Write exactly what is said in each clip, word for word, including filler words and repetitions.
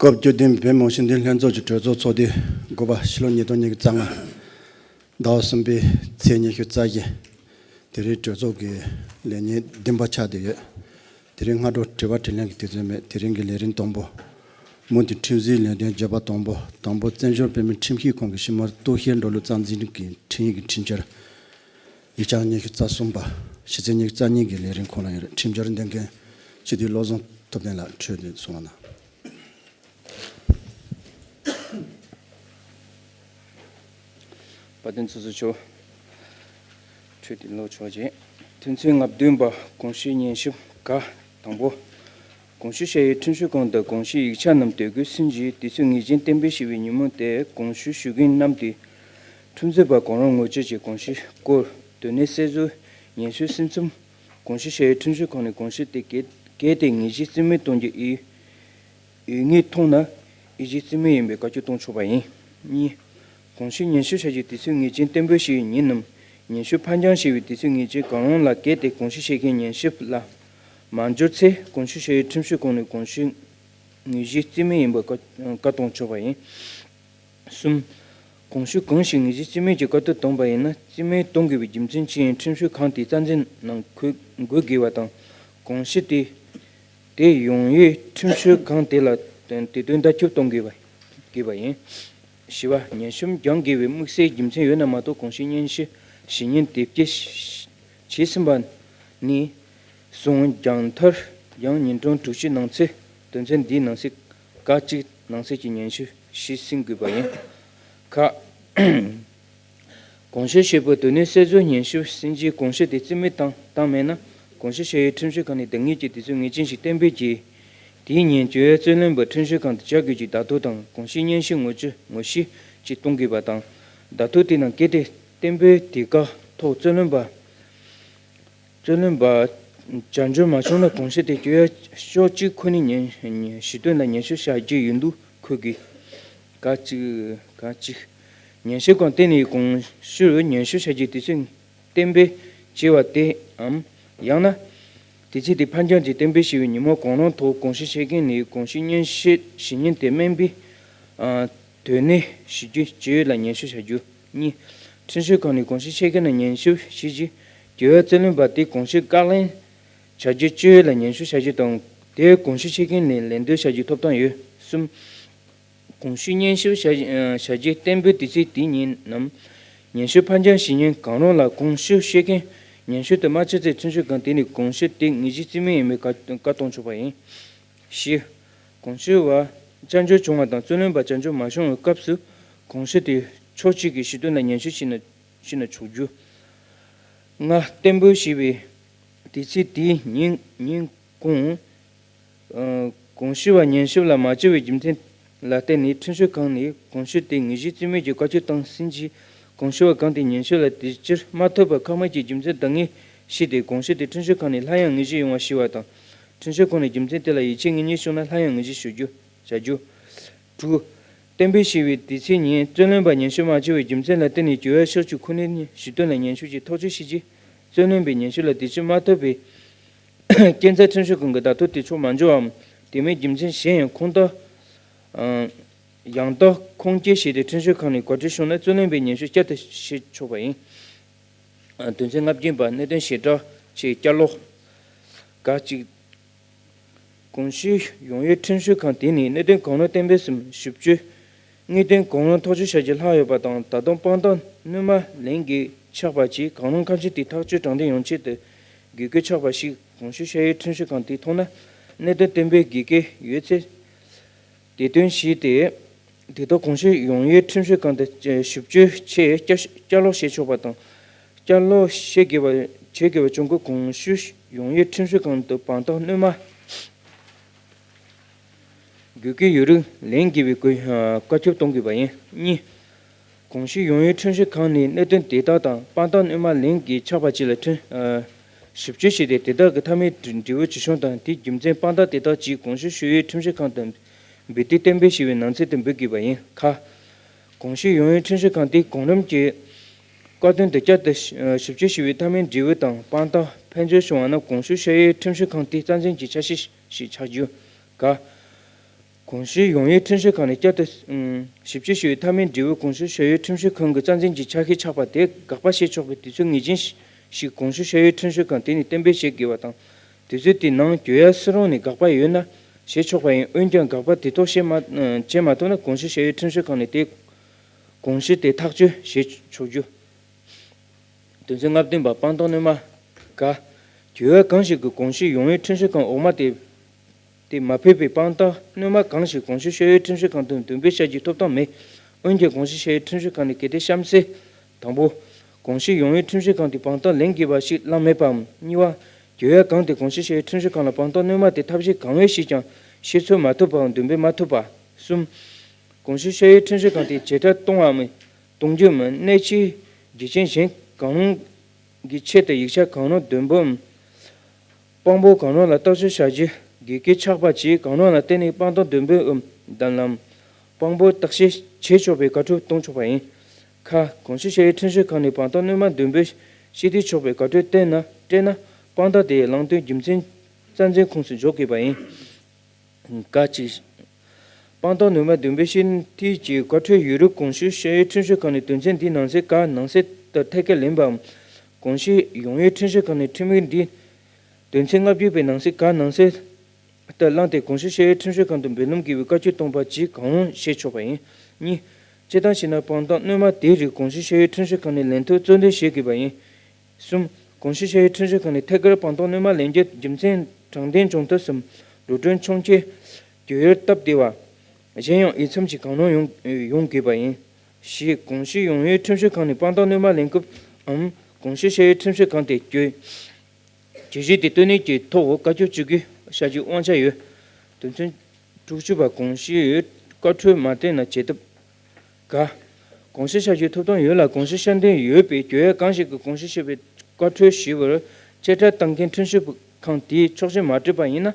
སྐབས་བཅུ་བདུན་བོད་མི་ཞི་བདེ་ལྷན་ཚོགས་ཀྱི་གྲོས་ཚོགས་ཚོགས་དུས་དགུ་པ་ཕྱི་ལོ་ཉིས་སྟོང་ཉི་ཤུ་རྩ་ལྔ། ཟླ་བ་གསུམ་པའི་ཚེས་ཉི་ཤུ་རྩ་བཞི། དེ་རིང་གྲོས་ཚོགས་ཀྱི་ལས་ཉིན་བདུན་པ་ཆགས་བསྡད་ཡོད། དེ་རིང་སྔ་དྲོ་དྲི་བ་དྲིས་ལན་གྱི་དུས་ཚོད་མེད། དེ་རིང་གི་ལས་རིམ་དང་པོ། མུ་མཐུད་ཁྲིམས་བཟོའི་ལས་དོན་བརྗོད་པ་དང་པོ། དང་པོ་བཙན་བྱོལ་བོད་མིའི་ཁྲིམས་ཞིབ་ཁང་གི་ཞིབ་མོ་གཏུག་བཤེར་འགྲོ་ལུགས་རྩ་འཛིན་གྱི་ཁྲིམས་ཡིག་གི་ཁྲིམས་འཆར། ཡིག་ཆ་ཉི་ཤུ་རྩ་གསུམ་པ། ཕྱི་ཚེས་ཉི་ཤུ་རྩ་གཉིས་ཀྱི་ལས་རིམ་ཁོངས་ལ་ཡོད་རེད། ཁྲིམས་འཆར་འདོན་མཁན་སྤྱི་འཐུས་བློ་བཟང་ཐུབ་བསྟན་ལགས་འཕྲོས་དེ་གསུང་རོགས་གནང་། བཀའ་དྲིན་ཆེ་ཞུ་ཆོག་འཕྲོས་དེ་ལོ་ཆོག་ཅིག་ཐུན་ཚོད་ལྔ་བདུན་པ། གོང་ཞུས་སྙན་ཞུ་ག་དང་པོ། གོང་ཞུས་ཞུ་ཡིག་ཁྲིམས་ཞིབ་ཁང་དུ་གོང་ཞུས་ཡིག་ཆ་རྣམས་དོད་དགོས་ཟིན་རྗེས་དུས་ཚོད་ངེས་ཅན་གཏན་འབེབས་བྱས་པའི་ཉིན་མོ་དེར་གོང་ཞུས་ཞུ་མཁན་རྣམས་ཏེ། ཁྲིམས་རྩོད་པ་གང་རུང་ངོ་སྤྲོད་ཀྱིས་གོང་ཞུས་སྐོར་དོན་གནད་གསལ་བཟོའི་སྙན་ཞུ་ཟིན་མཚམས། གོང་ཞུས་ཞུ་ཡིག་ཁྲིམས་ཞིབ་ཁང་ནས་གོང་ཞུས་དེ་གལ་གལ་ཏེ་ངེས་ཤེས་རྩིས་མེད་གཏོང་རྒྱུ་ཡིན། ཡོད་ངེས་མཐོང་ན། ཡིད་ཆེས་རྩིས་མེད་ཡིན་པའི་བཀའ་བཀྱོན་གཏོང་ཆོག་པ་ཡིན། གཉིས། གོང་ཞུས་སྙན་ཞུ་བྱ་རྒྱུའི་དུས་ཚོད་ངེས་ཅན་གཏན་འབེབས་བྱས་པའི་ཉིན་ནམ། སྙན་ཞུ་ཕར་འགྱངས་བྱས་པའི་དུས་ཚོད་ངེས་ཅན་གང་རུང་ལ་གལ་ཏེ་གོང་ཞུས་བྱེད་མཁན་སྙན་ཞུ་ལ་མ་འབྱོར་ཚེ། གོང་ཞུས་ཞུ་ཡིག་ཁྲིམས་ཞིབ་ཁང་ནས་གོང་ཞུས་ངེས་ཤེས་རྩིས་མེད་ཡིན་པའི་བཀའ་བཀའ་གཏོང་ཆོག་པ་ཡིན། གསུམ། གོང་ཞུས་གང་ཞིག་ངེས་ཤེས་རྩིས་མེད་ཀྱི་བཀའ་བཀྱོན་བཏང་པ་ཡིན་ན། རྩིས་མེད་གཏོང་དགོས་པའི་རྒྱུ་མཚན་ཅི་ཡིན་ཁྲིམས་ཞིབ་ཁང་དེའི་རྩ་འཛིན་ནང་འཁོད་འགོད་དགོས་པ་དང་། གོང་ཞུས་དེ། དེ་ཡོང་ཡིག་ཁྲིམས་ཞིབ་ཁང་དེ་ལ་དེ་དོན་བརྡ་ཁྱབ་གཏོང་དགོས་པ་དགོས་པ་ཡིན། བཞི་པ། སྙན་ཞུ་འགྱངས་དགོས་པའི་དམིགས་བསལ་རྒྱུ་མཚན་ཡོད་ན་མ་གཏོགས་གོང་ཞུས་སྙན་ཞུ་ཞུ་མཁན་དེབ་སྐྱེལ་བྱས་ཟིན་པ་ནི། བཟུང་འགྱངས་མཐར་ཡང་ཉིན་གྲངས་དྲུག་ཅུ་ནང་ཚུད་དོན་ཚན་འདིའི་ནང་གསེས་ཀ་གཅིག་ནང་གསེས་ཀྱི་སྙན་ཞུ་ཞུས་ཟིན་དགོས་པ་ཡིན། ཁ། གོང་ཞུས་ཞུས་པའི་དོན་གནད་གསལ་བཟོའི་སྙན་ཞུ་ཟིན་རྗེས་གོང་ཞུས་དེ་རྩིས་མེད་བཏང་བཏང་མེད་ན། གོང་ཞུས་ཞུ་ཡིག་ཁྲིམས་ཞིབ་ཁང་ནས་དེ་སྔོན་གྱི་དུས་ཚོད་ངེས་ཅན་ཞིག་གཏན་འབེབས་ཀྱིས། དེའི་ཉིན་གྱོད་ཡ་རྩོད་ལེན་པ་ཁྲིམས་ཞིབ་ཁང་དུ་བཅར་དགོས་ཀྱི་བརྡ་ཐོ་དང་གོང་ཞུས་སྙན་ཞུ་ངོ་སྤྲོད་ངོ་ཤེས་ཅིག་གཏོང་དགོས་པ་དང་། བརྡ་ཐོ་དེ་ནང་གལ་ཏེ་གཏན་འབེབས་དེ་ག་ཐོག་རྩོད་ལེན་པ། རྩོད་ལེན་པ། བཅར་འབྱོར་མ་བྱུང་ན་གོང་ཞུས་དེ་གྱོད་ཡ་ཕྱོགས་གཅིག་ཁོ་ནའི་ཉན་ཞུ་དོན་ལ་ཉན་ཞིབ་བྱ་རྒྱུ་ཡིན་དུ་འཁོད་དགོས། ཀ་གཅིག་ཀ་གཅིག་ཉན་ཞིབ་ཁང་དེ་ནས་གོང་ཞུས་ཉན་ཞིབ་བྱ་རྒྱུའི་དུས་ཚོད་གཏན་འབེབས་བྱས་པ་དེའམ། ཡང་ན། དུས་ཚོད་དེ་ཕར་འགྱངས་ཀྱིས་གཏན་འབེབས་བྱས་པའི་ཉིན་མོ་གང་རུང་ཐོག་གོང་ཞུས་བྱེད་མཁན་ནས་གོང་ཞུས་སྙན་ཞུ་ཞུ་མཁན་དེ་སྨན་པའི། ཨ། དོན་གནད་ཞུ་རྒྱུ་གྱོད་ཡིག་ལ་ཉན་ཞིབ་བྱ་རྒྱུ། གཉིས། ཁྲིམས་ཞིབ་ཁང་ནས་གོང་ཞུས་ཆེད་ཁག་ནས་ཉན་ཞིབ་བྱས་རྗེས་གྱོད་ཡིག་རྩོད་ལེན་པ་དེ་གོང་ཞུས་བཀའ་ལན་བྱ་རྒྱུ་གྱོད་ཡིག་ལ་ཉན་ཞིབ་བྱ་རྒྱུ་དང་དེ་གོང་ཞུས་ཆེད་ཁག་ནས་ལན་འདེབས་བྱ་རྒྱུའི་ཐོབ་ཐང་ཡོད། གསུམ། གོང་ཞུས་སྙན་ཞིབ་བྱ་བྱ་རྒྱུའི་གཏན་འབེབས་དུས་ཚོད་དེའི་ཉིན་ནམ། ཉན་ཞིབ་ཕར་འགྱངས་བྱེད་མཁན་གང་རུང་ལ་གོང་ཞུས་ཆེད་ཁག་ཉན་ཞིབ་དེ་མ་བྱས་ཚེ་ཁྲིམས་ཞིབ་ཁང་དེ་ནས་གོང་ཞུས་དེ་ངེས་ཤེས་རྩིས་མེད་ཡིན་པའི་བཀའ་བཀའ་གཏོང་ཆོག་པ་ཡིན། བཞི། གོང་ཞུས་པ་བཅར་འབྱོར་བྱུང་བ་དང་རྩོད་ལེན་པ་བཅར་འབྱོར་མ་བྱུང་བའི་སྐབས་སུ་གོང་ཞུས་དེ་ཕྱོགས་གཅིག་གི་ཞུ་དོན་ལ་ཉན་ཞིབ་བྱས་ན་བྱས་ན་ཆོག་རྒྱུ། ལྔ། གཏན་འབེབས་བྱས་པའི་དུས་ཚོད་དེའི་ཉིན་ཉིན་གུང་། ཨ། གོང་ཞུས་པ་ཉན་ཞིབ་ལ་མ་བཅར་བའི་རྒྱུ་མཚན་ལ་བརྟེན་ནས་ཁྲིམས་ཞིབ་ཁང་ནས་གོང་ཞུས་དེ་ངེས་ཤེས་རྩིས་མེད་ཀྱི་བཀའ་བཀྱོན་བཏང་ཟིན་རྗེས་གོང་ཞུས་པ་གང་དེས་ཉན་ཞིབ་ལ་དེ་ཕྱིར་མ་ཐོབ་པར་ཁག་དམར་གྱི་རྒྱུ་མཚན་འདང་ངེས་ཤིག་སྟེ་གོང་ཞུས་དེ་ཁྲིམས་ཞིབ་ཁང་ནས་སླར་ཡང་དངོས་གཞི་ཡོང་བ་ཞུ་བ་དང་། ཁྲིམས་ཞིབ་ཁང་ནས་རྒྱུ་མཚན་དེ་ལ་ཡིད་ཆེས་ངེས་རྙེད་བྱུང་ན་སླར་ཡང་དངོས་གཞི་ཞུ་རྒྱུ་བྱ་རྒྱུ། དྲུག། གཏན་འབེབས་བྱས་པའི་དུས་ཚོད་ཉིན་རྩོད་ལེན་པ་ཉན་ཞིབ་མ་བྱས་པའི་རྒྱུ་མཚན་ལ་བརྟེན་ནས་གྱོད་ཡ་ཕྱོགས་གཅིག་ཁོ་ནའི་ཞུ་དོན་ལ་ཉན་ཞིབ་ཀྱིས་ཐག་གཅོད་བྱས་རྗེས་རྩོད་ལེན་པའི་ཉན་ཞིབ་ལ་དེ་ཕྱིར་མ་ཐོབ་པའི་རྐྱེན་རྩ་ཁྲིམས་ཞིབ་ཁང་གི་བརྡ་ཐོ་དེ་ཆོག་མ་འཇོག་པའམ་དེ་མིན་རྒྱུ་མཚན་གཞན་ཡང་ཁུངས་དག་ཡང་དག་ཁུངས་སྐྱེལ་བྱས་ཏེ་ཁྲིམས་ཞིབ་ཁང་ནས་གོ་སྒྲིག་བྱུང་ན་རྩོད་ལེན་པའི་ཉན་ཞིབ་བསྐྱར་དུ་བྱེད་ཆོག་པ་ཡིན། དོན་ཚན་ལྔ་བརྒྱད་པ། གནད་དོན་ཞིབ་ཕྲ་ཆེད་བསྐྱར་ལོག་ཀ་གཅིག་གོང་ཞུས་ཡོང་ཡིག་ཁྲིམས་ཞིབ་ཁང་དེ་ནས་གནད་དོན་གང་རུང་གཏན་འབེབས་སམ་ཞིབ་དཔྱོད་དངོས་དོན་གང་རུང་ཐག་གཅོད་བྱ་རྒྱུ་ལྷག་ཡོད་པ་དང་ད་དུང་དཔང་རྟགས་སྣོན་མ་ལན་གྱིས་ཆགས་པ་བཅས་གང་རུང་ཁ་ཕྱེ་དེ་ཐག་གཅོད་དྲང་བདེན་ཡོང་ཆེད་དུ་དགོས་མཁོ་ཆགས་པ་ཞིག་གོང་ཞུས་ཞུ་ཡིག་ཁྲིམས་ཞིབ་ཁང་དེས་མཐོང་ན་གནད་དོན་གཏན་འབེབས་དགོས་མཁོ་ཡོད་ཚེ། དེ་དོན་ཞིག་སྟེ། དེ་དག་གོང་ཞུས་ཡོང་ཡིག་ཁྲིམས་ཞིབ་ཁང་དུ་ཞིབ་དཔྱོད་ཆེད་བསྐྱར་བསྐྱར་ལོག་བྱེད་ཆོག་པ་དང་། བསྐྱར་ལོག་བྱེད་དགོས་པ་བྱེད་དགོས་པ་བྱུང་སྐབས་གོང་ཞུས་ཡོང་ཡིག་ཁྲིམས་ཞིབ་ཁང་དུ་དཔང་རྟགས་སྣོན་མ་དགོས་མཁོ་ཡོད་རིགས་ལན་དགོས་པའི་བཀའ་ཁྱབ་གཏོང་དགོས་པ་ཡིན། གཉིས། གོང་ཞུས་ཡོང་ཡིག་ཁྲིམས་ཞིབ་ཁང་ནས་གནད་དོན་དེ་དག་དང་དཔང་རྟགས་སྣོན་མ་ལན་གྱིས་ཆགས་པ་བཅས་ལ་ཁྲིམས་ཞིབ་དཔྱོད་བྱས་ཏེ་དེ་དག་གི་མཐའ་མའི་འབྲས་བུ་ཇི་བྱུང་དང་དེའི་རྒྱུ་མཚན་དཔང་རྟགས་དེ་དག་ཅིག་གོང་ཞུས་ཞུ་ཡིག་ཁྲིམས་ཞིབ་ཁང་དུ། འབུལ་དུས་གཏན་འབེབས་བྱས་པའི་ནང་ཚན་དུ་འབུལ་དགོས་པ་ཡིན། ཁ། གོང་ཞུས་ཡོང་ཡིག་ཁྲིམས་ཞིབ་ཁང་དེས་གོང་རིམ་གྱི་བཀའ་དོན་དུ་བསྐྱར་དུ་ཞིབ་དཔྱོད་ཞུ་བའི་མཐའ་མའི་འབྲས་བུ་དང་དཔང་རྟགས་ཕན་ཚུན་བྱུང་བ་ན་གོང་ཞུས་ཞུ་ཡིག་ཁྲིམས་ཞིབ་ཁང་དེའི་རྩ་འཛིན་གྱི་ཆ་ཤས་ཤིག་ཆགས་རྒྱུ། ག། གོང་ཞུས་ཡོང་ཡུལ་ཁྲིམས་ཞིབ་ཁང་ནས་བསྐྱར་དུ་ཞིབ་དཔྱད་ཞུ་བའི་མཐའ་མའི་འབྲས་བུ་གོང་ཞུས་ཞུ་ཡུལ་ཁྲིམས་ཞིབ་ཁང་གི་རྩ་འཛིན་གྱི་ཆ་ཤས་ཆགས་པ་དེ་དགག་པ་བྱེད་ཆོག་པའི་དུས་ཚོད་ངེས་ཅན་ཞིག་གོང་ཞུས་ཞུ་ཡུལ་ཁྲིམས་ཞིབ་ཁང་དེ་ནས་གཏན་འབེབས་བྱེད་དགོས་པ་དང་། དུས་ཚོད་དེའི་ནང་གྱོད་ཡ་སུ་རུང་ནས་དགག་པ་ཡོད་ན་བྱེད་ཆོག་པ་ཡིན། འོན་ཀྱང་དགག་པ་དེ་ཐོག་བྱེད་མ་བྱེད་མ་ཐུབ་ན་གོང་ཞུས་ཞུ་ཡུལ་ཁྲིམས་ཞིབ་ཁང་ནས་དེ་གོང་ཞུས་དེ་ཐག་གཅོད་བྱེད་ཆོག་རྒྱུ། དོན་ཚན་ལྔ་བདུན་པ། དཔང་རྟགས་སྣོན་མ། ག་གྱོད་ཡ་གང་ཞིག་གིས་གོང་ཞུས་ཡོང་ཡུལ་ཁྲིམས་ཞིབ་ཁང་འོག་མ་དེ་དེ་མ་ཕེབས་པའི་དཔང་རྟགས་སྣོན་མ་གང་ཞིག་གོང་ཞུས་ཞུ་ཡུལ་ཁྲིམས་ཞིབ་ཁང་དུ་འདོན་སྤེལ་བྱ་རྒྱུའི་ཐོབ་ཐང་མེད། འོན་ཀྱང་གོང་ཞུས་ཞུ་ཡུལ་ཁྲིམས་ཞིབ་ཁང་ནས་གལ་ཏེ་གཤམ་གསལ། དང་པོ། གོང་ཞུས་ཡོང་ཡུལ་ཁྲིམས་ཞིབ་ཁང་དུ་དཔང་རྟགས་ལེན་དགོས་པ་ཞིག་བླངས་མེད་པའམ། གཉིས་པ། གྱོད་ཡ་གང་དེ་གོང་ཞུས་ཞུ་ཡུལ་ཁྲིམས་ཞིབ་ཁང་ལ་དཔང་རྟགས་སྣོན་མ་དེ་ཐབས་ཤེས་གང་འོས་ཤིག་ཀྱང་ཕྱིར་ཚོར་མ་ཐུབ་པའམ་འདོན་སྤེལ་མ་ཐུབ་པ། གསུམ། གོང་ཞུས་ཞུ་ཡུལ་ཁྲིམས་ཞིབ་ཁང་དེ་བྱེད་སྒྲ་གཏོང་བའམ་གཏོང་རྒྱུའམ་གནད་ཆེའི་རྒྱུ་རྐྱེན་གཞན་གང་རུང་གི་ཆེད་དུ་ཡིག་ཆ་གང་རུང་འདོན་པའམ། དཔང་པོ་གང་རུང་ལ་བརྟག་དཔྱད་བྱ་རྒྱུ་དགོས་གལ་ཆགས་པ་བཅས་གང་རུང་ལ་བརྟེན་ནས་དཔང་རྟགས་འདོན་སྤེལ་འམ་བདམས་ལམ། དཔང་པོ་བརྟག་དཔྱད་བྱེད་ཆོག་པའི་བཀའ་འཁྲོལ་གཏོང་ཆོག་པ་ཡིན། ཁ། གོང་ཞུས་ཞུ་ཡུལ་ཁྲིམས་ཞིབ་ཁང་ནས་དཔང་རྟགས་སྣོན་མ་འདོན་སྤེལ་ཞུ་འདོད་ཆོག་པའི་བཀའ་འཁྲོལ་བཏོན་ན་སྤྲད་ན་དཔང་རྟགས་དེ་ཡི་བླངས་དོན་རྒྱུ་མཚན་རྩ་འཛིན་ཁོངས་སུ་འཇོག་དགོས་པ་ཡིན། ག་གཅིག་དཔང་རྟགས་སྣོན་མ་འདོན་སྤེལ་ཞུ་འདོད་ཀྱི་བཀའ་འཁྲོལ་ཡོད་རིགས་གོང་ཞུས་ཞུ་ཡུལ་ཁྲིམས་ཞིབ་ཁང་ནས་དོན་ཚན་འདིའི་ནང་གསེས་ག་ནང་གསེས་ལྟར་ཐད་ཀར་ལེན་པའམ། གོང་ཞུས་ཡོང་ཡུལ་ཁྲིམས་ཞིབ་ཁང་ནས་ཁྲིམས་ཡིག་འདིའི་དོན་ཚན་ལྔ་བརྒྱད་པའི་ནང་གསེས་ག་ནང་གསེས་ལྟར་བླངས་ཏེ་གོང་ཞུས་ཞུ་ཡུལ་ཁྲིམས་ཞིབ་ཁང་དུ་འབུལ་ལམ་དགོས་པའི་བཀའ་འཁྱོལ་གཏོང་པ་བཅས་གང་རུང་བྱེད་ཆོག་པ་ཡིན། གཉིས། སྤྱིར་བཏང་བྱས་ན་དཔང་རྟགས་སྣོན་མ་དེའི་རིགས་གོང་ཞུས་ཞུ་ཡུལ་ཁྲིམས་ཞིབ་ཁང་ནས་ལེན་ཐབས་རྩོད་འདེད་བྱེད་དགོས་པ་ཡིན། གསུམ། གོང་ཞུས་ཞུ་ཡུལ་ཁྲིམས་ཞིབ་ཁང་ནས་ཐད་ཀར་དཔང་རྟགས་སྣོན་མ་ལེན་རྒྱུ་རྒྱུ་མཚན་དྲང་བདེན་སྦྱོང་ཐབས་སམ་འགྲོ་གྲོན་ཆུང་ཆེ་གྱོད་ཡུལ་སྟབས་བདེ་བ། གཞན་ཡང་འོས་འཚམ་གྱི་གང་རུང་ཡོང་ཡོང་དགོས་པ་ཡིན། བཞི། གོང་ཞུས་ཡོང་ཡུལ་ཁྲིམས་ཞིབ་ཁང་ནས་དཔང་རྟགས་སྣོན་མ་ལེན་སྐབས་འམ་གོང་ཞུས་ཞུ་ཡུལ་ཁྲིམས་ཞིབ་ཁང་དེ་གྱོད་གྱོད་གཞི་དེ་བཏོན་ནས་ཀྱི་ཐོག་བཀའ་འཁྱོལ་བྱེད་དགོས་བྱ་རྒྱུའི་དབང་ཆ་ཡོད། དོན་ཚན་དྲུག་ཅུ་པ། གོང་ཞུས་བཀའ་འཁྲོལ་མ་བཏོན་ན་བྱེད་ཐབས། ག་གོང་ཞུས་བྱ་རྒྱུའི་ཐོབ་ཐང་ཡོད་ལ་གོང་ཞུས་ཤེས་ལྡན་ཡོད་པའི་གྱོད་ཡ་གང་ཞིག་གིས་གོང་ཞུས་ཞུ་བའི་བཀའ་འཁྲོལ་ཞུ་བར་བཅད་ཁྲ་བཏང་མཁན་ཁྲིམས་ཞིབ་ཁང་དེས་ཆོག་མཆན་མ་སྤྲད་པ་ཡིན་ན།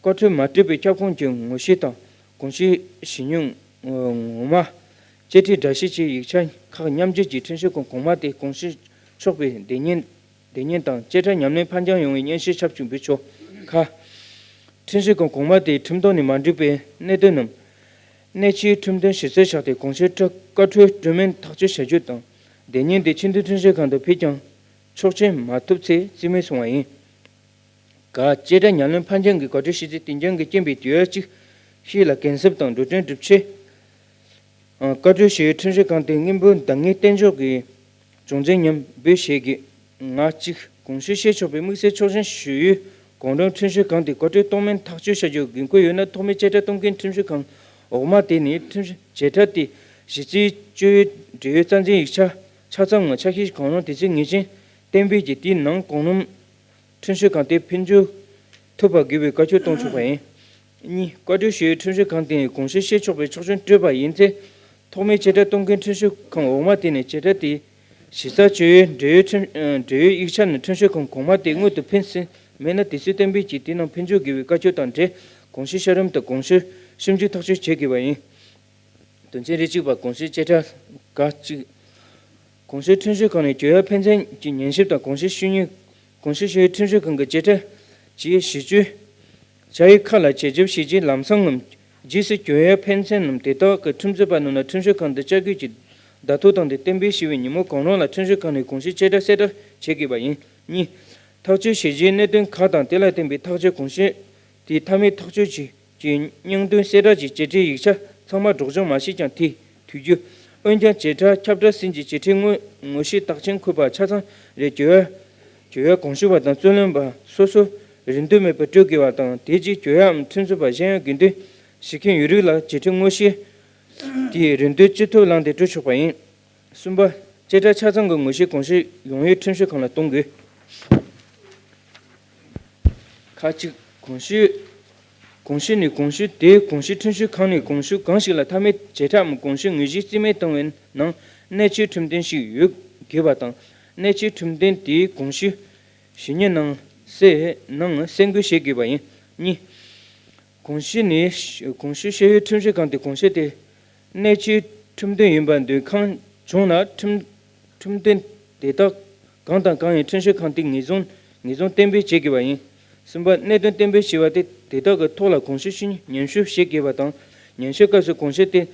བཀའ་འཁྲོལ་མ་སྤྲད་པའི་ཁྱབ་ཁོངས་ཀྱི་ངོ་ཤེས་དང་གོང་ཞུས་ཞུ་སྙན་ངོ་མ། བཅད་ཁྲའི་འདྲ་བཤུས་བཅས་ཡིག་ཆ་ཁག་མཉམ་སྤྱོད་ཀྱིས་ཁྲིམས་ཞིབ་ཁང་གོང་མ་དེ་གོང་ཞུས་ཆོག་པའི་སྡེ་བརྙན་སྡེ་བརྙན་དང་བཅད་ཁྲ་ཉམས་ལེན་ཕར་འགྱངས་ཡོང་བའི་སྙན་ཞུ་ཁྱབ་ཆུང་འབུལ་ཆོག་ཁ། ཁྲིམས་ཞིབ་ཁང་གོང་མ་དེས་ཁྲིམས་ཐོག་ནས་མ་འགྲིག་པའི་གནད་དོན་ནམ། གནད་ཆེའི་ཁྲིམས་དོན་ཞིབ་འཚོལ་བྱས་ཏེ་གོང་ཞུས་བཀའ་འཁྲོལ་སྤྲོད་མིན་ཐག་གཅོད་བྱ་རྒྱུ་དང་། སྡེ་བརྙན་དེ་ཆེས་མཐོའི་ཁྲིམས་ཞིབ་ཁང་དུ་ཕུལ་ཀྱང་ཆོག་མཆན་མ་ཐོབ་ཚེ་རྩིས་མེད་སོང་བ་ཡིན། ག་བཅད་ཁྲ་ཉམས་ལེན་ཕར་འགྱངས་ཀྱི་བཀའ་འཁྲོལ་ཞུ་ཚེ་དེ་འགྱངས་ཀྱི་རྐྱེན་པས་གྱོད་ཡ་གཅིག་ཤོས་ལ་གུན་གསབ་དང་འགྲོ་གྲོན་སྒྲུབ་ཆེད། བཀའ་འཁྲོལ་ཞུ་ཡུལ་ཁྲིམས་ཞིབ་ཁང་དེ་དངུལ་འབོར་འདང་ངེས་གཏན་འཇོག་གི་བྱུང་འཛིན་མཉམ་འབུལ་བྱེད་དགོས། ང་གཅིག་གོང་ཞུས་བྱེད་ཆོག་པའི་དམིགས་བསལ་ཆོག་མཆན་ཞུ་ཡུལ་གོང་རིམ་ཁྲིམས་ཞིབ་ཁང་དེ་བཀའ་འཁྲོལ་གཏོང་མིན་ཐག་གཅོད་བྱ་རྒྱུར་དགོས་མཁོ་ཡོད་ན་ཐོག་མའི་བཅད་ཁྲ་གཏོང་མཁན་ཁྲིམས་ཞིབ་ཁང་འོག་མ་དེ་ནས་ཁྲིམས་བྱེད་ཁྲ་དེ་གཞི་རྩའི་སྤྱོད་ཡུལ་འབྲེལ་ཡོད་རྩ་འཛིན་ཡིག་ཆ་ཆ་ཚང་ངམ་ཆ་ཤས་གང་རུང་དེ་ཚོའི་ངེས་ཅན་གཏན་འབེབས་ཀྱིས་དེའི་ནང་གོང་རིམ་ཁྲིམས་ཞིབ་ཁང་དེ་ཕུལ་འཇོག་ཐུབ་པ་དགོས་པའི་བཀའ་འཁྱོལ་གཏོང་ཆོག་པ་ཡིན། གཉིས། བཀའ་འཁྲོལ་ཞུ་ཡུལ་ཁྲིམས་ཞིབ་ཁང་དེ་ནས་གོང་ཞུས་བྱེད་ཆོག་པའི་ཆོག་མཆན་སྤྲོད་པ་ཡིན་ཚེ། ཐོག་མའི་བཅད་ཁྲ་གཏོང་མཁན་ཁྲིམས་ཞིབ་ཁང་འོག་མ་དེ་ནས་བཅད་ཁྲ་དེ་གཞི་རྩ་སྤྱོད་ཡུལ་འབྲེལ་ཡོད་ཁྲིམས་འབྲེལ་ཡོད་ཡིག་ཆ་ནི་ཁྲིམས་ཞིབ་ཁང་གོང་མ་དེ་སྔོན་དུ་ཕུལ་ཟིན་མེད་ན་དེ་ཚོའི་གཏན་འབེབས་ཀྱིས་དེའི་ནང་ཕུལ་འཇོག་དགོས་པའི་བཀའ་འཁྱོལ་དང་འབྲེལ་གོང་ཞུས་ཤེས་རིམ་དང་གོང་ཞུས་ཞིབ་འཇུག་ཐག་གཅོད་བྱེད་དགོས་པ་ཡིན། དོན་ཚན་རེ་གཅིག་པ། གོང་ཞུས་བཅད་ཁྲ་ག་གཅིག་གོང་ཞུས་ཁྲིམས་ཞིབ་ཁང་ནས་གྱོད་ཡ་ཕན་ཚུན་གྱི་ཉན་ཞིབ་དང་གོང་ཞུས་ཞུ་ཉན། གོང་ཞུས་ཞུ་ཡུལ་ཁྲིམས་ཞིབ་ཁང་གི་བཅད་ཁྲ་བཅས་ཞིབ་དཔྱོད་བྱ་ཡུལ་ཁག་ལ་དཔྱད་ཞིབ་བྱས་རྗེས་ལམ་སང་ངམ་རྗེས་སུ་གྱོད་ཡ་ཕན་ཚུན་ནམ་དེ་དག་གི་ཁྲིམས་རྩོད་པ་རྣམས་ལ་ཁྲིམས་ཞིབ་ཁང་དུ་བཅར་དགོས་ཀྱི་བརྡ་ཐོ་བཏང་སྟེ་གཏན་འབེབས་ཞུ་བའི་ཉིན་མོ་གང་རུང་ལ་ཁྲིམས་ཞིབ་ཁང་ནས་གོང་ཞུས་བཅད་ཁྲ་གསལ་བསྒྲགས་བྱེད་དགོས་པ་ཡིན། གཉིས། ཐག་གཅོད་བྱས་རྗེས་གནད་དོན་ཁག་དང་དེ་ལ་བརྟེན་པའི་ཐག་གཅོད་གོང་ཞུས་དེའི་མཐའ་མའི་ཐག་གཅོད་ཀྱི་ཀྱི་སྙིང་དོན་གསལ་བསྒྲགས་ཀྱི་བཅད་ཁྲའི་ཡིག་ཆ་ཚང་མ་སྒྲོག་སྦྱང་མ་བྱས་ཀྱང་དེ་དུས་རྒྱུན། འོན་ཀྱང་བཅད་ཁྲ་ཁྱབ་བསྒྲགས་ཟིན་གྱི་བཅད་ཁྲའི་ངོ་ངོ་ཤེས་རྟགས་མཚན་འཁོད་པ་ཆ་ཚང་རེད། གྱོད་ཡ་གྱོད་ཡ་གོང་ཞུས་པ་དང་རྩོད་ལེན་པ་སོ་སོ་རེ་འདུན་མེད་པར་སྤྲོད་དགོས་པ་དང་དེ་རྗེས་གྱོད་ཡའམ་ཁྲིམས་རྩོད་པ་གཞན་ཡང་དགོས་འདུན་ཞུ་མཁན་ཡོད་རིགས་ལ་བཅད་ཁྲའི་ངོ་ཤེས་དེའི་རེ་འདུན་ཅི་ཐུབ་བླངས་ཏེ་སྤྲོད་ཆོག་པ་ཡིན། གསུམ་པ། བཅད་ཁྲ་ཆ་ཚང་གི་ངོ་ཤེས་གོང་ཞུས་ཡོང་ཡུལ་ཁྲིམས་ཞིབ་ཁང་ལ་གཏོང་དགོས། ཁག་གཅིག་གོང་ཞུས། གོང་ཞུས་ནི་གོང་ཞུས་དེ་གོང་ཞུས་ཁྲིམས་ཞིབ་ཁང་ནས་གོང་ཞུས་གང་ཞིག་ལ་མཐའ་མའི་བྱེ་བྲག་གམ་གོང་ཞུས་དངོས་གཞི་རྩིས་མེད་བཏང་བའི་ནང་གནད་ཆེའི་ཁྲིམས་དོན་ཞིག་ཡོད་དགོས་པ་དང་། གནད་ཆེའི་ཁྲིམས་དོན་དེའི་གོང་ཞུས་ཞུ་ཉན་ནང་གསལ་ནང་གསལ་འགོད་བྱེད་དགོས་པ་ཡིན། གཉིས། གོང་ཞུས་ནི་གོང་ཞུས་ཞུ་ཡུལ་ཁྲིམས་ཞིབ་ཁང་དེ་གོང་ཞུས་དེ་གནད་ཆེའི་ཁྲིམས་དོན་ཡིན་པར་འདོད་ཁང་བྱུང་ན་ཁྲིམས་ཁྲིམས་དོན་དེ་དག་གང་དང་གང་ཡིན་ཁྲིམས་ཞིབ་ཁང་དེས་ངེས་བཟུང་ངེས་བཟུང་གཏན་འབེབས་བྱེད་དགོས་པ་ཡིན། གསུམ་པ། གནད་དོན་གཏན་འབེབས་བྱས་པ་དེ་དེ་དག་གི་ཐོག་ལ་གོང་ཞུས་ཞུ་ཉན་ཞིབ་བྱེད་དགོས་པ་དང་ ཉན་ཞིབ་སྐབས་སུ་གོང་ཞུས་དེ་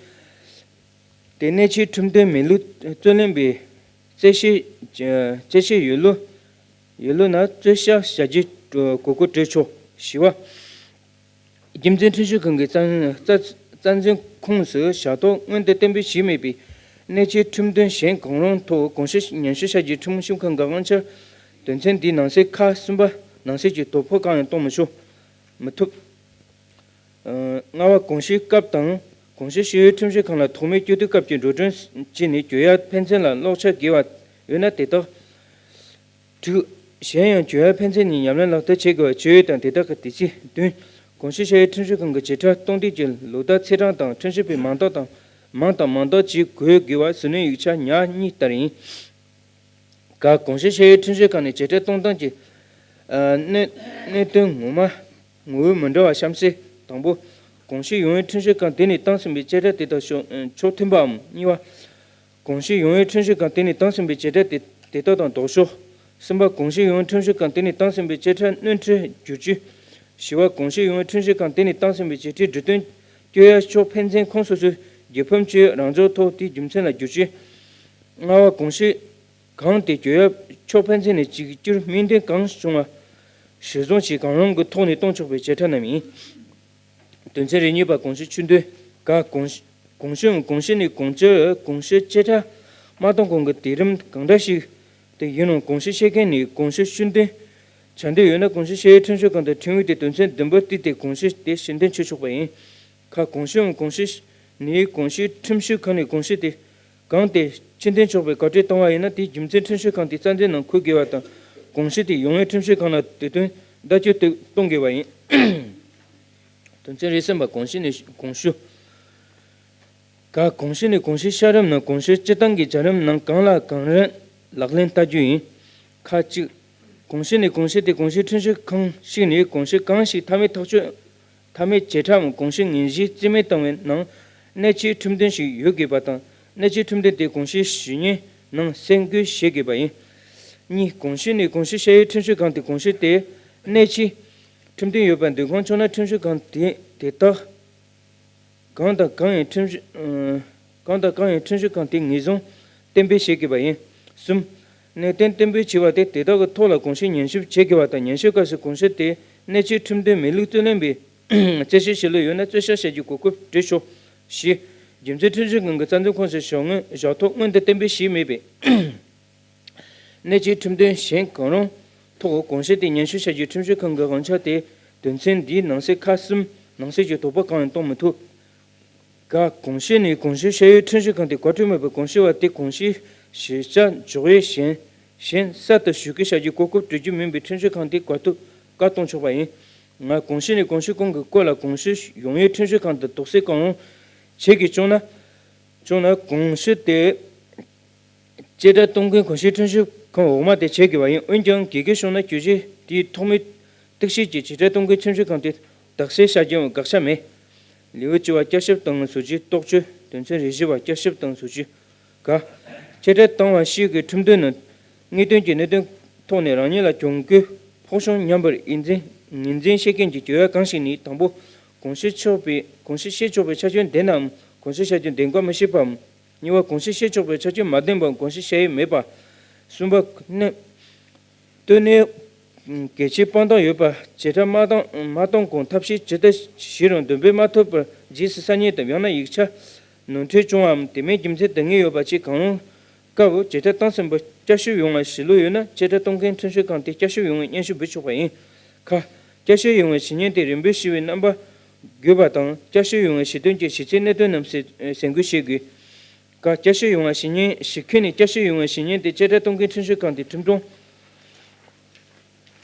དེ་གནད་ཆེའི་ཁྲིམས་དོན་མེད་ལུགས་རྩོད་ལེན་པའི་རྩད་ཞིབ་རྩད་ཞིབ་ཡོད་ལུགས་ཡོད་ལུགས་ན་རྩོད་བཤེར་བྱ་རྒྱུའི་དགོས་མཁོ་འདྲི་ཆོག། བཞི་པ། རྒྱུ་མཚན་ཁྲིམས་ཞིབ་ཁང་གི་རྩ་རྩ་རྩ་འཛིན་ཁོངས་སུ་བཞག་ཐོག་སྔོན་དུ་གཏན་འབེབས་བྱས་མེད་པའི་གནད་ཆེའི་ཁྲིམས་དོན་གཞན་གང་རུང་ཐོག་གོང་ཞུས་ཉན་ཞིབ་བྱ་རྒྱུའི་ཁྲིམས་ཞིབ་ཁང་གི་དབང་ཆར་དོན་ཚན་འདིའི་ནང་གསེས་ཁ་གསུམ་པ་ནང་གསེས་ཀྱི་དོ་ཕོག་གང་ཡང་གཏོང་མི་ཆོག། མི་ཐུབ། ལྔ་པ། གོང་ཞུས་སྐབས་དང་གོང་ཞུས་ཞུ་ཡུལ་ཁྲིམས་ཞིབ་ཁང་ལ་ཐོག་མའི་བཅོས་སྒྲིག་སྐབས་ཀྱི་འགྲོ་གྲོན་བྱས་ནས་གྱོད་ཡ་ཕན་ཚུན་ལ་གློག་ཆ་འགེལ་བ་ཡོད་ན་དེ་དག་དྲུག་གཞན་ཡང་གྱོད་ཡ་ཕན་ཚུན་གཉིས་ཉམས་ལེན་ལག་བསྟར་བྱེད་དགོས་པ་བཅས་ཡོད་དང་དེ་དག་གི་དུས་ཚིགས། བདུན། གོང་ཞུས་ཞུ་ཡུལ་ཁྲིམས་ཞིབ་ཁང་གི་བྱེད་ཕྲད་གཏོང་དུས་ཀྱི་ལོ་ཟླ་ཚེས་གྲངས་དང་ཁྲིམས་ཞིབ་པའི་མང་དག་དང་མང་དང་མང་དག་ཅིག་འགོད་དགོས་པ་ཟིན་བྲིས་ཡིག་ཆ་ཉག་གཉིས་ལྟར་ཡིན། ག་གོང་ཞུས་ཞུ་ཡུལ་ཁྲིམས་ཞིབ་ཁང་ནས་བྱེད་ཕྲད་གཏོང་སྟངས་ཀྱི་གནད་གནད་དོན་ངོ་མ་ངོ་བོ་མི་འདྲ་བ་གཤམ་གསལ། དང་པོ། གོང་ཞུས་ཡོང་ཡུལ་ཁྲིམས་ཞིབ་ཁང་དེ་ནས་བཏང་ཟིན་པའི་བྱེད་ཕྲད་དེ་དག་ཕྱོགས་ཕྱོགས་མཐུན་པའམ། གཉིས་པ། གོང་ཞུས་ཡོང་ཡུལ་ཁྲིམས་ཞིབ་ཁང་དེ་ནས་བཏང་ཟིན་པའི་བྱེད་ཕྲད་དེ་དེ་དག་དང་ལྡོག་ཕྱོགས། གསུམ་པ། གོང་ཞུས་ཡོང་ཡུལ་ཁྲིམས་ཞིབ་ཁང་དེ་ནས་བཏང་ཟིན་པའི་བྱེད་ཕྲད་སྣོན་འཕྲི་བསྒྱུར་བཅོས། བཞི་པ། གོང་ཞུས་ཡོང་ཡུལ་ཁྲིམས་ཞིབ་ཁང་དེ་ནས་བཏང་ཟིན་པའི་བྱེད་ཕྲད་འབྲི་དོན་བསྐྱོད་ཡ་ཕྱོགས་ཕན་ཚུན་ཁོངས་སོ་སོའི་རྒྱལ་ཕམ་བཅས་རང་འཇོག་ཐོག་དེའི་རྒྱུ་མཚན་ལ་བསྒྱུར་བཅོས། ལྔ་པ། གོང་ཞུས་གང་དེ་གྱོད་ཡ་ཕྱོགས་ཕན་ཚུན་ནས་གཅིག་གྱུར་དམིགས་འདུན་གང་བྱུང་བ་གཞིར་བཟུང་བྱས་གང་རུང་གི་ཐོག་ནས་གཏོང་ཆོག་པའི་བྱེད་ཕྲད་རྣམས་ཡིན། དོན་ཚན་རེ་གཉིས་པ། གོང་ཞུས་ཤུགས་འདོན། ག་གོང་གོང་ཞུས་གོང་ཞུས་ནས་གོང་ཞུས་གོང་ཞུས་བྱེད་ཕྲད་མ་གཏོང་གོང་གི་དུས་རིམ་གང་འདྲ་ཞིག་ཏུ་ཡིན་རུང་གོང་ཞུས་བཤད་མཁན་ནས་གོང་ཞུས་ཤུགས་འདོན་བྱ་འདོད་ཡོད་ན་གོང་ཞུས་ཞུ་ཡུལ་ཁྲིམས་ཞིབ་ཁང་དུ་ཁྲིམས་ཡིག་དེ་དོན་ཚན་བདུན་པར་བརྩིས་ཏེ་གོང་ཞུས་དེ་ཕྱིར་འདོན་བྱེད་ཆོག་པ་ཡིན། ཁ་གོང་ཞུས་གོང་ཞུས་ནས་གོང་ཞུས་ཁྲིམས་ཞིབ་ཁང་ནས་གོང་ཞུས་དེ་གང་དེ་ཕྱིར་འདོན་ཆོག་པའི་བཀའ་འཁྲོལ་བཏང་བ་ཡིན་ན་དེའི་རྒྱུ་མཚན་ཁྲིམས་ཞིབ་ཁང་དེའི་རྩ་འཛིན་ནང་འཁོད་དགོས་པ་དང་གོང་ཞུས་དེ་ཡོང་ཡུལ་ཁྲིམས་ཞིབ་ཁང་ལ་དེ་དོན་བརྡ་བསྐྱོན་དུ་གཏོང་དགོས་པ་ཡིན། དོན་ཚན་རེ་གསུམ་པ། གོང་ཞུས་ནས་གོང་ཞུ། ག་གོང་ཞུས་ནས་གོང་ཞུས་བྱ་རིམ་ནང་གོང་ཞུས་སྤྱི་བཏང་གི་བྱ་རིམ་ནང་གང་ལ་གང་རུང་ལག་ལེན་བསྟར་རྒྱུ་ཡིན། ཁ་གཅིག་གོང་ཞུས་ནས་གོང་ཞུས་དེ་གོང་ཞུས་ཁྲིམས་ཞིབ་ཁང་ཞིག་ནས་གོང་ཞུས་གང་ཞིག་མཐའ་མའི་ཐག་གཅོད་མཐའ་མའི་བྱེད་ཕྲད་གོང་ཞུས་ངོས་གཞིའི་རྩིས་མེད་བཏང་བའི་ནང་གནད་ཆེའི་ཁྲིམས་དོན་ཞིག་ཡོད་དགོས་པ་དང་གནད་ཆེའི་ཁྲིམས་དོན་དེ་གོང་ཞུས་ཞུ་སྙན་ནང་གསལ་འགོད་བྱེད་དགོས་པ་ཡིན། གཉིས། གོང་ཞུས་ནས་གོང་ཞུས་བྱ་ཡུལ་ཁྲིམས་ཞིབ་ཁང་དེ་གོང་ཞུས་དེ་གནད་ཆེའི་ཁྲིམས་དོན་ཡོད་པ་འདོད་ཁུངས་བྱུང་ན་ཁྲིམས་ཞིབ་ཁང་དེ་དེ་དག་གང་དང་གང་ཡིན་ཁྲིམས་ཞིབ་ཨ་གང་དང་གང་ཡིན་ཁྲིམས་ཞིབ་ཁང་དེ་ངོས་བཟུང་གཏན་འབེབས་བྱེད་དགོས་པ་ཡིན། གསུམ། གནད་དོན་གཏན་འབེབས་བྱས་པ་དེ་དེ་དག་གི་ཐོག་ལ་གོང་ཞུས་ཉན་ཞིབ་བྱེད་དགོས་པ་དང་ཉན་ཞིབ་སྐབས་སུ་གོང་ཞུས་དེ་གནད་ཆེའི་ཁྲིམས་དོན་མེད་ལུགས་རྩོད་ལེན་པའི་རྩད་ཞིབ་བྱེད་ལུགས་ཡོད་ན་རྩོད་བཤེར་བྱ་རྒྱུའི་གོ་སྐབས་སྤྲོད་ཆོག། བཞི། རྒྱུ་མཚན་ཁྲིམས་ཞིབ་ཁང་གི་རྩ་འཛིན་ཁོངས་སུ་བཞག་སྔོན་བཞག་ཐོག་སྔོན་དུ་གཏན་འབེབས་བྱས་མེད་པའི་གནད་ཆེའི་ཁྲིམས་དོན་གཞན་གང་རུང་ཐོག་གོང་ཞུས་དེ་ཉན་ཞིབ་བྱ་རྒྱུའི་ཁྲིམས་ཞིབ་ཁང་གི་དབང་ཆ་དེ་དོན་ཚན་འདིའི་ནང་གསེས་ཁ་གསུམ་ནང་གསེས་ཀྱི་དོ་ཕོག་གང་ཡང་གཏོང་མི་ཐུབ། ག་གོང་ཞུས་ནས་གོང་ཞུས་བྱ་ཡུལ་ཁྲིམས་ཞིབ་ཁང་དེ་བཀའ་འཁྲོལ་མེད་པར་གོང་ཞུས་པ་དེ་གོང་ཞུས་ཞིབ་བྱ་འཇོག་ཡུལ་གཞན་གཞན་གསར་དུ་ཞུ་སྐུལ་བྱ་རྒྱུའི་གོ་སྐབས་སྤྲོད་རྒྱུ་མིན་པའི་ཁྲིམས་ཞིབ་ཁང་དེ་བཀའ་ཐུབ་བཀའ་གཏོང་ཆོག་པ་ཡིན། ང་གོང་ཞུས་ནས་གོང་ཞུས་གོང་གི་སྐོར་ལ་གོང་ཞུས་ཡོང་ཡུལ་ཁྲིམས་ཞིབ་ཁང་དུ་དོགས་སེལ་གང་རུང་བྱེད་དགོས་བྱུང་ན་བྱུང་ན་གོང་ཞུས་དེ་བཅད་ཁྲ་གཏོང་མཁན་གོང་ཞུས་ཁྲིམས་ཞིབ་ཁང་འོག་མ་དེ་བྱེད་དགོས་པ་ཡིན། འོན་ཀྱང་དགེ་རྒན་བྱུང་ན་གྱོད་གཞི་དེའི་ཐོག་མའི་གཏུག་བཤེར་གྱི་བྱེད་ཕྲད་གཏོང་མཁན་ཁྲིམས་ཞིབ་ཁང་དེ་དག་སེལ་བྱ་རྒྱུའང་དགག་བྱ་མེད། ལེའུ་བཅུ་བ་བསྐྱར་ཞིབ་དང་བཟོ་བཅོས་རྟོག་དཔྱོད། དོན་ཚན་རེ་བཞི་བ་བསྐྱར་ཞིབ་དང་བཟོ་བཅོས། ག་བཅད་ཁྲ་བཏང་བ་ཞིག་གི་ཁྲིམས་དོན་ནི་དངོས་དོན་གྱི་གནད་དོན་ཐོག་ནས་རང་ཉིད་ལ་གྱོང་གུན་ཕོག་བྱུང་སྙམ་པར་ངོས་འཛིན་ངོས་འཛིན་བྱེད་མཁན་གྱི་གྱོད་ཡ་གང་ཞིག་ནི་དང་པོ། གོང་ཞུས་ཆོག་པའི་གོང་ཞུས་བྱེད་ཆོག་པའི་ཆ་རྐྱེན་ལྡན་ནའམ་གོང་ཞུས་བྱ་རྒྱུ་འདེམས་ཀ་མི་བྱེད་པའམ། གཉིས་པ། གོང་ཞུས་བྱེད་ཆོག་པའི་ཆ་རྐྱེན་མ་ལྡན་པའམ་གོང་ཞུས་བྱ་ཡུལ་མེད་པ། གསུམ་པ། གནད་དོན་ནི་གལ་ཆེའི་དཔང་རྟགས་ཡོད་པ། བྱེད་ཕྲད་མ་བཏང་མ་གཏོང་གོང་ཐབས་ཤེས་ཇི་ལྟར་བྱས་རུང་འདོན་སྤེལ་མ་ཐུབ་པར་རྗེས་སུ་ས་ཉེས་དང་ཡང་ན་ཡིག་ཆ་ནོར་འཁྲུལ་བྱུང་བའམ་དེ་མིན་རྒྱུ་མཚན་འདང་ངེས་ཡོད་པ་བཅས་གང་རུང་སྐབས་བྱེད་ཕྲད་བཏང་ཟིན་པ་བསྐྱར་ཞིབ་ཡོང་བ་གཞིར་བཟུང་ཡོད་ན་བྱེད་ཕྲད་གཏོང་མཁན་ཁྲིམས་ཞིབ་ཁང་དེ་བསྐྱར་ཞིབ་ཡོང་བའི་སྙན་ཞུ་འབུལ་ཆོག་པ་ཡིན། ཁ། བསྐྱར་ཞིབ་ཡོང་བའི་བྱེད་ཉེས་དེ་རིམ་སྤེལ་ཞུ་བའི་རྣམ་པ་དགོས་པ་དང་བསྐྱར་ཞིབ་ཡོང་བའི་ཞི་དོན་གྱི་གཞི་རྩའི་གནད་དོན་རྣམས་གསལ་གསལ་འགོད་བྱེད་དགོས། ཀ་བསྐྱར་ཞིབ་ཡོང་བའི་བྱེད་ཉེས་ཞིག་ཁྱོན་ནས་བསྐྱར་ཞིབ་ཡོང་བའི་བྱེད་ཉེས་དེ་བཅད་ཁྲ་གཏོང་མཁན་ཁྲིམས་ཞིབ་ཁང་དེ་ཁྲིམས་དྲུང་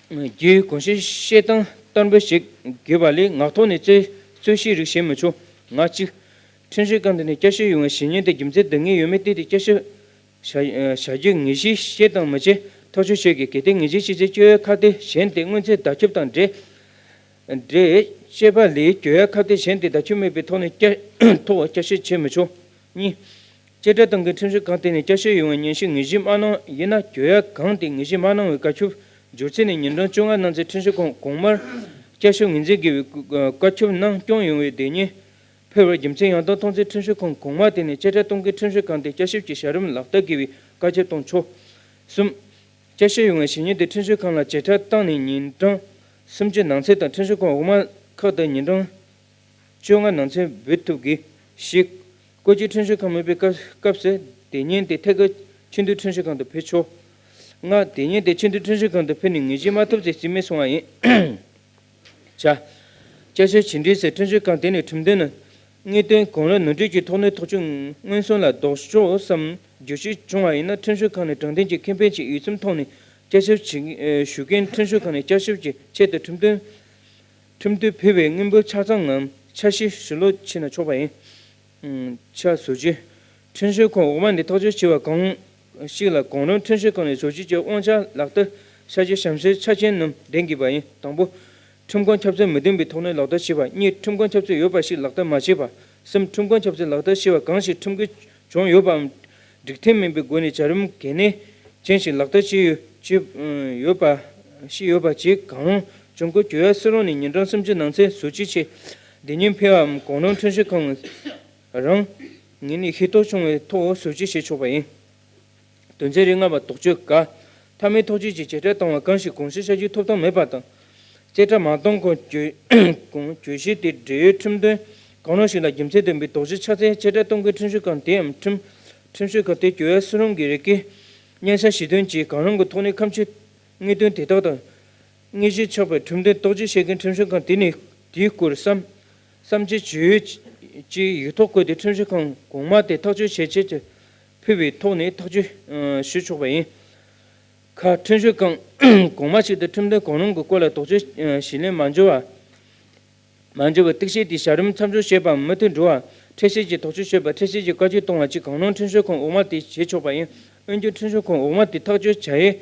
བརྒྱུད་གོང་ཞུས་བཤད་སྟངས་བསྟར་འབུལ་བྱེད་དགོས་པ་ལས་ངག་ཐོག་ནས་རྩོད་རྩོད་གཞི་རིགས་བྱེད་མི་ཆོག། ང་གཅིག་ཁྲིམས་ཞིབ་ཁང་དེ་ནས་བསྐྱར་ཞིབ་ཡོང་བའི་བྱེད་ཉེས་དེ་རྒྱུ་མཚན་འདང་ངེས་ཡོད་མེད་བལྟས་ཏེ་བསྐྱར་ཞིབ་བྱ་བྱ་རྒྱུའི་ངོས་གཞི་བཤད་དང་མི་བྱེད་ཐག་གཅོད་བྱེད་དགོས། གལ་ཏེ་ངོས་གཞི་བཤད་ཚེ་བཅོལ་བའི་ཁ་གཏད་གཞན་དེ་སྔོན་ཚུད་བརྡ་ཁྱབ་དང་འབྲེལ། འབྲེལ་བཅད་པ་ལས་གྱོད་ཡ་ཁ་གཏད་གཞན་དེ་བརྡ་ཁྱབ་མེད་པའི་ཐོག་ནས་བསྐྱར་ཐོག་བསྐྱར་ཞིབ་བྱེད་མི་ཆོག། གཉིས། བཅད་ཁྲ་གཏོང་མཁན་ཁྲིམས་ཞིབ་ཁང་དེ་ནས་བསྐྱར་ཞིབ་ཡོང་བའི་སྙན་ཞུ་ངོས་བཞེས་མ་གནང་ཡིན་ན་གྱོད་ཡ་གང་དེ་ངོས་བཞེས་མ་གནང་བའི་བཀའ་ཁྱབ་བསྒྱུར་ཚད་ནས་ཉིན་གྲངས་བཅོ་ལྔ་གནང་ཚེ་ཁྲིམས་ཞིབ་ཁང་གོང་མར་བསྐྱར་ཞིབ་ངོས་འཛིན་དགོས་པའི་བཀའ་ཁྱབ་གནང་སྐྱོང་ཡོང་བའི་དེ་ཉིད་ འཕེལ་བར་རྒྱུ་མཚན་ཡང་དག་མཐོང་ཚེ་ཁྲིམས་ཞིབ་ཁང་གོང་མ་དེ་ནས་དཔྱ་ཁྲལ་གཏོང་མཁན་ཁྲིམས་ཞིབ་ཁང་དེ་བསྐྱར་ཞིབ་ཀྱི་བྱ་རིམ་ལག་བསྟར་དགོས་པའི་བཀའ་ཁྱབ་གཏོང་ཆོག་གསུམ། དཔྱད་ཞིབ་ཡོང་བའི་གཞི་ཉིན་དེ་ཁྲིམས་ཞིབ་ཁང་ལ་བྱེ་བྲག་བཏང་ནས་ཉིན་གྲངས་སུམ་ཅུ་ནང་ཚུད་དང་ཁྲིམས་ཞིབ་ཁང་འོག་མ་ཁག་ཏུ་ཉིན་གྲངས་བཅོ་ལྔ་ནང་ཚུད་འབུལ་ཐུབ་དགོས། བཞི། སྐོར་སྐྱོད་ཁྲིམས་ཞིབ་ཁང་མེད་པའི་སྐབས་སྐབས་སུ་དེ་ཉིན་དེ་ཐད་ཀར་ཆེས་མཐོའི་ཁྲིམས་ཞིབ་ཁང་དུ་ཕེབས་ཆོག་ལྔ། དེ་ཉིན་དེ་ཆེས་མཐོའི་ཁྲིམས་ཞིབ་ཁང་དུ་ཕེབས་ནས་ངོས་བཞེས་མ་ཐུབ་ཚེ་རྩིས་མེད་སོང་བ་ཡིན། བྱ། བསྐྱར་ཞིབ་བྱས་འབྲས་སུ་ཁྲིམས་ཞིབ་ཁང་དེ་ནས་ཁྲིམས་དོན་ནི་དངོས་དོན་གང་རུང་ནོར་འཁྲུལ་གྱི་ཐོག་ནས་ཐག་གཅོད་མངོན་སུམ་ལ་ལྡོག་ཕྱོགས་སམ་བསྒྱུར་བཅོས་བྱུང་བ་ཡིན་ན་ཁྲིམས་ཞིབ་ཁང་ནས་དྲང་བདེན་གྱི་ཁེ་ཕན་ཆེད་འོས་འཚམ་ཐོག་ནས་བསྐྱར་ཞིབ་བྱེད་ཞུ་མཁན་ཁྲིམས་ཞིབ་ཁང་ནས་བསྐྱར་ཞིབ་ཀྱི་ཆེད་དུ་ཁྲིམས་དོན་ཁྲིམས་དོན་ཕུལ་བའི་དངུལ་འབོར་ཆ་ཚང་ངམ་ཆ་ཤས་ཞུ་ལོག་བྱས་ན་ཆོག་པ་ཡིན། ཆ་བཟོ་རྒྱུ། ཁྲིམས་ཞིབ་ཁང་འོག་མ་ནས་ཐག་གཅོད་བྱས་པ་གང་ཞིག་ལ་གང་རུང་ཁྲིམས་ཞིབ་ཁང་ནས་བཟོ་བཅོས་ཀྱི་དབང་ཆ་ལག་བསྟར་བྱ་རྒྱུ་གཤམ་གསལ་ཆ་རྐྱེན་རྣམས་ལྡན་དགོས་པ་ཡིན། དང་པོ། ཁྲིམས་ཁང་ཁྱབ་ཚད་མི་ལྡན་པའི་ཐོག་ནས་ལག་བསྟར་བྱས་པ། གཉིས། ཁྲིམས་ཁང་ཁྱབ་ཚད་ཡོད་པ་ཞིག་ལག་བསྟར་མ་བྱས་པ། གསུམ། ཁྲིམས་ཁང་ཁྱབ་ཚད་ལག་བསྟར་བྱས་པ་གང་ཞིག་ཁྲིམས་འགལ་བྱུང་ཡོད་པའམ་སྒྲིག་མཐུན་མིན་པའི་སྒོ་ནས་བྱ་རིམ་གལ་གནད་ཅན་ཞིག་ལག་བསྟར་བྱས་ཡོད་བྱས་ཡོད་པ་ཞིག་ཡོད་པ་བཅས་གང་རུང་བྱུང་སྐབས་གྱོད་ཡ་སུ་རུང་ནས་ཉིན་གྲངས་སུམ་ཅུ་ནང་ཚུད་བཟོ་བཅོས་ཆེད་དེ་ཉིན་ཕེབས་པའམ་གང་རུང་ཁྲིམས་ཞིབ་ཁང་རང་ངོས་ནས་ཤེས་རྟོགས་བྱུང་བའི་ཐོག་བཟོ་བཅོས་བྱེད་ཆོག་པ་ཡིན། དོན་ཚན་རེ་ལྔ་པ། དོགས་གཅོད། ག་མཐའ་མའི་ཐག་གཅོད་ཀྱི་བྱེ་བྲག་བཏང་བ་གང་ཞིག་དགོངས་ཞིབ་བྱ་རྒྱུའི་ཐོབ་ཐང་མེད་པ་དང་། རྩིས་ཁྲ་མ་བཏང་གོང་གྱོད་གོང་གྱོད་གཞི་དེ་འབྲེལ་ཡོད་ཁྲིམས་དོན་གང་རུང་ཞིག་ལ་རྒྱུ་མཚན་ལྡན་པའི་དོགས་གཞི་ཆགས་ཚེ་བྱེ་བྲག་གཏོང་མཁན་ཁྲིམས་ཞིབ་ཁང་དེའམ་ཁྲིམས་ཁྲིམས་ཞིབ་ཁང་དེ་གྱོད་ཡ་སུ་རུང་གི་རེ་སྐུལ་སྙན་སེང་ཞུ་དོན་བཅས་གང་རུང་གི་ཐོག་ནས་ཁ་མཆུ་དངོས་དོན་དེ་དག་དང་དངོས་གཞི་ཆགས་པའི་ཁྲིམས་དོན་རྟོག་དཔྱོད་བྱེད་མཁན་ཁྲིམས་ཞིབ་ཁང་དེ་ནས་དེའི་སྐོར་བསམ་བསམ་ཚུལ་ཇི་ཡོད་ཅེས་ཡིག་ཐོག་བཀོད་དེ་ཁྲིམས་ཞིབ་ཁང་གོང་མ་དེ་ཐག་གཅོད་བྱེད་ཆེད་དུ་ཕུལ་བའི་ཐོག་ནས་ཐག་གཅོད་ཞུ་ཆོག་པ་ཡིན། ཁ་ཁྲིམས་ཞིབ་ཁང་གོང་མ་ཞིག་ཏུ་ཁྲིམས་དོན་གང་རུང་གི་སྐོར་ལ་དོགས་གཅོད་ཞུས་ལན་མ་འབྱོར་བ། མ་འབྱོར་བར་གཏུག་བཤེར་དེའི་བྱ་རིམ་མཚམས་འཇོག་བྱས་པའམ་མུ་མཐུད་འགྲོ་བར་ཁྲལ་བཤེར་གྱི་དོགས་གཅོད་བྱས་པ། ཁྲལ་བཤེར་གྱི་བཀའ་བཀྱོན་གཏོང་བ་བཅས་གང་རུང་ཁྲིམས་ཞིབ་ཁང་འོག་མ་དེས་བྱེད་ཆོག་པ་ཡིན། འོན་ཀྱང་ཁྲིམས་ཞིབ་ཁང་འོག་མ་དེས་ཐག་གཅོད་བྱ་ཡུལ་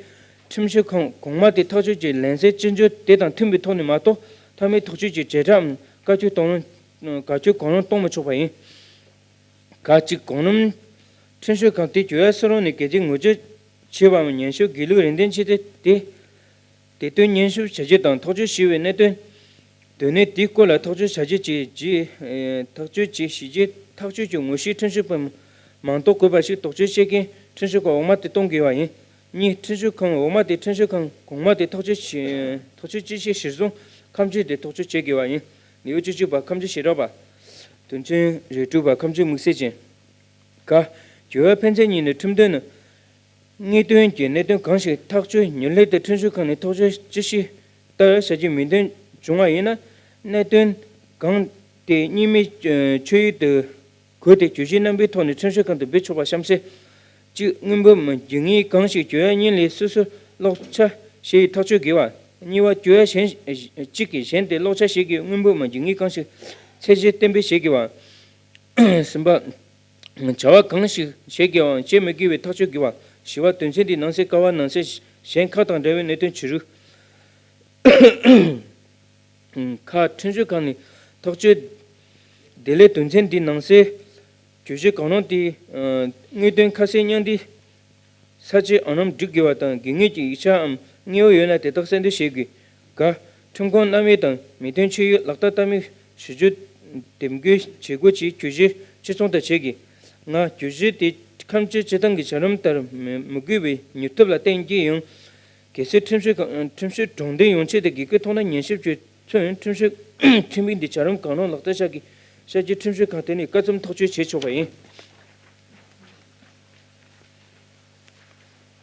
ཁྲིམས་ཞིབ་ཁང་གོང་མ་དེས་ཐག་གཅོད་ཀྱི་ལན་གསལ་སྤྱི་འགྱུར་དེ་དང་མཐུན་པའི་ཐོག་ནས་མ་གཏོགས་མཐའ་མའི་ཐག་གཅོད་ཀྱི་བྱེ་བྲག་བཀའ་བཀྱོན་གཏོང་བཀའ་བཀྱོན་གང་རུང་གཏོང་མི་ཆོག་པ་ཡིན། ག་གཅིག་གོང་རིམ་ཁྲིམས་ཞིབ་ཁང་དེ་གྱོད་ཡ་སུ་རུང་ནས་གལ་ཆེ་ངོས་བརྗོད་བྱས་པའམ་སྙན་ཞུ་དགེ་ལུགས་རེ་འདུན་བྱས་ཏེ་དེ་དེ་དོན་སྙན་ཞུ་བྱ་རྒྱུ་དང་ཐག་གཅོད་ཞུས་པའི་གནད་དོན་དོན་གནད་དེའི་སྐོར་ལ་ཐག་གཅོད་བྱ་རྒྱུ་བཅས་ཀྱི་ཐག་གཅོད་ཀྱི་གཞི་རྒྱུ་ཐག་གཅོད་ཀྱི་ངོ་བཤུས་ཁྲིམས་ཞིབ་པར་མ་གཏོགས་དགོས་པ་ཞིག་དོགས་གཅོད་བྱེད་མཁན་ཁྲིམས་ཞིབ་ཁང་འོག་མ་དེ་གཏོང་དགོས་པ་ཡིན། གཉིས། ཁྲིམས་ཞིབ་ཁང་འོག་མ་དེ་ཁྲིམས་ཞིབ་ཁང་གོང་མ་དེ་ཐག་གཅོད་བྱེད་ཐག་གཅོད་ཅི་བྱེད་གཞིར་བཟུང་ཁ་མཆུ་དེ་ཐག་གཅོད་བྱེད་དགོས་པ་ཡིན། ལེའུ་བཅུ་གཅིག་པ། ཁ་མཆུ་ཞེ་དྲག་པ། དོན་ཚན་རེ་དྲུག་པ། ཁ་མཆུ་དམིགས་བསལ་ཅན། ག་གྱོད་ཡ་ཕན་ཚུན་གཉིས་ནི་ཁྲིམས་དོན་ནི། དངོས་དོན་གྱི་གནད་དོན་གང་ཞིག་ཐག་གཅོད་མྱུར་སླད་དུ་ཁྲིམས་ཞིབ་ཁང་ནས་ཐག་གཅོད་ཅི་ཞིག་ལྟར་བྱ་རྒྱུའི་མོས་མཐུན་བྱུང་བ་ཡིན་ན། གནད་དོན་གང་དེ་གཉིས་མེད་ཆོད་ཡུལ་དུ་གོ་སྟེ་གྱོད་གཞི་རྣམ་པའི་ཐོག་ནས་ཁྲིམས་ཞིབ་ཁང་དུ་འབུལ་ཆོག་པ་གཤམ་གསལ། གཅིག་དངུལ་འབོར་མི་འགྱུར་ངེས་གང་ཞིག་གྱོད་ཡ་གཉིས་ལས་སོ་སོར་ལོག་ཆ་བྱེད་ཡུལ་ཐག་གཅོད་དགོས་པ། གཉིས་པ་གྱོད་ཡ་གཞན་གཅིག་གིས་གཞན་དེ་ལོག་ཆ་བྱེད་དགོས་དངུལ་འབོར་མི་འགྱུར་ངེས་གང་ཞིག་ཚད་གཞི་གཏན་འབེབས་བྱེད་དགོས་པ། གསུམ་པ། བྱ་བ་གང་ཞིག་བྱེད་དགོས་པའམ་བྱེད་མི་དགོས་པའི་ཐག་གཅོད་དགོས་པ། བཞི་པ། དོན་ཚན་འདིའི་ནང་གསལ་ཀ་བ་ནང་གསལ་གཞན་ཁག་དང་འདྲ་བའི་གནད་དོན་བྱུང་རུང་། ཁ་ཁྲིམས་ཞིབ་ཁང་ནས་ཐག་གཅོད་དེ་ལས་དོན་ཚན་འདིའི་ནང་གསལ་གྱོད་གཞི་གང་རུང་དེའི་དངོས་དོན་ཁ་གསལ་མཉམ་འདེགས་ས་བཅད་ཨང་རིམ་སྒྲིག་དགོས་པ་དང་དགོས་ངེས་ཀྱི་ཡིག་ཆའམ་དངོས་པོ་ཡོད་ན་དེ་དག་གསལ་འདོན་བྱེད་དགོས། ག་ཁྲིམས་ཁང་རྣམ་དབྱེ་དང་མོས་མཐུན་ཆོད་ཡུལ་ལག་བསྟར་ལྟ་མི་ཞུ་རྒྱུ་འདེམས་བསྐོའི་བྱེད་སྒོ་བཅས་གྱོད་གཞི་གཅིག་མཚུངས་དང་བྱེད་དགོས། ལྔ། གྱོད་གཞི་དེ་ཁ་མཆུ་སྤྱི་བཏང་གི་བྱ་རིམ་ལྟར་མི་མི་དགོས་པའི་མྱུར་ཐབས་ལ་བརྟེན་གྱི་ཡང་། གལ་སྲིད་ཁྲིམས་ཞིབ་ཁང་ཁྲིམས་ཞིབ་དྲང་བདེན་ཡོང་ཆེད་དུ་དགོས་མཁོ་མཐོང་ན་ཉན་ཞིབ་བྱས་ཚུན་ཁྲིམས་ཞིབ་ཁྲིམས་ཡིག་འདི་བྱ་རིམ་གང་རུང་ལག་བསྟར་བྱ་དགོས། བྱ་རྒྱུ་ཁྲིམས་ཞིབ་ཁང་དེ་ནས་བཀའ་ཙམ་ཐག་གཅོད་བྱེད་ཆོག་པ་ཡིན།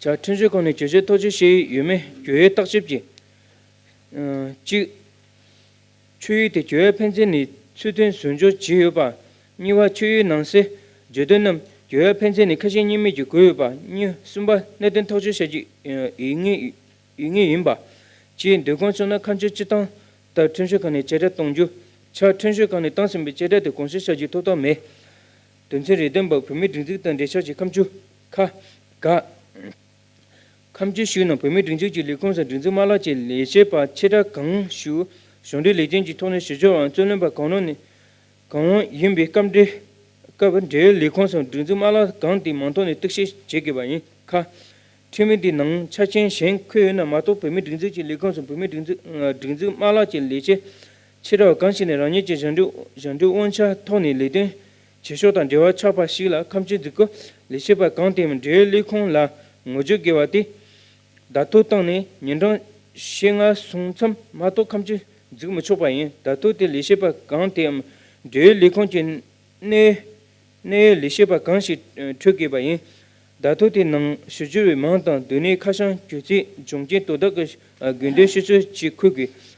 བྱ། ཁྲིམས་ཞིབ་ཁང་ནས་གྱོད་གཞི་ཐག་གཅོད་བྱས་ཡོད་མེད་གྱོད་ཡུལ་བརྟག་ཞིབ་ཀྱི། གཅིག་ཆོད་ཡུལ་དེ་གྱོད་ཡ་ཕན་ཚུན་ནས་ཚུལ་མཐུན་ཟུང་འཇོག་བྱས་ཡོད་པ། གཉིས་པ། ཆོད་ཡུལ་ནང་གསལ་བརྗོད་དོན་རྣམས་གྱོད་ཡ་ཕན་ཚུན་ནས་ཁ་ཞེ་གཉིས་མེད་ཀྱིས་གོ་ཡོད་པ། གཉིས། གསུམ་པ། གནད་དོན་ཐག་གཅོད་བྱ་རྒྱུ་ཡོད་ངེས་ཡོད་ངེས་ཡིན་པ། བཅས་འདོད་ཁུངས་བྱུང་ན་ཁ་མཆུ་སྤྱི་བཏང་ལྟར་ཁྲིམས་ཞིབ་ཁང་ནས་བཅད་ཁྲ་གཏོང་རྒྱུ། བྱ། ཁྲིམས་ཞིབ་ཁང་ནས་བཏང་ཟིན་པའི་བཅད་ཁྲ་དེ་དགོངས་ཞིབ་བྱ་རྒྱུའི་ཐོབ་ཐང་མེད། དོན་ཚན་རེ་བདུན་པ། བོད་མིའི་སྒྲིག་འཛུགས་དང་འབྲེལ་ཆགས་ཀྱི་ཁ་མཆུ། ཁ། ག་ཁ་མཆུ་ཞུས་ན་བོད་མིའི་སྒྲིག་འཛུགས་ཀྱི་ལས་ཁུངས་སམ་སྒྲིག་འཛུགས་མ་ལག་གི་ལས་བྱེད་པ་ཕྱིར་བསྒྲགས་གང་ཞུ་གཞུང་འབྲེལ་ལས་དོན་གྱི་ཐོག་ནས་ཞུ་སྦྱོར་བའམ་རྩོད་ལེན་པ་གང་རུང་ནས་གང་རུང་ཡིན་པའི་སྐབས་འབྲེལ་སྐབས་འབྲེལ་ཡོད་ལས་ཁུངས་སམ་སྒྲིག་འཛུགས་མ་ལག་གང་དེའི་མིང་ཐོག་ནས་གཏུག་བཤེར་བྱེད་དགོས་པ་ཡིན། ཁ། ཁྲིམས་ཡིག་འདིའི་ནང་ཆ་རྐྱེན་གཞན་འཁོད་ཡོད་ན་མ་གཏོགས་བོད་མིའི་སྒྲིག་འཛུགས་ཀྱི་ལས་ཁུངས་སམ་བོད་མིའི་སྒྲིག་འཛུགས་སྒྲིག་འཛུགས་མ་ལག་གི་ལས་བྱེད་ ཕྱི་དྲགས་གང་ཞིག་ནས་རང་ཉིད་ཀྱི་ཞབས་འདྲེན་ཞབས་འདྲེན་དབང་ཆ་ཐོག་ནས་ལས་དོན་བྱེད་ཕྱོགས་དང་འབྲེལ་བ་ཆགས་པ་ཞིག་ལ་ཁ་མཆུ་འཛིན་སྐབས་ལས་བྱེད་པ་གང་དེའམ་འབྲེལ་ཡོད་ལས་ཁུངས་ལ་ངོ་བརྗོད་དགོས་པ་དེ། བརྡ་ཐོ་བཏང་ནས་ཉིན་གྲངས་ཕྱེད་ལྔ་སོང་མཚམས་མ་གཏོགས་ཁ་མཆུ་འཛིན་མི་ཆོག་པ་ཡིན། བརྡ་ཐོ་དེ་ལས་བྱེད་པ་གང་དེའམ་འབྲེལ་ཡོད་ལས་ཁུངས་ཀྱི་གནད་གནད་ཡོད་ལས་བྱེད་པ་གང་ཞིག་འཕྲོད་དགོས་པ་ཡིན། བརྡ་ཐོ་དེའི་ནང་ཞིབ་སྦྱོར་བའི་མིང་དང་སྡོད་གནས་ཁ་བྱང་གྱོད་ཚད་སྦྱོང་མཁན་དོ་བདག་གི་དགོས་འདུན་ཤོད་ཚུལ་བཅས་འཁོད་དགོས།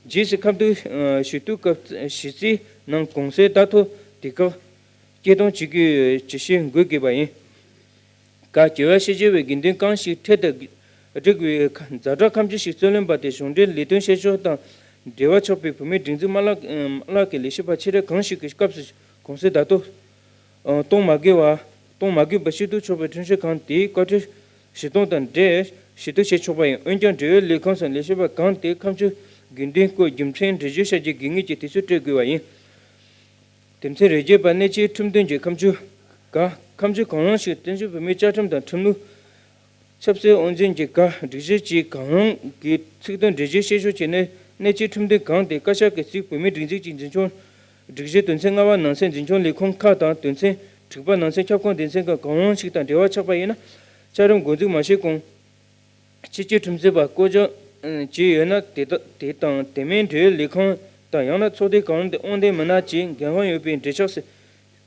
རྗེས་སུ་ཁ་མཐུན་ཞུ་གཏུག་སྐབས་གཞི་རྩའི་ནང་གོང་གསལ་བརྡ་ཐོ་དེ་ཁག་སྐྱེལ་གཏོང་བྱེད་རྒྱུའི་ཇུས་གཞི་འགོད་དགོས་པ་ཡིན། ག་རྒྱལ་བ་ཤེས་བྱ་བའི་དགེ་འདུན་གང་ཞིག་འཕྲལ་དུ་བསྒྲིགས་པའི་ཛ་དྲག་ཁ་མཆུ་ཞིག་རྩོད་ལེན་པ་དེ་གཞུང་འབྲེལ་ལས་དོན་བྱེད་ཕྱོགས་དང་འབྲེལ་བ་ཆོག་པའི་བོད་མིའི་སྒྲིག་འཛུགས་མ་ལག་མ་ལག་གི་ལས་བྱེད་པ་ཆེ་གྲས་གང་ཞིག་གི་སྐབས་སུ་གོང་གསལ་བརྡ་ཐོ་གཏོང་མ་དགོས་པ་གཏོང་མ་དགོས་པ་ཞུ་གཏུག་ཆོག་པའི་ཁྲིམས་ཞིབ་ཁང་དེའི་བཀའ་འཁྲོལ་ཞུ་གཏུག་དང་འབྲེལ་ཞུ་གཏུག་བྱེད་ཆོག་པ་ཡིན། འོན་ཀྱང་འབྲེལ་ཡོད་ལས་ཁུངས་སམ་ལས་བྱེད་པ་གང་དེས་ཁ་མཆུ་དགོས་འདུན་སྐོར་རྒྱུ་མཚན་འགྲེལ་བརྗོད་བྱ་རྒྱུའི་དགོས་ངེས་ཀྱི་དུས་ཚོད་སྤྲོད་དགོས་པ་ཡིན། དོན་ཚན་རེ་བརྒྱད་པ། གནད་ཆེའི་ཁྲིམས་དོན་གྱི་ཁ་མཆུ། ག་ཁ་མཆུ་གང་རུང་ཞིག་བཙན་བྱོལ་བོད་མིའི་བཅའ་ཁྲིམས་དང་ཁྲིམས་ལུགས། ཆབ་སྲིད་དབང་འཛིན་གྱི་ག་སྒྲིག་གཞི་བཅས་གང་རུང་གི་ཚིག་དོན་འགྲེལ་བརྗོད་བཤད་ཞོར་བྱས་ནས་གནད་ཆེའི་ཁྲིམས་དོན་གང་དེ་བཀའ་ཤག་གིས་གཅིག་བོད་མིའི་སྒྲིག་འཛུགས་ཀྱི་འཛིན་སྐྱོང་སྒྲིག་གཞི་དོན་ཚན་ལྔ་པ་ནང་གསལ་འཛིན་སྐྱོང་ལས་ཁུངས་ཁག་དང་དོན་ཚན་དྲུག་པ་ནང་གསལ་ཁྱབ་ཁོངས་སྡེ་ཚན་ཁག་གང་རུང་ཞིག་དང་འབྲེལ་བ་ཆགས་པ་ཡིན་ན། བཅའ་ཁྲིམས་འགོ་འཛུགས་མ་བྱས་གོང་ཕྱི་སྐྱོད་ཁྲིམས་རྩོད་པ་བསྐོ་གཞག་བྱས་ཡོད་ན་དེ་དག་དེ་དང་དེ་མིན་འབྲེལ་ཡོད་ལས་ཁུངས་དང་ཡང་ན་ཚོགས་སྡེ་གང་རུང་དེ་དབང་ལྡན་མི་སྣ་བཅས་འགན་དབང་ཡོད་པའི་འབྲེལ་ཆགས་སུ་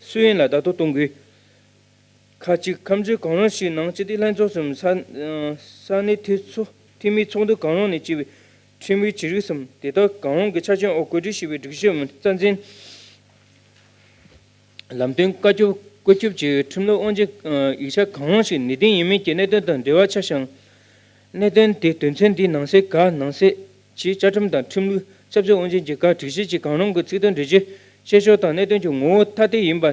སུ་ཡིན་ལ་བརྡ་ཐོ་གཏོང་དགོས། ཁག་གཅིག་ཁ་མཆུ་གང་རུང་ཞིག་ནང་སྤྱི་འཐུས་ལྷན་ཚོགས་སམ་ས་ས་གནས་འཐུས་ཚོགས་འཐུས་མིའི་ཚོགས་འདུ་གང་རུང་ནས་སྤྱི་པའི་ཁྲིམས་ཡིག་ཇི་རིགས་སམ་དེ་དག་གང་རུང་གི་ཆ་རྐྱེན་འོག་བཀོད་སྒྲིག་བྱས་པའི་སྒྲིག་གཞི་འམ་རྩ་འཛིན་ལམ་སྟོན་བཀའ་ཁྱབ་བཀོད་ཁྱབ་ཀྱི་ཁྲིམས་ལུགས་དབང་ཆའི་ཡིག་ཆ་གང་རུང་ཞིག་ནུས་ལྡན་ཡིན་མིན་གྱི་གནད་དོན་དང་འབྲེལ་བ་ཆགས་ཤིང་། གནད་དོན་དེ་དོན་ཚན་འདིའི་ནང་གསལ་ག་ནང་གསལ་གྱི་བཅའ་ཁྲིམས་དང་ཁྲིམས་ལུགས་ཆབ་སྲིད་དབང་ཆེན་གྱི་ག་སྒྲིག་གཞི་གཅིག་གང་རུང་གི་ཚིག་དོན་འགྲེལ་བརྗོད་བཤད་ཕྱོགས་དང་གནད་དོན་གྱི་ངོ་བོ་ཐ་དད་ཡིན་པ་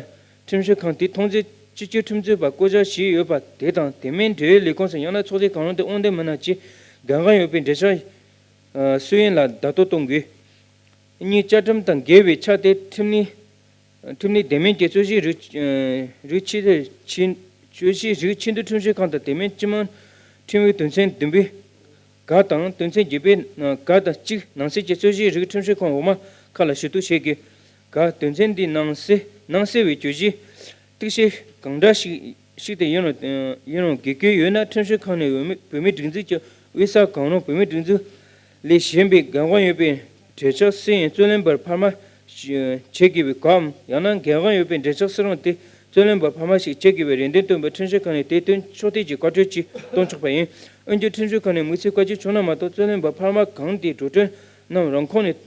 ཁྲིམས་ཞིབ་ཁང་དེའི་མཐོང་ཚུལ་སྤྱི་སྤྱོད་ཁྲིམས་རྩོད་པ་བསྐོ་གཞག་བྱས་ཡོད་པ་དེ་དང་དེ་མིན་འབྲེལ་ཡོད་ལས་ཁུངས་སུ་ཡང་ན་ཚོགས་སྡེ་གང་རུང་དེ་དབང་ལྡན་མི་སྣ་བཅས་འགན་དབང་ཡོད་པའི་འབྲེལ་ཆགས་སུ་ཡིན་ལ་བརྡ་ཐོ་གཏོང་དགོས། གཉིས། བཅའ་ཁྲིམས་དང་འགལ་བའི་ཆ་དེ་ཁྲིམས་ནི་ཁྲིམས་ནི་དེ་མིན་གྱི་རྩོད་གཞི་རིགས་རིགས་ཆེད་དུ་ཕྱིན་རྩོད་གཞི་རིགས་ཆེས་མཐོའི་ཁྲིམས་ཞིབ་ཁང་དང་དེ་མིན་སྤྱི་དམངས་ཁྲིམས་ཡིག་དོན་ཚན་བདུན་པའི་ག་དང་དོན་ཚན་བརྒྱད་པའི་ནང་ག་དང་གཅིག་ནང་གསེས་ཀྱི་རྩོད་གཞི་རིགས་ཁྲིམས་ཞིབ་ཁང་འོག་མ་ཁག་ལ་ཞུ་གཏུག་བྱེད་དགོས། ག་དོན་ཚན་འདིའི་ནང་གསེས་ནང་གསལ་བའི་གྱོད་གཞི་གཏུག་བཤེར་གང་འདྲ་ཞིག་ཞིག་དེ་ཡིན་རུང་ཡིན་རུང་དགོས་མཁོ་ཡོད་ན་ཁྲིམས་ཞིབ་ཁང་ནས་བོད་མི་བོད་མིའི་སྒྲིག་འཛུགས་ཀྱི་དབུས་ས་གང་རུང་བོད་མིའི་སྒྲིག་འཛུགས་ལས་གཞན་པའི་འགན་དབང་ཡོད་པའི་འབྲེལ་ཆགས་སུ་ཡིན་རྩོད་ལེན་པར་འཕར་མ་བྱེད་དགོས་པའི་སྐབས་ཡང་ན་འགན་དབང་ཡོད་པའི་འབྲེལ་ཆགས་སུ་རུང་དེ་རྩོད་ལེན་པར་འཕར་མ་ཞིག་བྱེད་དགོས་པའི་རེ་འདུན་བཏོན་པར་ཁྲིམས་ཞིབ་ཁང་ནས་དེ་དོན་ཕྱོགས་གཏད་ཀྱི་བཀའ་འཁྲོལ་གྱིས་གཏོང་ཆོག་པ་ཡིན། འོན་ཀྱང་ཁྲིམས་ཞིབ་ཁང་ནས་དམིགས་བསལ་བཀའ་འཁྲོལ་བྱུང་ན་མ་གཏོགས་རྩོད་ལེན་པར་འཕར་མ་གང་དེའི་འགྲོ་གྲོན་རྣམས་རང་ཁོངས་ནས་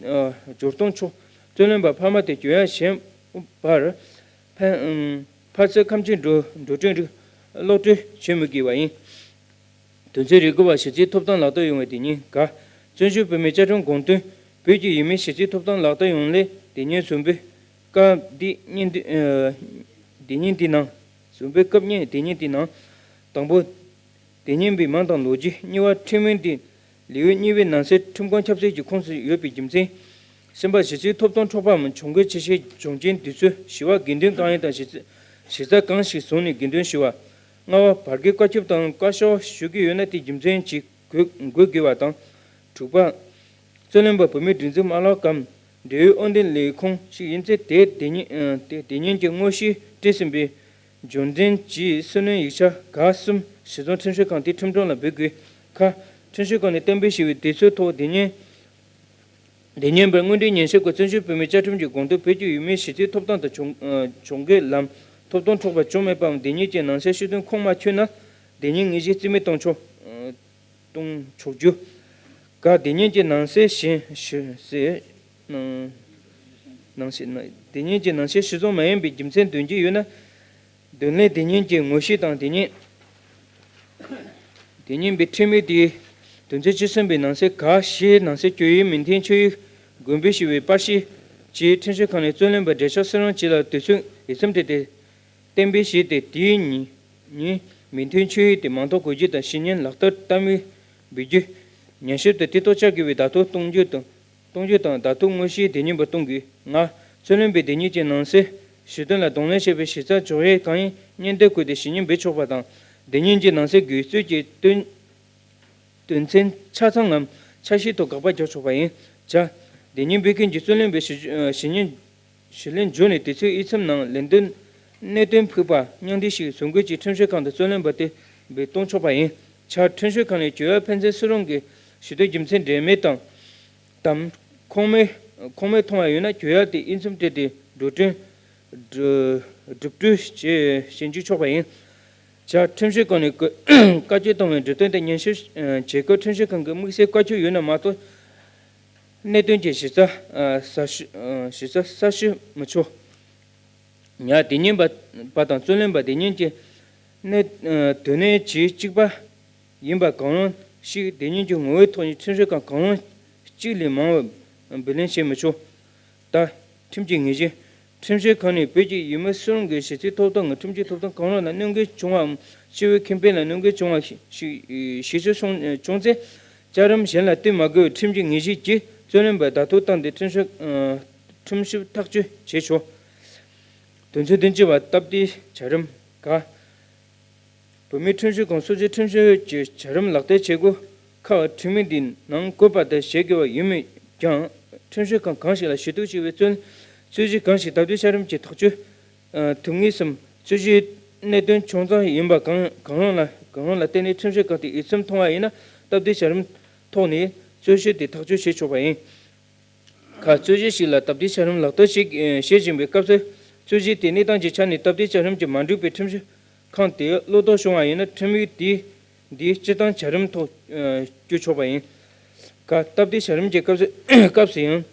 སྦྱོར་གཏོང་ཆོག་རྩོད་ལེན་པར་འཕར་མ་དེ་གྱོད་ཡ་གཞན་པར་ཕན་ཕར་ཚུར་ཁ་མཆུ་འགྲོ་འགྲོ་གྲོན་རིགས་གློག་སྤྲོད་བྱེད་མི་དགོས་པ་ཡིན། དོན་ཚན་རེ་དགུ་པ། གཞི་རྩའི་ཐོབ་ཐང་ལག་བསྟར་ཡོང་བའི་དེ་ཉིན་ག་བཙན་བྱོལ་བོད་མིའི་བཅའ་ཁྲིམས་དགོངས་དོན་བོད་ཀྱི་ཡུལ་མིའི་གཞི་རྩའི་ཐོབ་ཐང་ལག་བསྟར་ཡོང་སླད་དེ་ཉིན་བཟུང་བོད་སྐབས་འདི་ཉིན་འདི་དེ་ཉིན་འདི་ནང་བཟུང་བོད་སྐབས་ཉིན་དེ་ཉིན་འདི་ནང་དང་པོ། དེ་ཉིན་པའི་མིང་དང་ལོ་རྒྱུས། གཉིས་པ། ཁྲིམས་དབང་འདི་ལེའུ་གཉིས་པའི་ནང་གསལ་ཁྲིམས་ཁང་ཆབ་སྲིད་ཀྱི་ཁོངས་སུ་ཡོད་པའི་རྒྱུ་མཚན། གསུམ་པ། གཞི་རྩའི་ཐོབ་ཐང་འཕྲོག་པའམ་གྱོང་གུད་ཆེ་ཤོས་འབྱུང་རྐྱེན་དེ་ཚོའི་བྱ་བ་དགེ་འདུན་གང་ཡིན་དང་གཞི་རྩ་གཞི་རྩ་གང་ཞིག་བཟུང་ནས་དགེ་འདུན་ཞུ་བ། ལྔ་པ། བར་བརྒལ་བཀའ་ཁྱབ་དང་བཀའ་ཤོག་ཞུ་གི་ཡོད་ན་དེའི་རྒྱུ་མཚན་གྱིས་འགོད་འགོད་དགོས་པ་དང་། དྲུག་པ། རྩོད་ལེན་པ་བོད་མིའི་སྒྲིག་འཛུགས་མ་ལག་གམ་འབྲེལ་ཡོད་དབང་ལྡན་ལས་ཁུངས་ཤིག་ཡིན་ཚེ་དེ་དེ་ཉིན་དེ་དེ་ཉིན་གྱི་དངོས་གཞིའི་སྤྲད་ཟིན་པའི་འབྱོར་འབྲིང་གྱི་སུན་གནོན་ཡིག་ཆ་ག་གསུམ་གཞི་བཟུང་ཁྲིམས་ཞིབ་ཁང་དེའི་ཁྲིམས་དྲུང་ལ་འབུལ་དགོས། ཁ། ཁྲིམས་ཞིབ་ཁང་ནས་གཏན་འབེབས་བྱས་པའི་དུས་ཚོད་ཐོག་དེ་ཉིན་དེ་ཉིན་པར་དངོས་འབྲེལ་ཉན་ཞིབ་སྐོར་བཙན་བྱོལ་བོད་མིའི་བཅའ་ཁྲིམས་ཀྱི་དགོངས་དོན་བོད་ཀྱི་ཡུལ་མིའི་གཞི་རྩའི་ཐོབ་ཐང་དང་གྱོང་གྱོང་གུད་ལམ་ཐོབ་ཐང་འཕྲོག་པ་བྱུང་མེད་པའམ་དེ་ཉིན་གྱི་ནང་གསལ་ཤེས་དོན་ཁུངས་མ་འཁྱོལ་ན་དེ་ཉིན་ངེས་གཞི་རྩིས་མེད་གཏོང་ཆོག་གཏོང་ཆོག་རྒྱུ། ག་དེ་ཉིན་གྱི་ནང་གསལ་གཞན་ཞུ་ཟེར། ནང་ནང་གསལ་ན་དེ་ཉིན་གྱི་ནང་གསལ་གཞི་བཟུང་མ་ཡིན་པའི་རྒྱུ་མཚན་འདོན་གྱི་ཡོད་ན། འདོན་ལན་དེ་ཉིན་གྱི་ངོ་ཤེས་དང་དེ་ཉིན་དེ་ཉིན་པའི་ཁྲིམས་ཡིག་དེའི་དོན་ཚན་བཅུ་གསུམ་པའི་ནང་གསལ་ག་བཞིའི་ནང་གསལ་གྱོད་ཡིག་མིང་མཐུན་ཆོད་ཡིག་དགོངས་པའི་ཞི་བའི་པར་ཤིང་བཅས་ཁྲིམས་ཞིབ་ཁང་ནས་རྩོད་ལེན་པ་འབྲེལ་ཆགས་སུ་རུང་བཅས་ལ་དུས་ཚོད་ཡིག་ཚང་སྤྲད་དེ། གཏན་འབེབས་བྱས་ཏེ་དེའི་ཉིན་ཉིན་མིང་མཐུན་ཆོད་ཡིག་དེ་མ་འདང་དགོས་རྒྱུ་དང་གཞི་ཉིན་ལག་བསྟར་བསྟར་མུས་འབུལ་རྒྱུ། ཉན་ཞིབ་དང་དེ་ཐོག་བཅར་དགོས་པའི་བརྡ་ཐོ་གཏོང་རྒྱུ་དང་གཏོང་རྒྱུ་དང་བརྡ་ཐོ་དངོས་གཞི་དེ་ཉིན་པར་གཏོང་དགོས། ལྔ། རྩོད་ལེན་པས་དེ་ཉིན་གྱི་ནང་གསལ་ཞུ་དོན་ལ་གདོང་ལེན་བྱས་པའི་གཞི་རྩ་འཇོག་ཡས་གང་ཡིན་སྙན་ཐོ་བཀོད་དེ་གཞི་ཉིན་འབུལ་ཆོག་པ་དང་། དེ་ཉིན་གྱི་ནང་གསལ་དགོས་ཚུལ་གྱི་དོན། དོན་ཚན་ཆ་ཚང་ངམ་ཆ་ཤས་ཐོག་དགག་པ་རྒྱག་ཆོག་པ་ཡིན། བརྒྱ། སྡེ་གཉིས་སྤེལ་མཁན་གྱི་རྩོད་ལེན་པའི་གཞི་གཞི་རྙིང་གཞི་ལེན་བརྗོད་ནས་དེ་ཚོའི་དབྱེ་མཚམས་ནང་ལེན་དོན་གནད་དོན་ཕུད་པ་སྙིང་བསྡུས་ཤིག་བཟོ་འགོད་ཀྱིས་ཁྲིམས་ཞིབ་ཁང་དུ་རྩོད་ལེན་པ་དེ་སྦས་གཏོང་ཆོག་པ་ཡིན། ཆ་ཁྲིམས་ཞིབ་ཁང་ནས་གྱོད་ཡ་ཕན་ཚུན་སུ་རུང་གི་ཞུ་གཏུག་རྒྱུ་མཚན་འབྲེལ་མེད་དང་དམ་ཁུངས་མེད་ཁུངས་མེད་མཐོང་བ་ཡོད་ན་གྱོད་ཡ་དེ་དབྱེ་མཚམས་སྤྲད་དེ་འགྲོ་གྲོན་སྒྲུབ་སྒྲུབ་སྤྲོད་བྱེད་བྱེད་འཇུག་ཆོག་པ་ཡིན། ཆ་ཁྲིམས་ཞིབ་ཁང་ནས་བཀའ་བཀའ་བཀྱོན་བཏང་བའི་འབྲི་དོན་དེ་ཉན་ཞིབ་བྱེད་སྐབས་ཁྲིམས་ཞིབ་ཁང་གིས་དམིགས་བསལ་བཀའ་ཁྱབ་ཡོད་ན་མ་གཏོགས། གནད་དོན་གྱི་གཞི་རྩ་གསར་ཞུ་གཞི་རྩ་གསར་ཞུ་མི་ཆོག་ཉ་དེ་ཉན་པ་པ་དང་རྩོད་ལེན་པ་དེ་ཉིད་ཀྱི་གནད་དོན་གནད་གཞི་གཅིག་པ་ཡིན་པ་གང་རུང་ཞིག་དེ་ཉིད་ཀྱི་ངོ་བོའི་ཐོག་ནས་ཁྲིམས་ཞིབ་ཁང་གང་རུང་གཅིག་ལས་མང་བ་འབུལ་ལེན་བྱེད་མི་ཆོག་ད། ཁྲིམས་ཀྱི་ངེས་གཞི། ཁྲིམས་ཞིབ་ཁང་ནས་བོད་ཀྱི་ཡུལ་མི་སུ་རུང་གི་གཞི་རྩའི་ཐོབ་ཐང་གི་ཁྲིམས་ཀྱི་ཐོབ་ཐང་གང་རུང་ལ་གནོད་འགེལ་བྱུང་བའམ་སྤྱི་བོའི་ཁེ་ཕན་ལ་གནོད་འགེལ་བྱུང་བ་ཞིག་ཞིག་བྱས་ཚུལ་བྱུང་བྱུང་ཚེ། བཅའ་རིམ་གཞན་ལ་བསྟུན་མ་དགོས་པའི་ཁྲིམས་ཀྱི་ངེས་གཞི་བརྒྱུད་རྩོད་ལེན་པར་བརྡ་ཐོ་བཏང་སྟེ་ཁྲིམས་ཞིབ་ཁྲིམས་ཞིབ་ཐག་གཅོད་བྱས་ཆོག་དོན་ཚན་བདུན་ཅུ་པ། སྟབས་བདེའི་བྱ་རིམ་ག་བོད་མིའི་ཁྲིམས་ཞིབ་ཁང་སོ་སོའི་ཁྲིམས་ཞིབ་ཀྱི་བྱ་རིམ་ལག་བསྟར་བྱེད་སྒོ་ཁག་ཁྲིམས་ཡིག་འདིའི་ནང་བཀོད་པ་ལྟར་བྱེད་དགོས་པ་ཡིན་མོད་ཀྱང་། ཁྲིམས་ཞིབ་ཁང་གང་ཞིག་ལ་ཞུ་གཏུག་བྱས་པའི་རྩོད་རྩོད་གཞི་གང་ཞིག་སྟབས་བདེའི་བྱ་རིམ་གྱི་ཐག་གཅོད་ཐུབ་ངེས་སམ། རྩོད་གཞིའི་གནད་དོན་ཆུང་ཙག་ཡིན་པ་གང་གང་རུང་ལ་གང་རུང་ལ་བརྟེན་ནས་ཁྲིམས་ཞིབ་ཁང་དེས་འོས་འཚམ་མཐོང་བ་ཡིན་ན། སྟབས་བདེའི་བྱ་རིམ་ཐོག་ནས་རྩོད་གཞི་དེ་ཐག་གཅོད་བྱེད་ཆོག་པ་ཡིན། ཁ། རྩོད་གཞི་ཞིག་ལ་སྟབས་བདེའི་བྱ་རིམ་ལག་བསྟར་བྱེད་བྱེད་བཞིན་པའི་སྐབས་སུ། རྩོད་གཞི་དེ་གནས་སྟངས་ཀྱི་ཆ་ནས་སྟབས་བདེའི་བྱ་རིམ་གྱིས་མ་འགྲིག་པའི་ཁྲིམས་ཞིབ་ཁང་དེས་བློ་དོགས་བྱུང་བ་ཡིན་ན། ཁྲིམས་ཡིག་དེ་འདི་སྤྱིར་བཏང་བྱ་རིམ་ཐོག་བསྐྱུར་ཆོག་པ་ཡིན། ཁ། སྟབས་བདེའི་བྱ་རིམ་གྱི་སྐབས་སུ་སྐབས་སུ་ཡང་།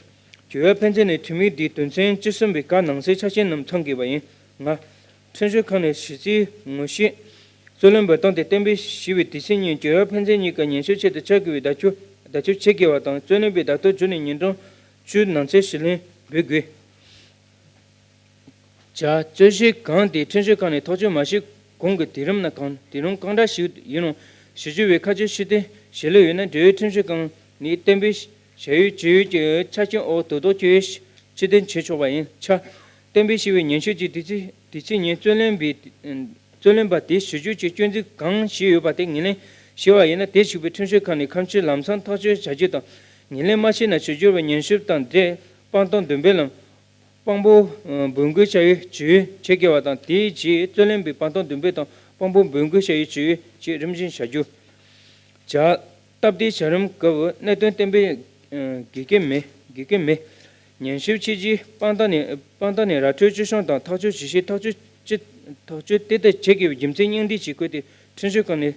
གྱོད་ཡ་ཕན་ཚུན་ནས་ཁྲིམས་ཡིག་དེའི་དོན་ཚན་བཅུ་གསུམ་པའི་ཀ་ནང་གསེས་ཆ་རྐྱེན་རྣམས་ཚང་དགོས་པ་ཡིན། ལྔ། ཁྲིམས་ཞིབ་ཁང་ནས་གཞི་རྩའི་ངོ་ཤེས། རྩོད་ལེན་པ་དང་དེ་གཏན་འབེབས་ཞུས་པའི་དུས་ཚོད་ཉིན་གྱོད་ཡ་ཕན་ཚུན་གཉིས་ཀ་ཉན་ཞིབ་ཆེད་དུ་བཅར་དགོས་པའི་བརྡ་ཁྱབ་བརྡ་ཁྱབ་བྱེད་དགོས་པ་དང་། རྩོད་ལེན་པའི་བརྡ་ཐོ་བརྒྱུད་ནས་ཉིན་གྲངས་བཅུ་ནང་ཚུད་ཞུ་ལན་འབུལ་དགོས། བྱ། རྩོད་གཞི་གང་དེ་ཁྲིམས་ཞིབ་ཁང་ནས་ཐག་གཅོད་མ་བྱས་གོང་གི་དུས་རིམ་ན་གང་དུས་རིམ་གང་འདྲ་ཞིག་ཡིན་རུང་། ཞུ་རྒྱུ་བའི་ཁ་ཆེ་ཕྱིར་འཐེན་བྱེད་ལུགས་ཡོད་ན། འབྲེལ་ཡོད་ཁྲིམས་ཞིབ་ཁང་ནས་གཏན་འབེབས་བྱ་ཡུལ་བྱེད་ཡུལ་གྱི་ཆ་རྐྱེན་འོག་དོ་བདག་གྱོད་ཡུལ་ཕྱིར་འཐེན་བྱེད་ཆོག་པ་ཡིན། ཆ། གཏན་འབེབས་ཞུས་པའི་ཉན་ཞིབ་ཀྱི་དུས་ཚོད་དུས་ཚོད་ཉིན་རྩོད་ལེན་པའི་རྩོད་ལེན་པ་དེ་ཞུ་རྒྱུ་གྱི་སྐྱོན་འཛུགས་གང་བྱས་ཡོད་པ་དེ་ངོས་ལེན་བྱས་པ་ཡིན་ན། དེ་ཞུགས་པའི་ཁྲིམས་ཞིབ་ཁང་ནས་ཁ་མཆུ་ལམ་སང་ཐག་གཅོད་བྱ་རྒྱུ་དང་། ངོས་ལེན་མ་བྱས་ན་ཞུ་རྒྱུ་བའི་ཉན་ཞིབ་དང་འབྲེལ་དཔང་རྟགས་འདོན་སྤེལ་ལམ། དཔང་པོ་འབོད་འགུལ་བྱ་ཡུལ་བྱེད་ཡུལ་བྱེད་དགོས་པ་དང་། དེའི་རྗེས་རྩོད་ལེན་པའི་དཔང་རྟགས་འདོན་སྤེལ་དང་དཔང་པོ་འབོད་འགུལ་བྱ་ཡུལ་བྱེད་ཡུལ་བཅས་རིམ་བཞིན་བྱ་རྒྱུ། བྱ། སྟབས་བདེའི་བྱ་རིམ་སྐབས་གནད་དོན་གཏན་འབེབས་དགེ་རྒན་མེད་དགེ་རྒན་མེད། ཉན་ཞིབ་ཆེད་ཀྱི་དཔང་རྟགས་ནས་དཔང་རྟགས་ནས་ར་འཕྲོད་བཅུ་བྱུང་དང་ཐག་གཅོད་ཇི་བཞིན་ཐག་གཅོད་ཅི་ཐག་གཅོད་དེ་ལྟར་བྱེད་དགོས་པའི་རྒྱུ་མཚན་སྙིང་བསྡུས་ཀྱིས་བཀོད་དེ་ཁྲིམས་ཞིབ་ཁང་ནས་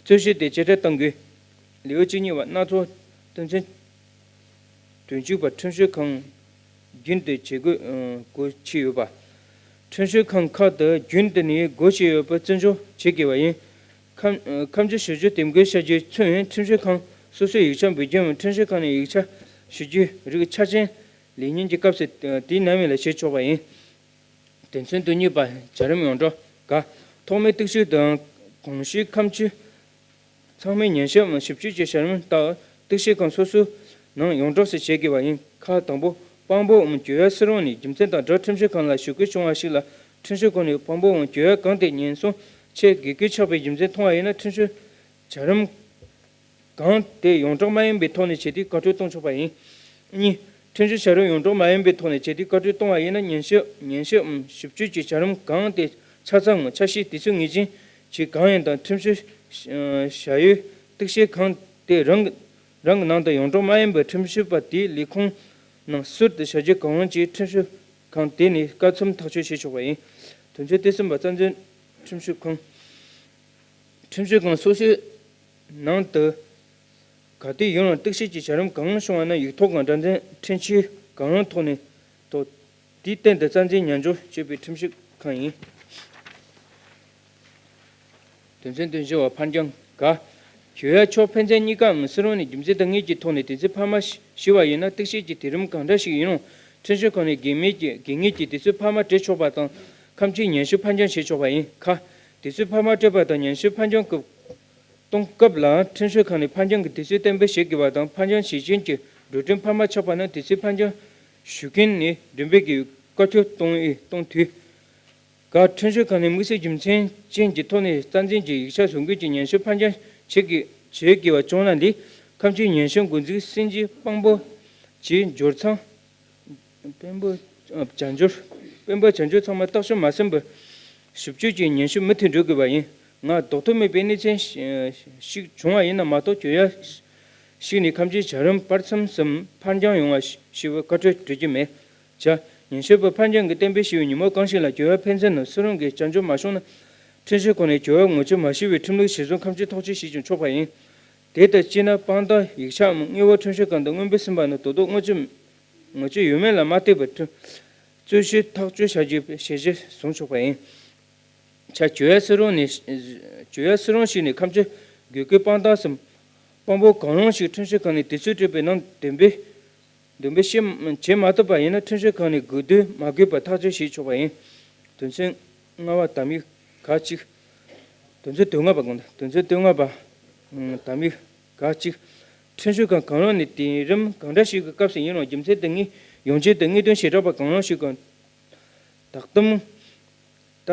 རྩོད་གཞི་དེ་ཆེ་མཐོང་གཏང་དགོས། ལེའུ་བཅུ་གཉིས་པ། སྣ་ཚོགས་དོན་ཚན། དོན་གཅིག་པ། ཁྲིམས་ཞིབ་ཁང་རྒྱུན་དུ་བྱེད་དགོས་སྒོ་ཕྱེ་ཡོད་པ། ཁྲིམས་ཞིབ་ཁང་ཁག་ཏུ་རྒྱུན་དུ་ནས་སྒོ་ཕྱེ་ཡོད་པར་བརྩི་འཇོག་བྱེད་དགོས་པ་ཡིན། ཁམས་ཁམས་ཀྱི་ཞུ་རྒྱུ་དེབ་འགོད་བྱ་རྒྱུས་མཚོན། ཁྲིམས་ཞིབ་ཁང་སོ་སོས་ཡིག་ཆ་འབུལ་རྒྱུའམ་ཁྲིམས་ཞིབ་ཁང་ནས་ཡིག་ཆ་ཞུ་རྒྱུའི་རིགས་ཆ་རྐྱེན་ལེགས་ཉེས་ཀྱི་སྐབས་སུ་དེའི་ནང་མིན་ལ་བྱེད་ཆོག་པ་ཡིན། དོན་ཚན་དོན་གཉིས་པ། བྱ་རིམ་ཡོངས་གྲགས། ག་ཐོག་མའི་གཏུག་བཤེར་དང་གོང་ཞུས་ཁམས་ཀྱི་ཚང་མའི་ཉན་ཞིབ་ཞིབ་དཔྱོད་ཀྱི་བྱ་རིམ་དག་གཏུག་བཤེར་ཁང་སོ་སོའི་ནང་ཡོངས་གྲགས་སུ་བྱེད་དགོས་པ་ཡིན། ཁག་དང་པོ། དཔང་པོའམ་གྱོད་ཡ་སུ་རུང་ནས་རྒྱུ་མཚན་དང་སྦྲགས་ཁྲིམས་ཞིབ་ཁང་ལ་ཞུ་སྐུལ་བྱུང་བ་ཞིག་ལ། ཁྲིམས་ཞིབ་ཁང་ནས་དཔང་པོའམ་གྱོད་ཡ་གང་དེ་ཉེན་སྲུང་ཆེད་དགོས་མཁོ་ཆགས་པའི་རྒྱུ་མཚན་མཐོང་བ་ཡིན་ན། ཁྲིམས་ཞིབ་བྱ་རིམ་གང་དེ་ཡོངས་གྲགས་མ་ཡིན་པའི་ཐོག་ནས་བྱས་ཏེ་བཀའ་འཁྲོལ་གཏོང་ཆོག་པ་ཡིན། གཉིས། ཁྲིམས་ཞིབ་བྱ་རིམ་ཡོངས་གྲགས་མ་ཡིན་པའི་ཐོག་ནས་བྱས་ཏེ་བཀའ་འཁྲོལ་གཏོང་བ་ཡིན་ན། ཉན་ཞིབ་ཉན་ཞིབ་ཞིབ་དཔྱོད་ཀྱི་བྱ་རིམ་གང་དེ་ཆ་ཚང་ཆ་ཤས་དུས་ཚོད་ངེས་ཅན་གྱི་གང་ཡིན་དང་། ཁྲིམས་ཞིབ་བྱ་ཡུལ་གཏུག་བཤེར་ཁང་དེ་རང་རང་གི་ནང་དུ་ཡོངས་གྲགས་མ་ཡིན་པའི་ཁྲིམས་ཞིབ་པ་དེའི་ལས་ཁུངས་ནང་ཟུར་དུ་བྱ་རྒྱུ་གང་རུང་གིས་ཁྲིམས་ཞིབ་ཁང་དེ་ནས་བཀའ་མཚམས་ཐག་གཅོད་བྱེད་ཆོག་པ་ཡིན། དོན་ཚན་དེ་གསུམ་པ། རྩ་འཛིན་ཁྲིམས་ཞིབ་ཁང་། ཁྲིམས་ཞིབ་ཁང་སོ་སོའི་ནང་དུ་ག་དུས་ཡིན་རུང་གཏུག་བཤེར་གྱི་བྱ་རིམ་གང་བྱུང་བ་ན། ཡིག་ཐོག་གམ་སྒྲ་འཛིན་འཕྲིན་ཆས་གང་རུང་ཐོག་ནས་ཐོག་དེའི་སྟེང་དུ་རྩ་འཛིན་ཉན་འཇོག་བྱེད་པའི་ཁྲིམས་ཞིབ་ཁང་ཡིན། དོན་ཚན་དོན་བཞི་བ། ཕར་འགྱངས། ག་གྱོད་ཡ་ཕྱོགས་ཕན་ཚུན་གཉིས་ཀའམ་སུ་རུང་ནས་རྒྱུ་མཚན་དང་དངོས་ཀྱི་ཐོག་ནས་དུས་ཚོད་འཕར་མ་ཞུས་པ་ཡིན་ན། གཏུག་བཤེར་གྱི་དུས་རིམ་གང་འདྲ་ཞིག་ཡིན་རུང་། ཁྲིམས་ཞིབ་ཁང་ནས་དགོས་མེད་ཀྱི་དགོས་ངེས་ཀྱི་དུས་ཚོད་འཕར་མ་སྤྲད་ཆོག་པ་དང་། ཁམས་ཀྱི་ཉན་ཞིབ་ཕར་འགྱངས་བྱེད་ཆོག་པ་ཡིན། ཁ་དུས་ཚོད་འཕར་མ་སྤྲད་པ་དང་ཉན་ཞིབ་ཕར་འགྱངས་སྐབས་གཏོང་སྐབས་ལ། ཁྲིམས་ཞིབ་ཁང་ནས་ཕར་འགྱངས་ཀྱི་དུས་ཚོད་གཏན་འབེབས་བྱེད་དགོས་པ་དང་། ཕར་འགྱངས་བྱེད་རྐྱེན་གྱི་འགྲོ་གྲོན་འཕར་མ་ཆགས་པ་ན། དུས་ཚོད་ཕར་འགྱངས་ཞུ་མཁན་ནས་འགྲེམས་སྤེལ་གྱི་བཀའ་འཁྱོལ་གཏོང་ཡུལ་གཏོང་དུས། ག་ཁྲིམས་ཞིབ་ཁང་ནས་དམིགས་བསལ་རྒྱུ་མཚན་ཅན་གྱི་ཐོག་ནས་རྩ་འཛིན་གྱི་ཡིག་ཆ་བཟོ་འགོད་ཀྱི་ཉན་ཞིབ་ཕར་འགྱངས་བྱེད་དགོས་བྱེད་དགོས་པ་བྱུང་ན། འདི་ཁམས་ཀྱི་ཉན་ཞིབ་འགོ་འཛུགས་སྲིད་འཛིན་དཔང་པོ་ ཞེས་འབྱོར་ཚང་། དཔོན་པོ་ཨ་བྱ་འབྱོར། དཔོན་པོ་བྱ་འབྱོར་ཚང་མ་བརྟག་ཞིབ་མ་ཟིན་པར་ཞིབ་དཔྱོད་ཀྱི་སྙན་ཞུ་མུ་མཐུད་འབྲི་དགོས་པ་ཡིན། ང་ལྡོག་ཐབས་མེད་པའི་གནས་ཚུལ་ཞིག་བྱུང་བ་ཡིན་ན་མ་གཏོགས། གྱོད་ཡ་ཞིག་ནས་ཁམས་ཆེན་བྱ་རིམ་བར་མཚམས་སུ་ཕར་འགྱངས་ཡོང་བ་ཞེས་པའི་བཀའ་འཁྲོལ་འབྲི་རྒྱུ་མེད། བྱ། ཉིན་ཤས་པོ་ཕར་འགྱངས་ཀྱི་གཏན་འབེབས་ཞུས་པའི་ཉིན་མོ་གང་ཞིག་ལ་གྱོད་ཡ་ཕན་ཚུན་ནང་སུ་རུང་གིས་བཅར་འབྱོར་མ་བྱུང་ན། ཁྲིམས་ཞིབ་ཁང་ནས་གྱོད་ཡ་ངོ་སྤྲོད་མ་ཞུས་པའི་ཁྲིམས་ལུགས་གཞིར་བཟུང་ཁམས་ཆེན་ཐོག་བཅད་བྱེད་ཀྱང་ཆོག་པ་ཡིན། དེ་ལྟར་བྱས་ན་དཔང་རྟགས་ཡིག་ཆའམ་དངུལ་འབོར་ཁྲིམས་ཞིབ་ཁང་དུ་དངོས་འབེབས་ཟིན་པ་ནི་དོ་བདག་དངོས་ཆོས་ངོ་སྤྲོད་ཡོད་མེད་ལ་མ་ལྟོས་པར་ཁྲིམས་རྩོད་གཞི་ཐག་གཅོད་བྱ་རྒྱུའི་ཞལ་བཞེས་བཟུང་ཆོག་པ་ཡིན། བྱ། གྱོད་ཡ་སུ་རུང་ནས། གྱོད་ཡ་སུ་རུང་ཞིག་ནས་ཁམས་ཆེན་དགོས་མཁོའི་དཔང་རྟགས་སམ་དཔང་པོ་གང་རུང་ཞིག་ཁྲིམས་ཞིབ་ཁང་ནས་དུས་ཚོད་སྤྲད་པའི་ནང་འདོན་སྤེལ། འདོན་སྤེལ་བྱེད་བྱེད་མ་ཐུབ་པ་ཡིན་ན་ཁྲིམས་ཞིབ་ཁང་ནས་དགོས་དོན་མ་དགོས་པར་ཐག་གཅོད་བྱེད་ཆོག་པ་ཡིན། དོན་ཚན་ལྔ་པ་དམ་ཡིག་ཁག་གཅིག་དོན་ཚན་དོན་ལྔ་པ་དགོངས་དག་དོན་ཚན་དོན་ལྔ་པ། ཨ་དམ་ཡིག་ཁག་གཅིག་ཁྲིམས་ཞིབ་ཁང་གང་རུང་ནས་དུས་རིམ་གང་འདྲ་ཞིག་གི་སྐབས་སུ་ཡིན་རུང་རྒྱུ་མཚན་དང་དངོས་ཡོང་ཆེད་དུ་དངོས་དོན་བྱེ་བྲག་པ་གང་རུང་ཞིག་གི་བདག་དམ། ད་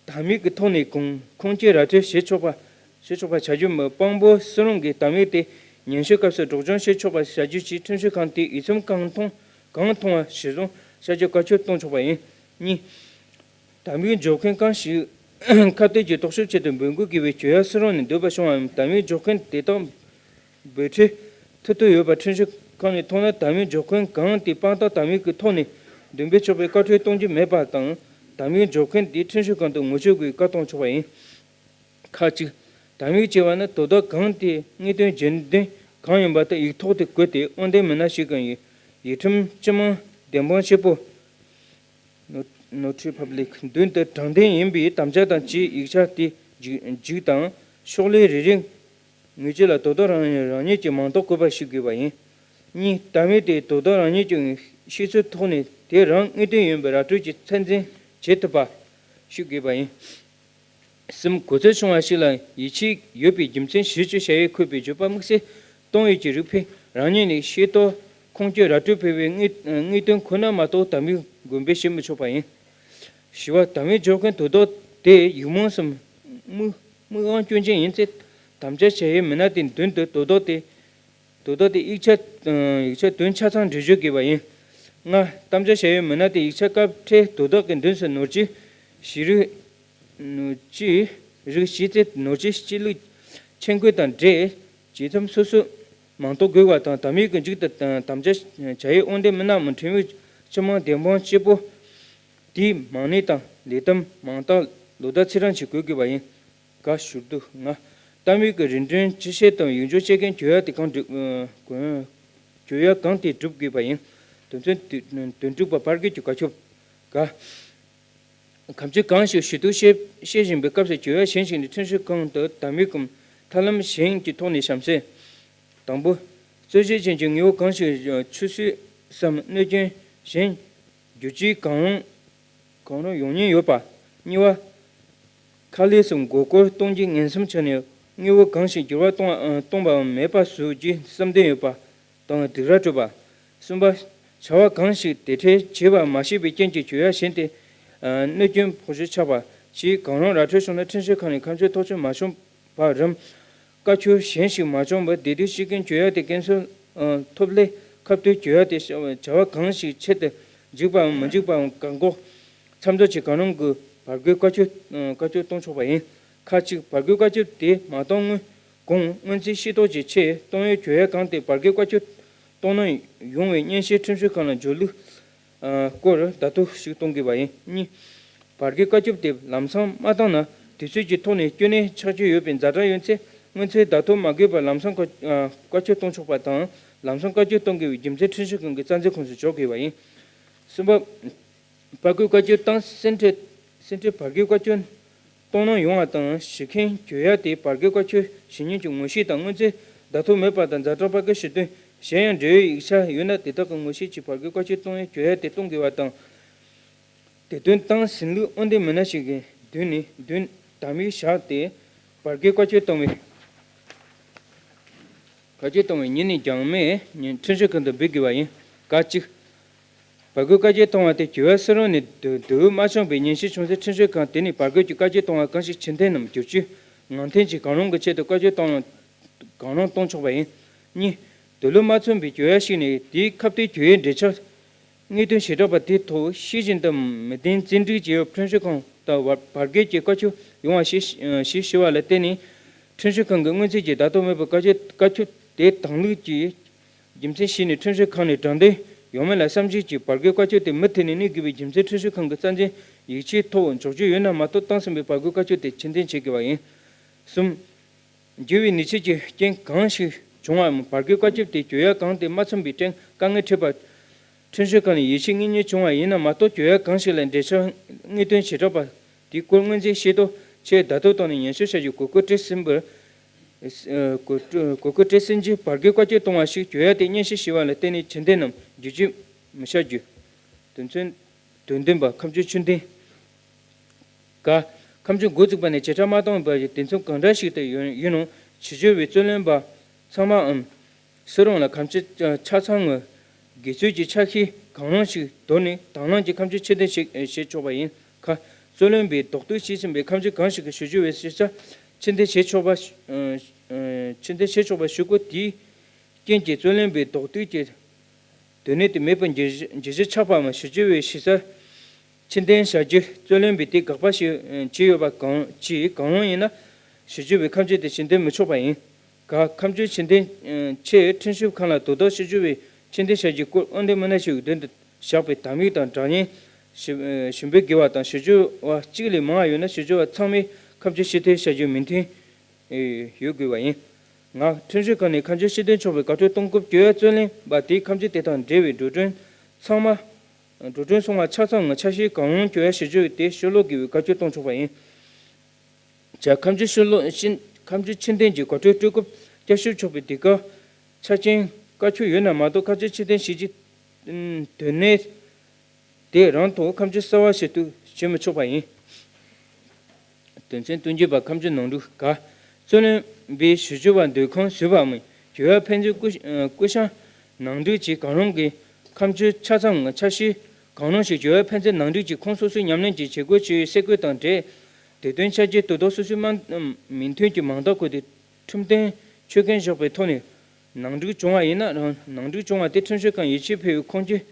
དམ་ཡིག་གི་ཐོག་ནས་གང་ཁུངས་སྐྱེལ་ར་སྤྲོད་བྱེད་ཆོག་པ། བྱེད་ཆོག་པ་བྱ་རྒྱུ་མི་དཔང་པོ་སུ་རུང་གིས་དམ་ཡིག་དེ་ཉན་ཞུ་སྐབས་སུ་སྒྲོག་སྦྱང་བྱེད་ཆོག་པ་བྱ་རྒྱུ་གཅིག་ཁྲིམས་ཞིབ་ཁང་དེས་ཡིག་ཚང་གང་མཐོང་གང་མཐོང་བ་གཞིར་བཟུང་བྱ་རྒྱུ་བཀའ་འཁྱོལ་གཏོང་ཆོག་པ་ཡིན། གཉིས། དམ་ཡིག་འཇོག་མཁན་གང་ཞིག་ཁ་གཏད་ཀྱི་རྟོག་ཞིབ་ཆེད་དུ་འབོད་འགུག་དགོས་པའི་གྱོད་ཡ་སུ་རུང་ནས་འདོན་པ་བྱུང་བའམ་དམ་ཡིག་འཇོག་མཁན་དེ་དག་འབོད་འཕྲོད་ཐུབ་ཐུབ་ཡོད་པ་ཁྲིམས་ཞིབ་ཁང་ནས་མཐོང་ན་དམ་ཡིག་འཇོག་མཁན་གང་དེས་དཔང་རྟགས་དམ་ཡིག་གི་ཐོག་ནས་འདོན་སྤེལ་ཆོག་པའི་བཀའ་འཁྲོལ་གཏོང་རྒྱུ་མེད་པ་དང་། དམ་ཡིག་འཇོག་མཁན་དེས་ཁྲིམས་ཞིབ་ཁང་དུ་ངོ་སྤྲོད་དགོས་པའི་བཀའ་གཏོང་ཆོག་པ་ཡིན། ཁག་གཅིག་དམ་ཡིག་ཅེས་པ་ནི་དོ་བདག་གང་དེས་དངོས་དོན་རྒྱུན་ལྡན་གང་ཡིན་པ་དེ་ཡིག་ཐོག་ཏུ་བཀོད་དེ་དབང་ལྡན་མི་སྣ་ཞིག་གམ་ཡིག་ཁྲིམས་སྤྱི་དམངས་བདེན་དཔང་བྱེད་པོ། Notary Public མདུན་དུ་དྲང་བདེན་ཡིན་པའི་དམ་བཅའ་དང་བཅས་ཡིག་ཆ་དེ་མཇུག་མཇུག་དང་ཤོག་ལྷེ་རེ་རེ་ངོས་ཀྱི་ལ་དོ་བདག་རང་རང་ཉིད་ཀྱིས་མིང་འདོགས་དགོས་པ་ཞིག་དགོས་པ་ཡིན། གཉིས། དམ་ཡིག་དེ་དོ་བདག་རང་ཉིད་ཀྱི་ཤེས་ཚོད་ཐོག་ནས་དེ་རང་དངོས་དོན་ཡིན་པའི་ར་སྤྲོད་ཀྱི་ཚད་འཛིན་བྱེད་ཐུབ་པ་ཞིག་དགོས་པ་ཡིན། གསུམ། གོ་ཚོད་བྱུང་བ་ཞིག་ལ་ཡིད་ཆེས་ཡོད་པའི་རྒྱུ་མཚན་གཞིར་བཅོལ་བྱ་ཡུལ་འཁོད་པའི་བརྗོད་པ་དམིགས་བསལ་གཏོང་ཡུལ་གྱི་རིགས་ཕན་རང་ཉིད་ནས་ཤེས་རྟོགས་ཁུངས་སྐྱེལ་ར་སྤྲོད་ཕུལ་བའི་དངོས་དངོས་དོན་ཁོ་ན་མ་གཏོགས་དམ་ཡིག་འགོད་སྤེལ་བྱེད་མི་ཆོག་པ་ཡིན། བཞི་པ། དམ་ཡིག་འཇོག་མཁན་དོ་བདག་དེ་ཡིག་རྨོངས་སམ་དམིགས་དམིགས་དབང་སྐྱོན་ཅན་ཡིན་ཚེ་དམ་བཅའ་བྱ་ཡུལ་མི་སྣ་དེའི་མདུན་དུ་དོ་བདག་དེ་དོ་བདག་དེ་ཡིག་ཆ་ཡིག་ཆ་དོན་ཆ་ཚང་འགྲེལ་བརྗོད་དགོས་པ་ཡིན། ལྔ། དམ་བཅའ་བྱ་ཡུལ་མི་སྣ་དེ་ཡིག་ཆ་སྐབས་འཕྲལ་དོ་བདག་གི་མདུན་སུ་ནོར་གྱི་གཞི་རིགས། ནོར་གྱི་རིགས་གཞི་རྩའི་ནོར་གྱི་སྤྱི་ལུགས་མཆན་འགོད་དང་འབྲེལ་ཇི་ཙམ་སོ་སོས་མིང་འདོགས་དགོས་པ་དང་། དམ་ཡིག་གི་མཇུག་ཏུ་དམ་བཅའ་བྱ་ཡུལ་དབང་ལྡན་མི་སྣའམ་ཁྲིམས་ཡིག་སྤྱི་དམངས་བདེན་དཔང་སྤྱི་པོ་དེའི་མིང་གནས་དང་ལས་དམ་མིང་རྟགས་ལོ་ཟླ་ཚེས་གྲངས་བཅས་བཀོད་དགོས་པ་ཡིན། ག་ཞུ་བསྡུ། ལྔ། དམ་ཡིག་གི་རིན་བསྒྲེས་ཅི་བྱེད་དམ་ཡིག་འཇོག་བྱེད་མཁན་གྱོད་ཡ་དེ་གང་སྒྲུབ་གྱོད་ཡ་གང་དེ་སྒྲུབ་དགོས་པ་ཡིན། དོན་ཚན་དོན་དྲུག་པ། བར་བརྒལ་གྱི་བཀའ་ཁྱབ། ག་ཁམས་ཆེན་གང་ཞིག་ཞུ་གཏུག་བྱེད་བྱེད་བཞིན་པའི་སྐབས་སུ་གྱོད་ཡ་གཞན་ཞིག་ནས་ཁྲིམས་ཞིབ་ཁང་དུ་དམ་ཡིག་གམ་ཐབས་ལམ་གཞན་གྱི་ཐོག་ནས་གཤམ་གསལ། དང་པོ། རྩོད་གཞི་ཅན་གྱི་དངོས་པོ་གང་ཞིག་ཆུད་ཟོས་སམ་གནོད་སྐྱོན་གཞན་བསྒྱུར་བཅོས་གང་རུང་གང་རུང་ཡོང་ཉེན་ཡོད་པ། གཉིས་པ། ཁ་ལས་སུ་མགོ་སྐོར་གཏོང་རྒྱུ་ངན་སེམས་བྱས་ནས་དངོས་པོ་གང་ཞིག་འགྱུར་བ་གཏོང་བ་གཏོང་པའམ་མེད་པ་བཟོ་རྒྱུའི་བསམ་འདུན་ཡོད་པ། དང་སྡིགས་ར་སྤྲོད་པ། གསུམ་པ། བྱ་བ་གང་ཞིག་དེ་འཕྲལ་བྱེད་པ་མ་ཤེས་པའི་རྐྱེན་གྱིས་གྱོད་ཡ་གཞན་དེ་གནོད་སྐྱོན་ཕོག་རྒྱུ་ཆགས་པ། ཅིག་གང་རུང་ར་འཕྲོད་བྱུང་ན་ཁྲིམས་ཞིབ་ཁང་ནས་ཁ་མཆུ་ཐག་གཅོད་མ་བྱུང་བར་རམ། བཀའ་འཁྱོལ་གཞན་ཞིག་མ་བྱུང་བར་བདེ་སྡུག་ཤེས་མཁན་གྱོད་ཡ་དེ་ཀན་སུལ་ཐོབ་ལས་ཁ་གཏད་གྱོད་ཡ་དེ་བྱ་བ་གང་ཞིག་ཆེད་དུ་འཇུག་པའམ་མི་འཇུག་པའམ་བཀག་འགོག་མཚམས་འཇོག་བཅས་གང་རུང་གི་བར་བརྒལ་བཀའ་འཁྱོལ་བཀའ་འཁྱོལ་གཏོང་ཆོག་པ་ཡིན། ཁག་ཅིག་བར་བརྒལ་བཀའ་འཁྱོལ་དེ་མ་གཏོང་སྔོན། གོང་སྔོན་རྩིས་ཤེས་རྟོགས་ཀྱི་ཆེད་གཏོང་ཡུལ་གྱོད་ཡ་གང་དེ་བར་བརྒལ་བཀའ་འཁྱོལ་གཏོང་གནང་ཡོང་བའི་སྙན་ཞུ་ཁྲིམས་ཞིབ་ཁང་ལ་འབྱོར་ལུགས་སྐོར་བརྡ་ཐོ་ཞིག་གཏོང་དགོས་པ་ཡིན། གཉིས། བར་བརྒལ་བཀའ་འཁྱོལ་དེ་ལམ་སང་མ་བཏང་ན་དུས་ཚོད་ཀྱི་ཐོག་ནས་སྐྱོན་གནད་ཆགས་རྒྱུ་ཡོད་པའི་ཛ་དྲག་ཡོད་ཚེ་སྔོན་ཚེ་བརྡ་ཐོ་མ་དགོས་པར་ལམ་སང་བཀའ་བཀའ་འཁྱོལ་གཏོང་ཆོག་པ་དང་། ལམ་སང་བཀའ་འཁྱོལ་གཏོང་དགོས་པའི་རྒྱུ་མཚན་ཁྲིམས་ཞིབ་ཁང་གི་རྩ་འཛིན་ཁོངས་སུ་འཇོག་དགོས་པ་ཡིན། གསུམ་པ། བར་བརྒལ་བཀའ་འཁྱོལ་བཏང་སེ་འབྲེལ་སེ་འབྲེལ་བར་བརྒལ་བཀའ་འཁྱོལ་གཏོང་གནང་ཡོང་བ་དང་། ཞུ་མཁན་གྱོད་ཡ་དེ་བར་བརྒལ་བཀའ་འཁྱོལ་ཞུ་མཁན་གྱི་ངོ་ཤེས་དང་། སྔོན་ཚེ་བརྡ་ཐོ་མེད་པ་དང་ཛ་དྲག་བར་བརྒལ་ཞུ་དོན་གཞན་ཡང་འབྲེལ་ཡོད་ཡིག་ཆ་ཡོད་ན་དེ་དག་གི་ངོ་ཤེས་ཀྱིས་བར་བརྒལ་བཀའ་འཁྱོལ་གཏོང་ཡའི་གྱོད་ཡ་དེ་གཏོང་དགོས་པ་དང་། དེ་དོན་བཏང་ཟིན་ལུགས་དབང་ལྡན་མི་སྣ་ཞིག་གི་མདུན་ནས་མདུན་དམ་ཡིག་བཞག་སྟེ་བར་བརྒལ་བཀའ་འཁྱོལ་གཏོང་བའི་བཀའ་འཁྱོལ་གཏོང་བའི་ཉིན་ནས་རྒྱང་མའི་ཉིན་ཁྲིམས་ཞིབ་ཁང་དུ་འབུལ་དགོས་པ་ཡིན། ཀ་གཅིག་བར་བརྒལ་བཀའ་འཁྱོལ་གཏོང་བ་དེ་གྱོད་ཡ་སུ་རུང་ནས་བསྡུ་བསྡུ་བ་མ་བྱུང་བའི་སྙན་ཞུ་བྱུང་ཚེ་ཁྲིམས་ཞིབ་ཁང་དེ་ནས་བར་བརྒལ་གྱི་བཀའ་འཁྱོལ་གཏོང་བ་གང་ཞིག་ཕྱིར་འཐེན་ནམ་བསྒྱུར་བཅོས་ངང་འཐེན་གྱི་གང་རུང་གི་ཆེད་དུ་བཀའ་འཁྱོལ་གཏོང་གང་རུང་གཏོང་ཆོག་པ་ཡིན། གཉིས། འདོད་བློ་མ་ཚིམ་པའི་གྱོད་ཡ་ཞིག་ནས་དེའི་ཁ་གཏད་གྱོད་ཡའི་འབྲེལ་ཆགས་དངོས་དོན་བྱེ་བྲག་པ་དེའི་ཐོག་ཤེས་བཞིན་དུ་མི་བདེན་བཙན་འཁྲིད་བྱས་པའི་ཁྲིམས་ཞིབ་ཁང་དང་བར་བར་བརྒལ་གྱི་བཀའ་ཁྱབ་ཡོང་བ་ཞིག་ཞིག་ཞུས་པ་ལ་བརྟེན་ནས་ཁྲིམས་ཞིབ་ཁང་གིས་སྔོན་ཚུད་ཀྱི་བརྡ་ཐོ་མེད་པར་བཀའ་ཁྱབ་བཀའ་ཁྱབ་དེ་དང་ལེན་གྱི་རྒྱུ་མཚན་ཞིག་ནས་ཁྲིམས་ཞིབ་ཁང་ནས་དྲང་བདེན་ཡོང་མིན་ལ་བསམ་གཞིག་གིས་བར་བརྒལ་བཀའ་ཁྱབ་དེ་མུ་མཐུད་ནས་གནས་དགོས་པའི་རྒྱུ་མཚན་ཁྲིམས་ཞིབ་ཁང་གི་རྩ་འཛིན་ཡིག་ཆའི་ཐོག་འཇོག་རྒྱུ་ཡོད་ན་མ་གཏོགས་བཏང་ཟིན་པའི་བར་བརྒལ་བཀའ་ཁྱབ་དེ་ཕྱིར་འཐེན་བྱེད་དགོས་པ་ཡིན། གསུམ། འགྱུར་བའི་ཉེས་ཆད་ཀྱི་རྐྱེན་གང་ཞིག་བྱུང་བའམ་བར་བརྒལ་བཀའ་ཁྱབ་དེ་གྱོད་ཡ་གང་དེ་མ་ཚང་བའི་རྐྱེན་དཀའ་ངལ་འཕྲད་པར་ཁྲིམས་ཞིབ་ཁང་ནས་ཡིད་ཆེས་དངོས་གཉེར་བྱུང་བ་ཡིན་ན་མ་གཏོགས་གྱོད་ཡ་གང་ཞིག་ལ་འབྲེལ་ཆགས་དངོས་དོན་བྱེ་བྲག་པ་དེའི་སྐོར་སྔོན་རྩིས་ཤེས་རྟོགས་ཆེད་བརྡ་ཐོ་བཏང་ནས་ཉན་ཞིབ་བྱ་རྒྱུའི་གོ་སྐབས་སྤྲད་ཟིན་པར། གོ་གོ་སྐབས་སྤྲད་ཟིན་རྗེས་བར་བརྒལ་བཀའ་ཁྱབ་གཏོང་བ་ཞིག་གྱོད་ཡ་དེ་སྙན་ཞུ་ཞུ་བ་ལ་བརྟེན་ནས་ཕྱིར་འཐེན་ནམ་བསྒྱུར་བཅོས་མི་བྱ་རྒྱུ། དོན་ཚན་དོན་ལྡན་པ་ཁ་མཆུ་ཕྱིར་འཐེན། ཀ། ཁ་མཆུ་འགོ་བཙུགས་པ་ནས་བྱེ་བྲག་མ་བཏང་བའི་དུས་མཚམས་གང་འདྲ་ཞིག་ཏུ་ཡིན་ཡིན་རུང་ཞིབ་དཔྱོད་པའི་རྩོད་ལེན་པ་ཚང་མའམ་སུ་རུང་ལ་ཁ་མཆུ་ཆ་ཚང་ངམ་དགེ་ཚུལ་གྱི་ཆ་ཤས་གང་རུང་ཞིག་དོར་ནས་དང་བླངས་ཀྱིས་ཁ་མཆུ་ཕྱིར་འཐེན་བྱེད་བྱེད་ཆོག་པ་ཡིན། ཁ། རྩོད་ལེན་པས་རྡོག་གཏུག་བྱས་ཟིན་པའི་ཁ་མཆུ་གང་ཞིག་གི་ཞིབ་དཔྱོད་པའི་ཞིབ་ཆ་ཕྱིར་འཐེན་བྱེད་ཆོག་པ། ཕྱིར་འཐེན་བྱེད་ཆོག་པ་ཞུ་སྒོ་དེའི་རྐྱེན་གྱིས་རྩོད་ལེན་པའི་རྡོག་གཏུག་གི་དོན་གནད་དེ་མེད་པར་འགྱུར་འགྱུར་གཞི་ཆགས་པའམ་ཞིབ་དཔྱོད་པའི་ཞིབ་ཚགས་ཕྱིར་འཐེན་བྱ་རྒྱུ་རྩོད་ལེན་པས་དེ་དགག་པ་ཞིག་བྱས་ཡོད་པ་གང་ཅི་གང་རུང་ཡིན་ན་ཞིབ་དཔྱོད་པའི་ཁ་མཆུ་དེ་ཕྱིར་འཐེན་མི་ཆོག་པ་ཡིན། ག། ཁ་མཆུ་ཕྱིར་འཐེན་ཆེད་ཁྲིམས་ཞིབ་ཁང་ལ་དོ་བདག་ཞིབ་དཔྱོད་པའི་ཕྱིར་འཐེན་བྱ་རྒྱུའི་སྐོར་དབང་འདུན་མི་སྣ་ཞིག་འདོན་དུ་བཞག་པའི་དམ་ཡིག་དང་སྒྲ་སྙན་ཞིབ་ཞིབ་དཔྱོད་དགེ་བ་དང་ཞིབ་དཔྱོད་པ་གཅིག་ལས་མང་བ་ཡོད་ན་ཞིབ་དཔྱོད་པ་ཚང་མས་ཁ་མཆུ་ཕྱིར་འཐེན་བྱ་རྒྱུ་མོས་མཐུན་ཡོད་དགོས་པ་ཡིན། ང་། ཁྲིམས་ཞིབ་ཁང་ནས་ཁ་མཆུ་ཕྱིར་འཐེན་ཆོག་པའི་དགག་སྤྲོད་གཏོང་སྐབས་གྱོད་ཡ་རྩོད་ལེན་པ་དེས་ཁ་མཆུ་དེ་དང་འབྲེལ་བའི་འགྲོ་གྲོན་ཚང་མ། འགྲོ་གྲོན་སོང་བ་ཆ་ཚང་ངམ་ཆ་ཤས་གང་རུང་གྱོད་ཡ་ཞིབ་དཔྱོད་དེ་ཕྱིར་སློག་དགོས་པའི་དགག་སྐྱོར་གཏོང་ཆོག་པ་ཡིན། བྱ། ཁ་མཆུ་ཕྱིར་སློག་ཕྱིར་ཁ་མཆུ་ཕྱིར་འཐེན་གྱི་དགག་སྤྲོད་སྤྲོད་སྐབས་བསྐྱར་ཞིབ་ཆོག་པའི་དེ་ག་ཆ་རྐྱེན་བཀའ་འཁྱོལ་ཡོད་ན་མ་གཏོགས་ཁ་མཆུ་ཕྱིར་འཐེན་བྱེད་རྒྱུའི་དོན་གནད་དེ་རང་ཐོག་ཁ་མཆུ་གསར་པ་ཞིག་ཏུ་བྱེད་མི་ཆོག་པ་ཡིན། དོན་ཚན་བདུན་ཅུ་པ། ཁ་མཆུ་ནང་འཁྲུག་ག། རྩོད་ལེན་པས་ཞིབ་དཔྱོད་པ་སྡོད་ཁང་བཟོས་པའམ་གྱོད་ཡ་ཕན་ཚུན་སྐུ་སྐུ་བཤངས་ནང་འཁྲུག་བྱས་གང་རུང་གི་ཁ་མཆུ་ཆ་ཚང་ངམ་ཆ་ཤས་གང་རུང་ཞིག་གྱོད་ཡ་ཕན་ཚུན་ནང་འཁྲུག་གི་ཁོངས་སོ་སོའི་ཉམས་ལེན་གྱི་བྱེད་སྒོ་ཆེད་གསལ་བཀོད་དང་འབྲེལ་དེ་དོན་ཆ་རྐྱེན་དོ་བདག་སོ་སོའི་མ་མོས་མཐུན་གྱི་མིང་རྟགས་བཀོད་དེ་ཁྲིམས་དོན་ཆོད་གན་བཞག་པའི་ཐོག་ནས་ནང་འཁྲུག་བྱུང་བ་ཡིན་ན་རང་ནང་འཁྲུག་བྱུང་བ་དེ་ཁྲིམས་ཞིབ་ཁང་ཡིད་ཆེས་འཕེར་བའི་ཁུངས་སྐྱེལ་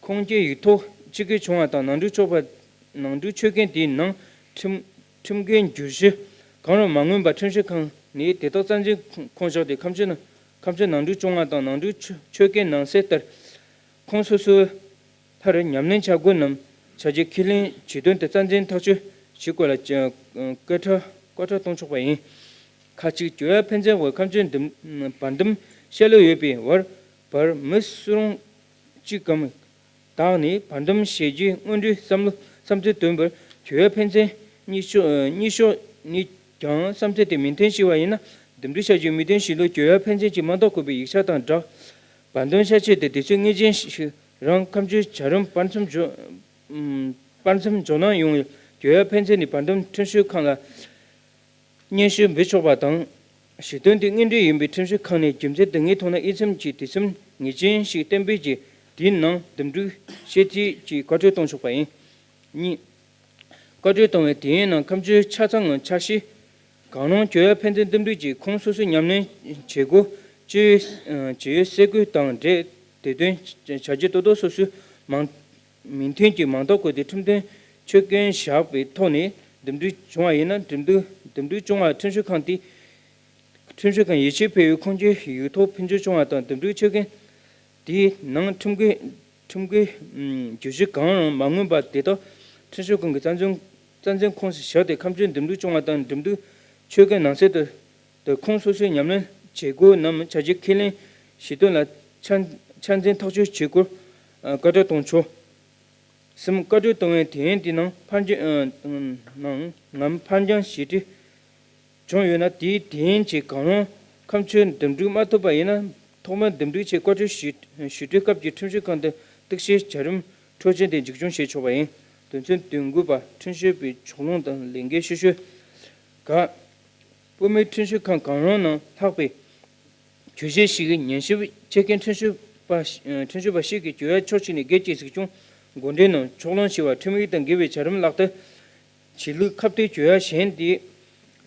ཁུངས་སྐྱེལ་ཡིག་ཐོག་ཆིག་སྒྲིལ་བྱུང་བ་དང་ནང་འཁྲུག་ཆོག་པ། ནང་འཁྲུག་ཆོད་གན་དེའི་ནང་ཁྲིམས་ཁྲིམས་འགལ་འགྱུར་གཞི་གང་རུང་མ་མངོན་པར་ཁྲིམས་ཞིབ་ཁང་ནས་དེ་དག་རྩ་འཛིན་ཁོངས་བཞག་སྟེ་ཁ་མཆུ་ན་ཁ་མཆུ་ནང་འཁྲུག་བྱུང་བ་དང་ནང་འཁྲུག་ཆོད་ཆོད་གན་ནང་གསལ་ལྟར་ཁོངས་སོ་སོའི་ལྷར་ཉམས་ལེན་བྱ་དགོས་རྣམས་བྱ་རྒྱུ་ཁས་ལེན་བྱེད་དོན་དེ་རྩ་འཛིན་ཐག་གཅོད་བྱེད་དགོས་ལ་བཀའ་ཁྲ་བཀའ་ཁྲ་གཏོང་ཆོག་པ་ཡིན། ཁ་ཅིག་གྱོད་ཡ་ཕན་ཚུན་བར་ཁ་མཆུ་འདུམ་བར་འདུམ་བྱ་ལུགས་ཡོད་པའི་བར་བར་མི་སུ་རུང་གཅིག་གམ་དག་ནས་བར་འདུམ་བྱེད་རྒྱུའི་སྔོན་འགྲོའི་བསམ་བློ་བསམ་ཚུལ་བཏོན་པར་གྱོད་ཡ་ཕན་ཚུན་གཉིས་ཕྱོགས་གཉིས་ཕྱོགས་ནས་ཀྱང་བསམ་ཚུལ་དེ་མོས་མཐུན་བྱས་པ་ཡིན་ན་འདུམ་འགྲིག་བྱ་རྒྱུའི་མོས་མཐུན་བྱེད་ལུགས་གྱོད་ཡ་ཕན་ཚུན་གྱི་མིང་རྟགས་བཀོད་པའི་ཡིག་ཆ་དང་སྦྲགས། བར་འདུམ་བྱ་ཆེད་དུ་དུས་ཚོད་ངེས་ཅན་ཞིག་རང་ཁ་མཆུའི་བྱ་རིམ་བར་མཚམས་འཇོག་ཨམ། བར་མཚམས་འཇོག་གནང་ཡོང་བའི་གྱོད་ཡ་ཕན་ཚུན་ནས་བར་འདུམ་ཁྲིམས་ཞིབ་ཁང་ལ་སྙན་ཞུ་འབུལ་ཆོག་པ་དང་། ཞུ་དོན་དེ་དངོས་འབྲེལ་ཡིན་པའི་ཁྲིམས་ཞིབ་ཁང་ནས་རྒྱུ་མཚན་དེ་ངེས་མཐོང་ན་དབྱེ་མཚམས་ཀྱི་དུས་མཚམས་ངེས་ཅན་ཞིག་གཏན་འབེབས་ཀྱིས་དེའི་ནང་འདུམ་འགྲིག་བྱེད་ཐུབ་ཀྱི་བཀའ་འཁྲོལ་གཏོང་ཆོག་པ་ཡིན། གཉིས། བཀའ་འཁྲོལ་གཏོང་བའི་དུས་ཡུན་ནང་ཁ་མཆུའི་ཆ་ཚང་ངམ་ཆ་ཤས་གང་རུང་གྱོད་ཡ་ཕན་ཚུན་འདུམ་འགྲིག་གི་ཁོངས་སོ་སོའི་ཉམས་ལེན་བྱེད་སྒོ་བཅས་བྱེད་ཡུལ་གསལ་བཀོད་དང་འབྲེལ་དེ་དོན་བྱ་རྒྱུ་དོ་བདག་སོ་སོའི་མང་མོས་མཐུན་གྱི་མིང་རྟགས་བཀོད་དེ་ཁྲིམས་དོན་ཆོད་གན་བཞག་པའི་ཐོག་ནས་འདུམ་འགྲིག་བྱུང་བ་ཡིན་ན་འདུམ་འགྲིག་འདུམ་འགྲིག་བྱུང་བར་ཁྲིམས་ཞིབ་ཁང་དེས་ཁྲིམས་ཞིབ་ཁང་ཡིད་ཆེས་འཕེར་བའི་ཁུངས་སྐྱེལ་ཡིག་ཐོག་ཕུལ་འབྱོར་བྱུང་བ་དང་འདུམ་འགྲིག་ཆོད་གན་དེའི་ནང་ཁྲིམས་འགལ་ཁྲིམས་འགལ་བརྗོད་གཞི་གང་རུང་མ་མངོན་པ་དེ་དག་ཁྲིམས་ཞིབ་ཁང་གི་རྩ་འཛིན་རྩ་འཛིན་ཁོངས་སུ་བཞག་སྟེ་ཁ་མཆུ་འདུམ་འགྲིག་བྱུང་བ་དང་འདུམ་འགྲིག་ཆོད་གན་ནང་གསལ་དུ་དུ་ཁོངས་སོ་སོའི་ཉམས་ལེན་བྱེད་སྒོ་རྣམས་བྱ་རྒྱུ་ཁས་ལེན་བྱེད་དོན་ལ་ཆ་ཆ་འཛིན་ཐག་གཅོད་བྱེད་སྐོར་བཀའ་འཁྲོལ་གཏོང་ཆོག་གསུམ། བཀའ་འཁྲོལ་གཏོང་བའི་དུས་ཡུན་དེའི་ནང་ཕར་འགྱངས་ནང་ངམ་ཕར་འགྱངས་ཞེ་དྲག་བྱུང་ཡོད་ན་དེའི་དུས་ཡུན་གྱི་གང་རུང་ཁ་མཆུ་འདུམ་འགྲིག་མ་ཐུབ་པ་ཡིན་ན་ཐོག་མར་འདུམ་འགྲིག་ཆེད་བཀའ་འཁྲོལ་ཞུ་ཞུ་སྤྲོད་སྐབས་ཀྱི་ཁྲིམས་ཞིབ་ཁང་དུ་གཏུག་བཤེར་བྱ་རིམ་འཕྲོ་ཅན་དེ་མཇུག་སྐྱོང་བྱེད་ཆོག་པ་ཡིན། དོན་ཚན་དོན་དགུ་པ། ཁྲིམས་ཞིབ་པའི་ཕྱོགས་ལྷུང་དང་ལས་འགན་ཤེས་ཤོས། ག། བུད་མེད་ཁྲིམས་ཞིབ་ཁང་གང་རུང་ནང་ལྷག་པའི་གྱོད་གཞི་ཞིག་ཉན་ཞིབ་བྱེད་མཁན་ཁྲིམས་ཞིབ་པ་ཁྲིམས་ཞིབ་པ་ཞིག་གིས་གྱོད་ཡ་ཕྱོགས་གཅིག་ནས་སྒེར་གྱི་གཟིགས་སྐྱོང་འགོ་འདྲེན་ནམ་ཕྱོགས་ལྷུང་བྱས་པ་ཁྲིམས་ཡིག་དང་འགལ་བའི་བྱ་རིམ་ལག་བསྟར་བྱེད་ལུགས་ཁ་གཏད་གྱོད་ཡ་གཞན་དེ་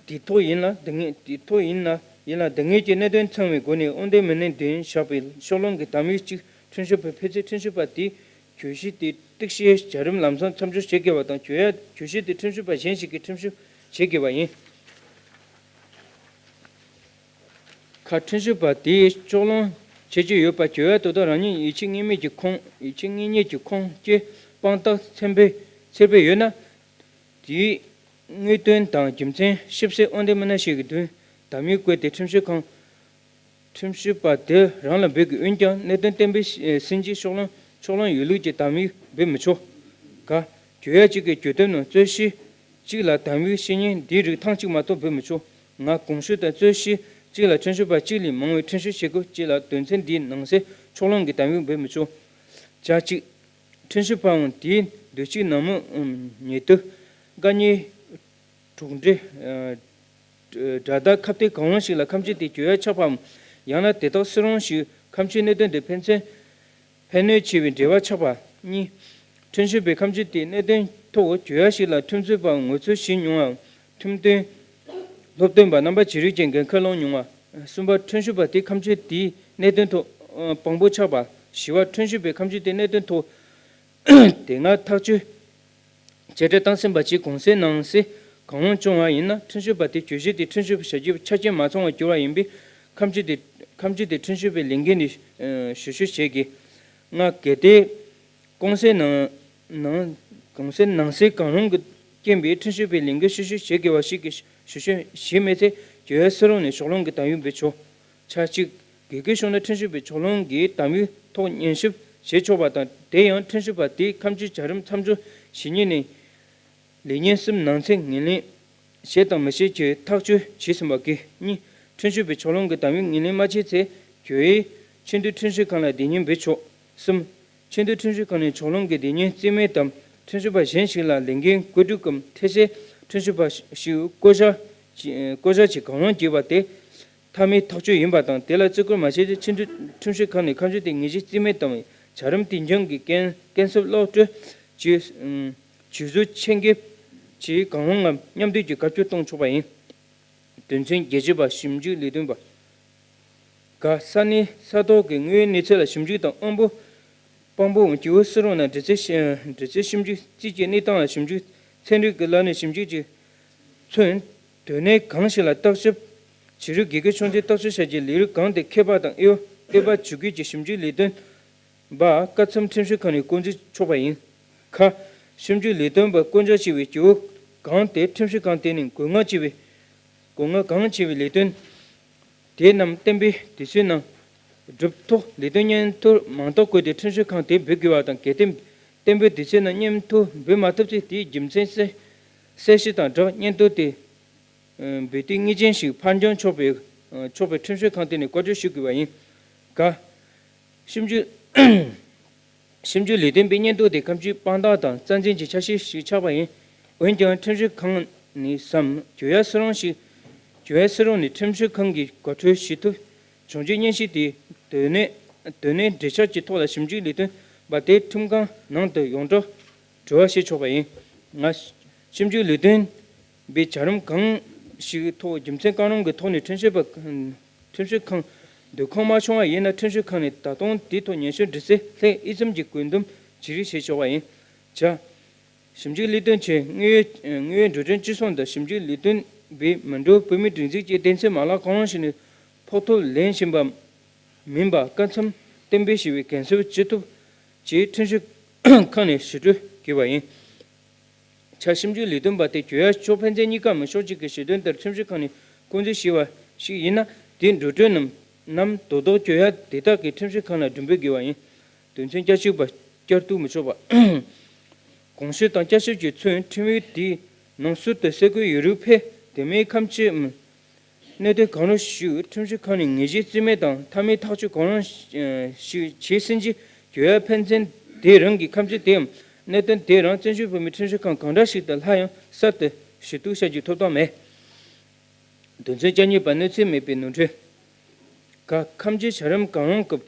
དེ་ཐོག་ཡིན་ལ་དེ་ངེས་དེ་ཐོག་ཡིན་ན་ ཡིན་ལ། འདི་སྔོན་གྱི་གནད་དོན་ཚང་བའི་སྒོ་ནས་དབང་ལྡན་མི་སྣས་འདོན་བཞག་པའི་ཕྱོགས་ལྷུང་གི་གཏམ་ཡིག་གཅིག་ཁྲིམས་ཞིབ་པར་ཕུལ་ཚེ། ཁྲིམས་ཞིབ་པ་དེས་གྱོད་གཞི་དེ་གཏུག་བཤེར་བྱ་རིམ་ལམ་སང་མཚམས་འཇོག་བྱེད་དགོས་པ་དང་། གྱོད་ཡ་གྱོད་གཞི་དེ་ཁྲིམས་ཞིབ་པ་གཞན་ཞིག་གིས་ཁྲིམས་ཞིབ་བྱེད་དགོས་པ་ཡིན། ཁ། ཁྲིམས་ཞིབ་པ་དེས་ཕྱོགས་ལྷུང་བྱེད་ཀྱི་ཡོད་པ། གྱོད་ཡ་དོ་བདག་རང་ཉིད་ཡིད་ཆེས་ངེས་མེད་ཀྱི་ཁུངས། ཡིད་ཆེས་ངེས་མེད་ཀྱི་ཁུངས་སྐྱེལ་དཔང་རྟགས་ཚན་པས་འཚོལ་བའི་ཡོད་ན། དེའི་དངོས་དོན་དང་རྒྱུ་མཚན་ཞིབ་གསལ་དབང་ལྡན་མི་སྣ་ཞིག་གིས་འདོན་གཏམ་ཡིག་བཀོད་དེ་ཁྲིམས་ཞིབ་ཁང་། ཁྲིམས་ཞིབ་པ་དེ་རང་ལ་འབུལ་དགོས། འོན་ཀྱང་གནད་དོན་གཏན་འབེབས་ཟིན་རྗེས་ཕྱོགས་ལྷུང་ཕྱོགས་ལྷུང་ཡོད་ལུགས་ཀྱི་གཏམ་ཡིག་འབུལ་མི་ཆོག། ག། གྱོད་ཡ་གཅིག་གི་གྱོད་དོན་ནང་རྩོད་གཞི་གཅིག་ལ་གཏམ་ཡིག་བཤེར་མཁན་འདིའི་རིགས་ཐེངས་གཅིག་མ་གཏོགས་འབུལ་མི་ཆོག། ང། གོང་ཞུས་ལྟར་རྩོད་གཞི་གཅིག་ལ་ཁྲིམས་ཞིབ་པ་གཅིག་ལས་མང་བའི་ཁྲིམས་ཞིབ་བྱེད་དགོས། གཅིག་ལ་དོན་ཚན་འདིའི་ནང་གསལ་ཕྱོགས་ལྷུང་གི་གཏམ་ཡིག་འབུལ་མི་ཆོག། ཆ་གཅིག། ཁྲིམས་ཞིབ་པའམ་དེའི་ཟློས་གཅིག་ནང་མི་ཉེ་དུ། དགའ་ཉེ། གྲོགས་འདྲིས། དགྲ་ཟླ། ཁ་གཏད་གང་རུང་ཞིག་ལ་ཁ་མཆུ་དེ་གྱོད་ཡ་ཆགས་པའམ། ཡང་ན་དེ་དག་སུ་རུང་ཞིག་ཁ་མཆུའི་གནད་དོན་དེ་ཕན་ཚུན་ཕན་གནོད་ཆེ་བའི་འབྲེལ་བ་ཆགས་པ། གཉིས། ཁྲིམས་ཞིབ་པས་ཁ་མཆུ་དེའི་གནད་དོན་ཐོག་གྱོད་ཡ་ཞིག་ལ་ཁྲིམས་རྩོད་པ་ངོ་འཛུལ་བྱེད་མྱོང་བའམ། ཁྲིམས་དོན་སློབ་སྟོན་པ་རྣམ་པ་བྱེད་རིགས་ཀྱི་འགན་འཁུར་བླངས་མྱོང་བ། གསུམ་པ། ཁྲིམས་ཞིབ་པ་དེས་ཁ་མཆུ་དེའི་གནད་དོན་ཐོག་དཔང་པོ་ཆགས་པ། བཞི་པ། ཁྲིམས་ཞིབ་པས་ཁ་མཆུ་དེའི་གནད་དོན་ཐོག་དེ་སྔ་ཐག་གཅོད་བྱས་འབྲས་བཏང་ཟིན་པ་ཅིག་གོང་གསལ་ནང་གསལ་གང་རུང་བྱུང་བ་ཡིན་ན། ཁྲིམས་ཞིབ་པ་དེས་གྱོད་གཞི་དེ་ཁྲིམས་ཞིབ་བྱ་རྒྱུའི་ཆ་རྐྱེན་མ་ཚང་བར་གྱུར་བ་ཡིན་པས། ཁ་མཆུ་དེ་ཁ་མཆུ་དེ་ཁྲིམས་ཞིབ་པའི་ལས་འགན་ནས་ཞིབ་བཤེར་བྱེད་དགོས། ལྔ། གལ་ཏེ་གོང་གསལ་ནང་ནང་གོང་གསལ་ནང་གསལ་གང་རུང་གི་རྐྱེན་པས་ཁྲིམས་ཞིབ་པའི་ལས་འགན་ཞིབ་བཤེར་བྱེད་དགོས་པ་ཞིག་གིས་ཞིབ་བཤེར་བྱས་མེད་ཚེ། གྱོད་ཡ་སུ་རུང་ནས་ཕྱོགས་ལྷུང་གི་གཏམ་ཡིག་འབུལ་ཆོག། ཆ་གཅིག། དགེ་སྐོས་བྱུང་ན་ཁྲིམས་ཞིབ་པས་ཕྱོགས་ལྷུང་གི་གཏམ་ཡིག་ཐོག་སྙན་ཞུ་བྱེད་ཆོག་པ་དང་། དེ་ཡང་ཁྲིམས་ཞིབ་པ་དེས་ཁ་མཆུའི་བྱ་རིམ་མཚམས་འཇོག་བྱེད་ཉིན་ནས་ལས་ཉིན་གསུམ་ནང་ཚུན་ངོས་ལེན་བྱས་དང་མི་བྱེད་ཀྱི་ཐག་གཅོད་བྱས་ཟིན་པ་དགོས། གཉིས། ཁྲིམས་ཞིབ་པས་ཕྱོགས་ལྷུང་གི་གཏམ་ཡིག་ངོས་ལེན་མ་བྱས་ཚེ། གྱོད་ཡིག་ཆེས་མཐོའི་ཁྲིམས་ཞིབ་ཁང་ལ་དེ་ཉིན་འབུལ་ཆོག། གསུམ། ཆེས་མཐོའི་ཁྲིམས་ཞིབ་ཁང་ནས་ཕྱོགས་ལྷུང་གི་དེ་ཉིན་རྩིས་མེད་དམ། ཁྲིམས་ཞིབ་པ་གཞན་ཞིག་ལ་ལས་འགན་བསྐོ་སྒྲིག་གམ་འཕྲལ་སེལ་ཁྲིམས་ཞིབ་པ་ཞིག་བསྐོ་བཞག་བྱེད་བསྐོ་བཞག་བྱེད་གང་རུང་བགྱིས་པ་དེ་མཐའ་མའི་ཐག་གཅོད་ཡིན་པ་དང་། དེ་ལ་བརྩི་བཀུར་མ་བྱས་ཚེ། ཆེས་མཐོའི་ཁྲིམས་ཞིབ་ཁང་ནས་ཁ་མཆུ་དེ་ངེས་ཅན་རྩིས་མེད་དམ། བྱ་རིམ་དེ་འབྱུང་གི་རྐྱེན་རྐྱེན་སེལ་གློད་གྲོལ་གྱི་གྱོད་བཟོ་ཆད་འགེབས་བྱེད་གང་རུང་ངམ་མཉམ་འདུས་ཀྱིས་བཀའ་བཀྱོན་གཏོང་ཆོག་པ་ཡིན། དོན་ཚན་བརྒྱད་ཅུ་པ། ཞིབ་འཇུག་ལས་དོན་པ། ག། ས་གནས་ས་ཐོག་གི་དངོས་ཡོད་གནས་ཚུལ་ལ་ཞིབ་འཇུག་དང་། དབང་པོ་དཔང་པོའམ་སྐྱེ་བོ་སུ་རུང་ན་འདྲི་རྩད་ཞིབ་འདྲི་རྩད་ཞིབ་འཇུག་རྩིས་ཀྱི་གནས་སྟངས་ལ་ཞིབ་འཇུག་ཚན་རིག་གི་ལམ་ནས་ཞིབ་འཇུག་གིས་མཚོན། དོན་གནད་གང་ཞིག་ལ་བརྟག་ཞིབ་བྱེད་རིགས། དགེ་སྐོས་བྱུང་ཚེ་བརྟག་ཞིབ་བྱ་རྒྱུའི་ལས་རིགས་གང་དེ་མཁས་པ་དང་དབྱེ་བ་དཔྱད་པ་ཇུས་འགོད་ཀྱི་ཞིབ་འཇུག་ལས་དོན་པ་བཀའ་མཚམས་ཁྲིམས་ཞིབ་ཁང་ནས་བསྐོ་འཛུལ་ཆོག་པ་ཡིན། ཁ། ཞིབ་འཇུག་ལས་དོན་པ་བསྐོ་འཇོག་བྱས་པའི་སྐྱེ་བོ་གང་དེ་ཁྲིམས་ཞིབ་ཁང་དེ་ནས་དགོས་མངའ་ཆེ་བའི་དགོས་མངའ་གང་ཆེ་བའི་ལས་དོན་དེ་རྣམས་གཏན་འབེབས་དུས་ཚོད་ནང་སྒྲུབ་ཐོག་ལས་དོན་སྙན་ཐོ་མང་དག་བཀོད་དེ་ཁྲིམས་ཞིབ་ཁང་དེར་འབུལ་དགོས་པ་དང་། གལ་ཏེ་གཏན་འབེབས་དུས་ཚོད་ནང་སྙན་ཐོ་འབུལ་མ་ཐུབ་ཚེ། དེའི་རྒྱུ་མཚན་གསལ་གསལ་བཤད་དང་སྦྲགས་སྙན་ཐོ་དེ་འབུལ་དུས་ངེས་ཅན་ཞིག་ཕར་འགྱངས་ཆོག་པའི་ཆོག་པའི་ཁྲིམས་ཞིབ་ཁང་དེ་ནས་བཀའ་འཁྲོལ་ཞུ་དགོས་པ་ཡིན། ག། ཞིབ་འཇུག་ཞིབ་འཇུག་ལས་དོན་པའི་སྙན་ཐོ་དེ་ཁ་མཆུའི་དཔང་རྟགས་དང་རྩ་འཛིན་གྱི་ཆ་ཤས་ཤིག་ཆགས་པ་ཡིན། འོན་ཀྱང་ཁྲིམས་ཞིབ་ཁང་ནས་སམ། གྱོད་ཡ་སུ་རུང་ཞིག་གྱོད་ཡ་སུ་རུང་ནས་ཁྲིམས་ཞིབ་ཁང་གིས་དགག་སྒྲུབ་བྱེད་ཐུབ། བྱུང་རྒྱུའི་སྙན་ཞུ་དེ་དོན་གནད་དོན་གནད་འགྲེལ་བཤད་ཀྱི་ཐོག་ལ་ཞིབ་འཇུག་ལས་དོན་པ་དེ་ཁྲིམས་ཁང་ནང་དུ་ཡོངས་གྲགས་དྲི་བ་བྱེད་ཆོག་པ་ཡིན། ལྔ། ཞིབ་འཇུག་ལས་དོན་པའི་བྱ་རིམ་གང་ཞིག་ཐོག་རྒྱུ་མཚན་གང་རུང་གི་ཐོག་ནས་ཁྲིམས་ཞིབ་པ་ཁྲིམས་ཞིབ་ཁང་སྡོད་ཁོམ་མ་བྱུང་བ་ཡིན་ན། ཁྲིམས་ཞིབ་ཁང་ནས་ད་དུང་དེའི་ཐོག་སྙན་ཞུ་འདྲི་རྩད་ལྷན་དབྱེ་མཚམས་ཀྱི་བཀོད་འདོམས་བྱེད་རིགས་བྱེད་ཆོག་པ་ཡིན། བྱ། ཞིབ་འཇུག་ལས་དོན་ཆེད་དངོས་ཡོད་དངོས་ཡོད་འགྲོ་གྲོན་བཅུ་གསུམ་དང་། ཞིབ་འཇུག་ལས་དོན་པའི་མི་འགྲོ་བོད་མིའི་སྒྲིག་འཛུགས་ཀྱི་སྡེ་ཚན་མ་ལག་གང་རུང་ཞིག་ནས་ཕོགས་ཐོབ་ལེན་བཞིན་པ་མིན་པ་བཀའ་མཚམས་གཏན་འབེབས་བྱས་པའི་འགན་སེལ་བྱེད་ཐུབ་ཅེས་ཁྲིམས་ཞིབ་ཁང་ནས་ཞིབ་འགྲོས་དགོས་པ་ཡིན། ཆ། ཞིབ་འཇུག་ལས་དོན་པ་དེ་གྱོད་ཡ་ཕྱོགས་ཕན་ཚུན་གཉིས་ཀའམ་ཕྱོགས་གཅིག་གི་ཞལ་འདོན་ལྟར་ཁྲིམས་ཞིབ་ཁང་ནས་བསྐོ་འཛུལ་བྱས་པ་ཞིག་ཡིན་ན། དེའི་འགྲོ་གྲོན་རྣམས་རྣམས་དོ་བདག་གྱོད་ཡ་དེ་དག་གིས་ཁྲིམས་ཞིབ་ཁང་ལ་སྒྲུབ་འབུལ་དགོས་པ་ཡིན། དོན་ཚན་བརྒྱད་ཅུ་པ། བསྐྱར་ཟློས་མི་ཆོག་པ། གོང་ཞུས་དང་བསྐྱར་ཞིབ་ཀྱིས་མཚོན། ཁྲིམས་ཡིག་དེའི་ནང་ཟུར་དུ་གསལ་བཀོད་ཡོད་རིགས་ཕལ་དེ་མིན་ཁ་མཆུའམ་གནད་དོན་གང་རུང་ཞིག་ཁྲིམས་ཞིབ་ཁང་ནས་ངེས་ཅན་རྩིས་མེད་དང་མཐའ་མའི་ཐག་གཅོད་གང་རུང་ཞིག་བྱས་ཟིན་རྗེས། གྱོད་ཡ་ཕན་ཚུན་དེ་རང་གི་ཁ་མཆུ་དེའམ་གནད་དོན་དེ་རང་བཙན་བྱོལ་བོད་མིའི་ཁྲིམས་ཞིབ་ཁང་གང་འདྲ་ཞིག་ཏུ་སླར་ཡང་གསར་དུ་ཞུ་གཏུག་བྱ་རྒྱུའི་ཐོབ་ཐང་མེད། དོན་ཚན་བཅུ་གཉིས་པ། གནོད་འཚེ་མེད་པའི་ནོར་འཁྲུལ། ག། ཁ་མཆུའི་བྱ་རིམ་གང་རུང་སྐབས་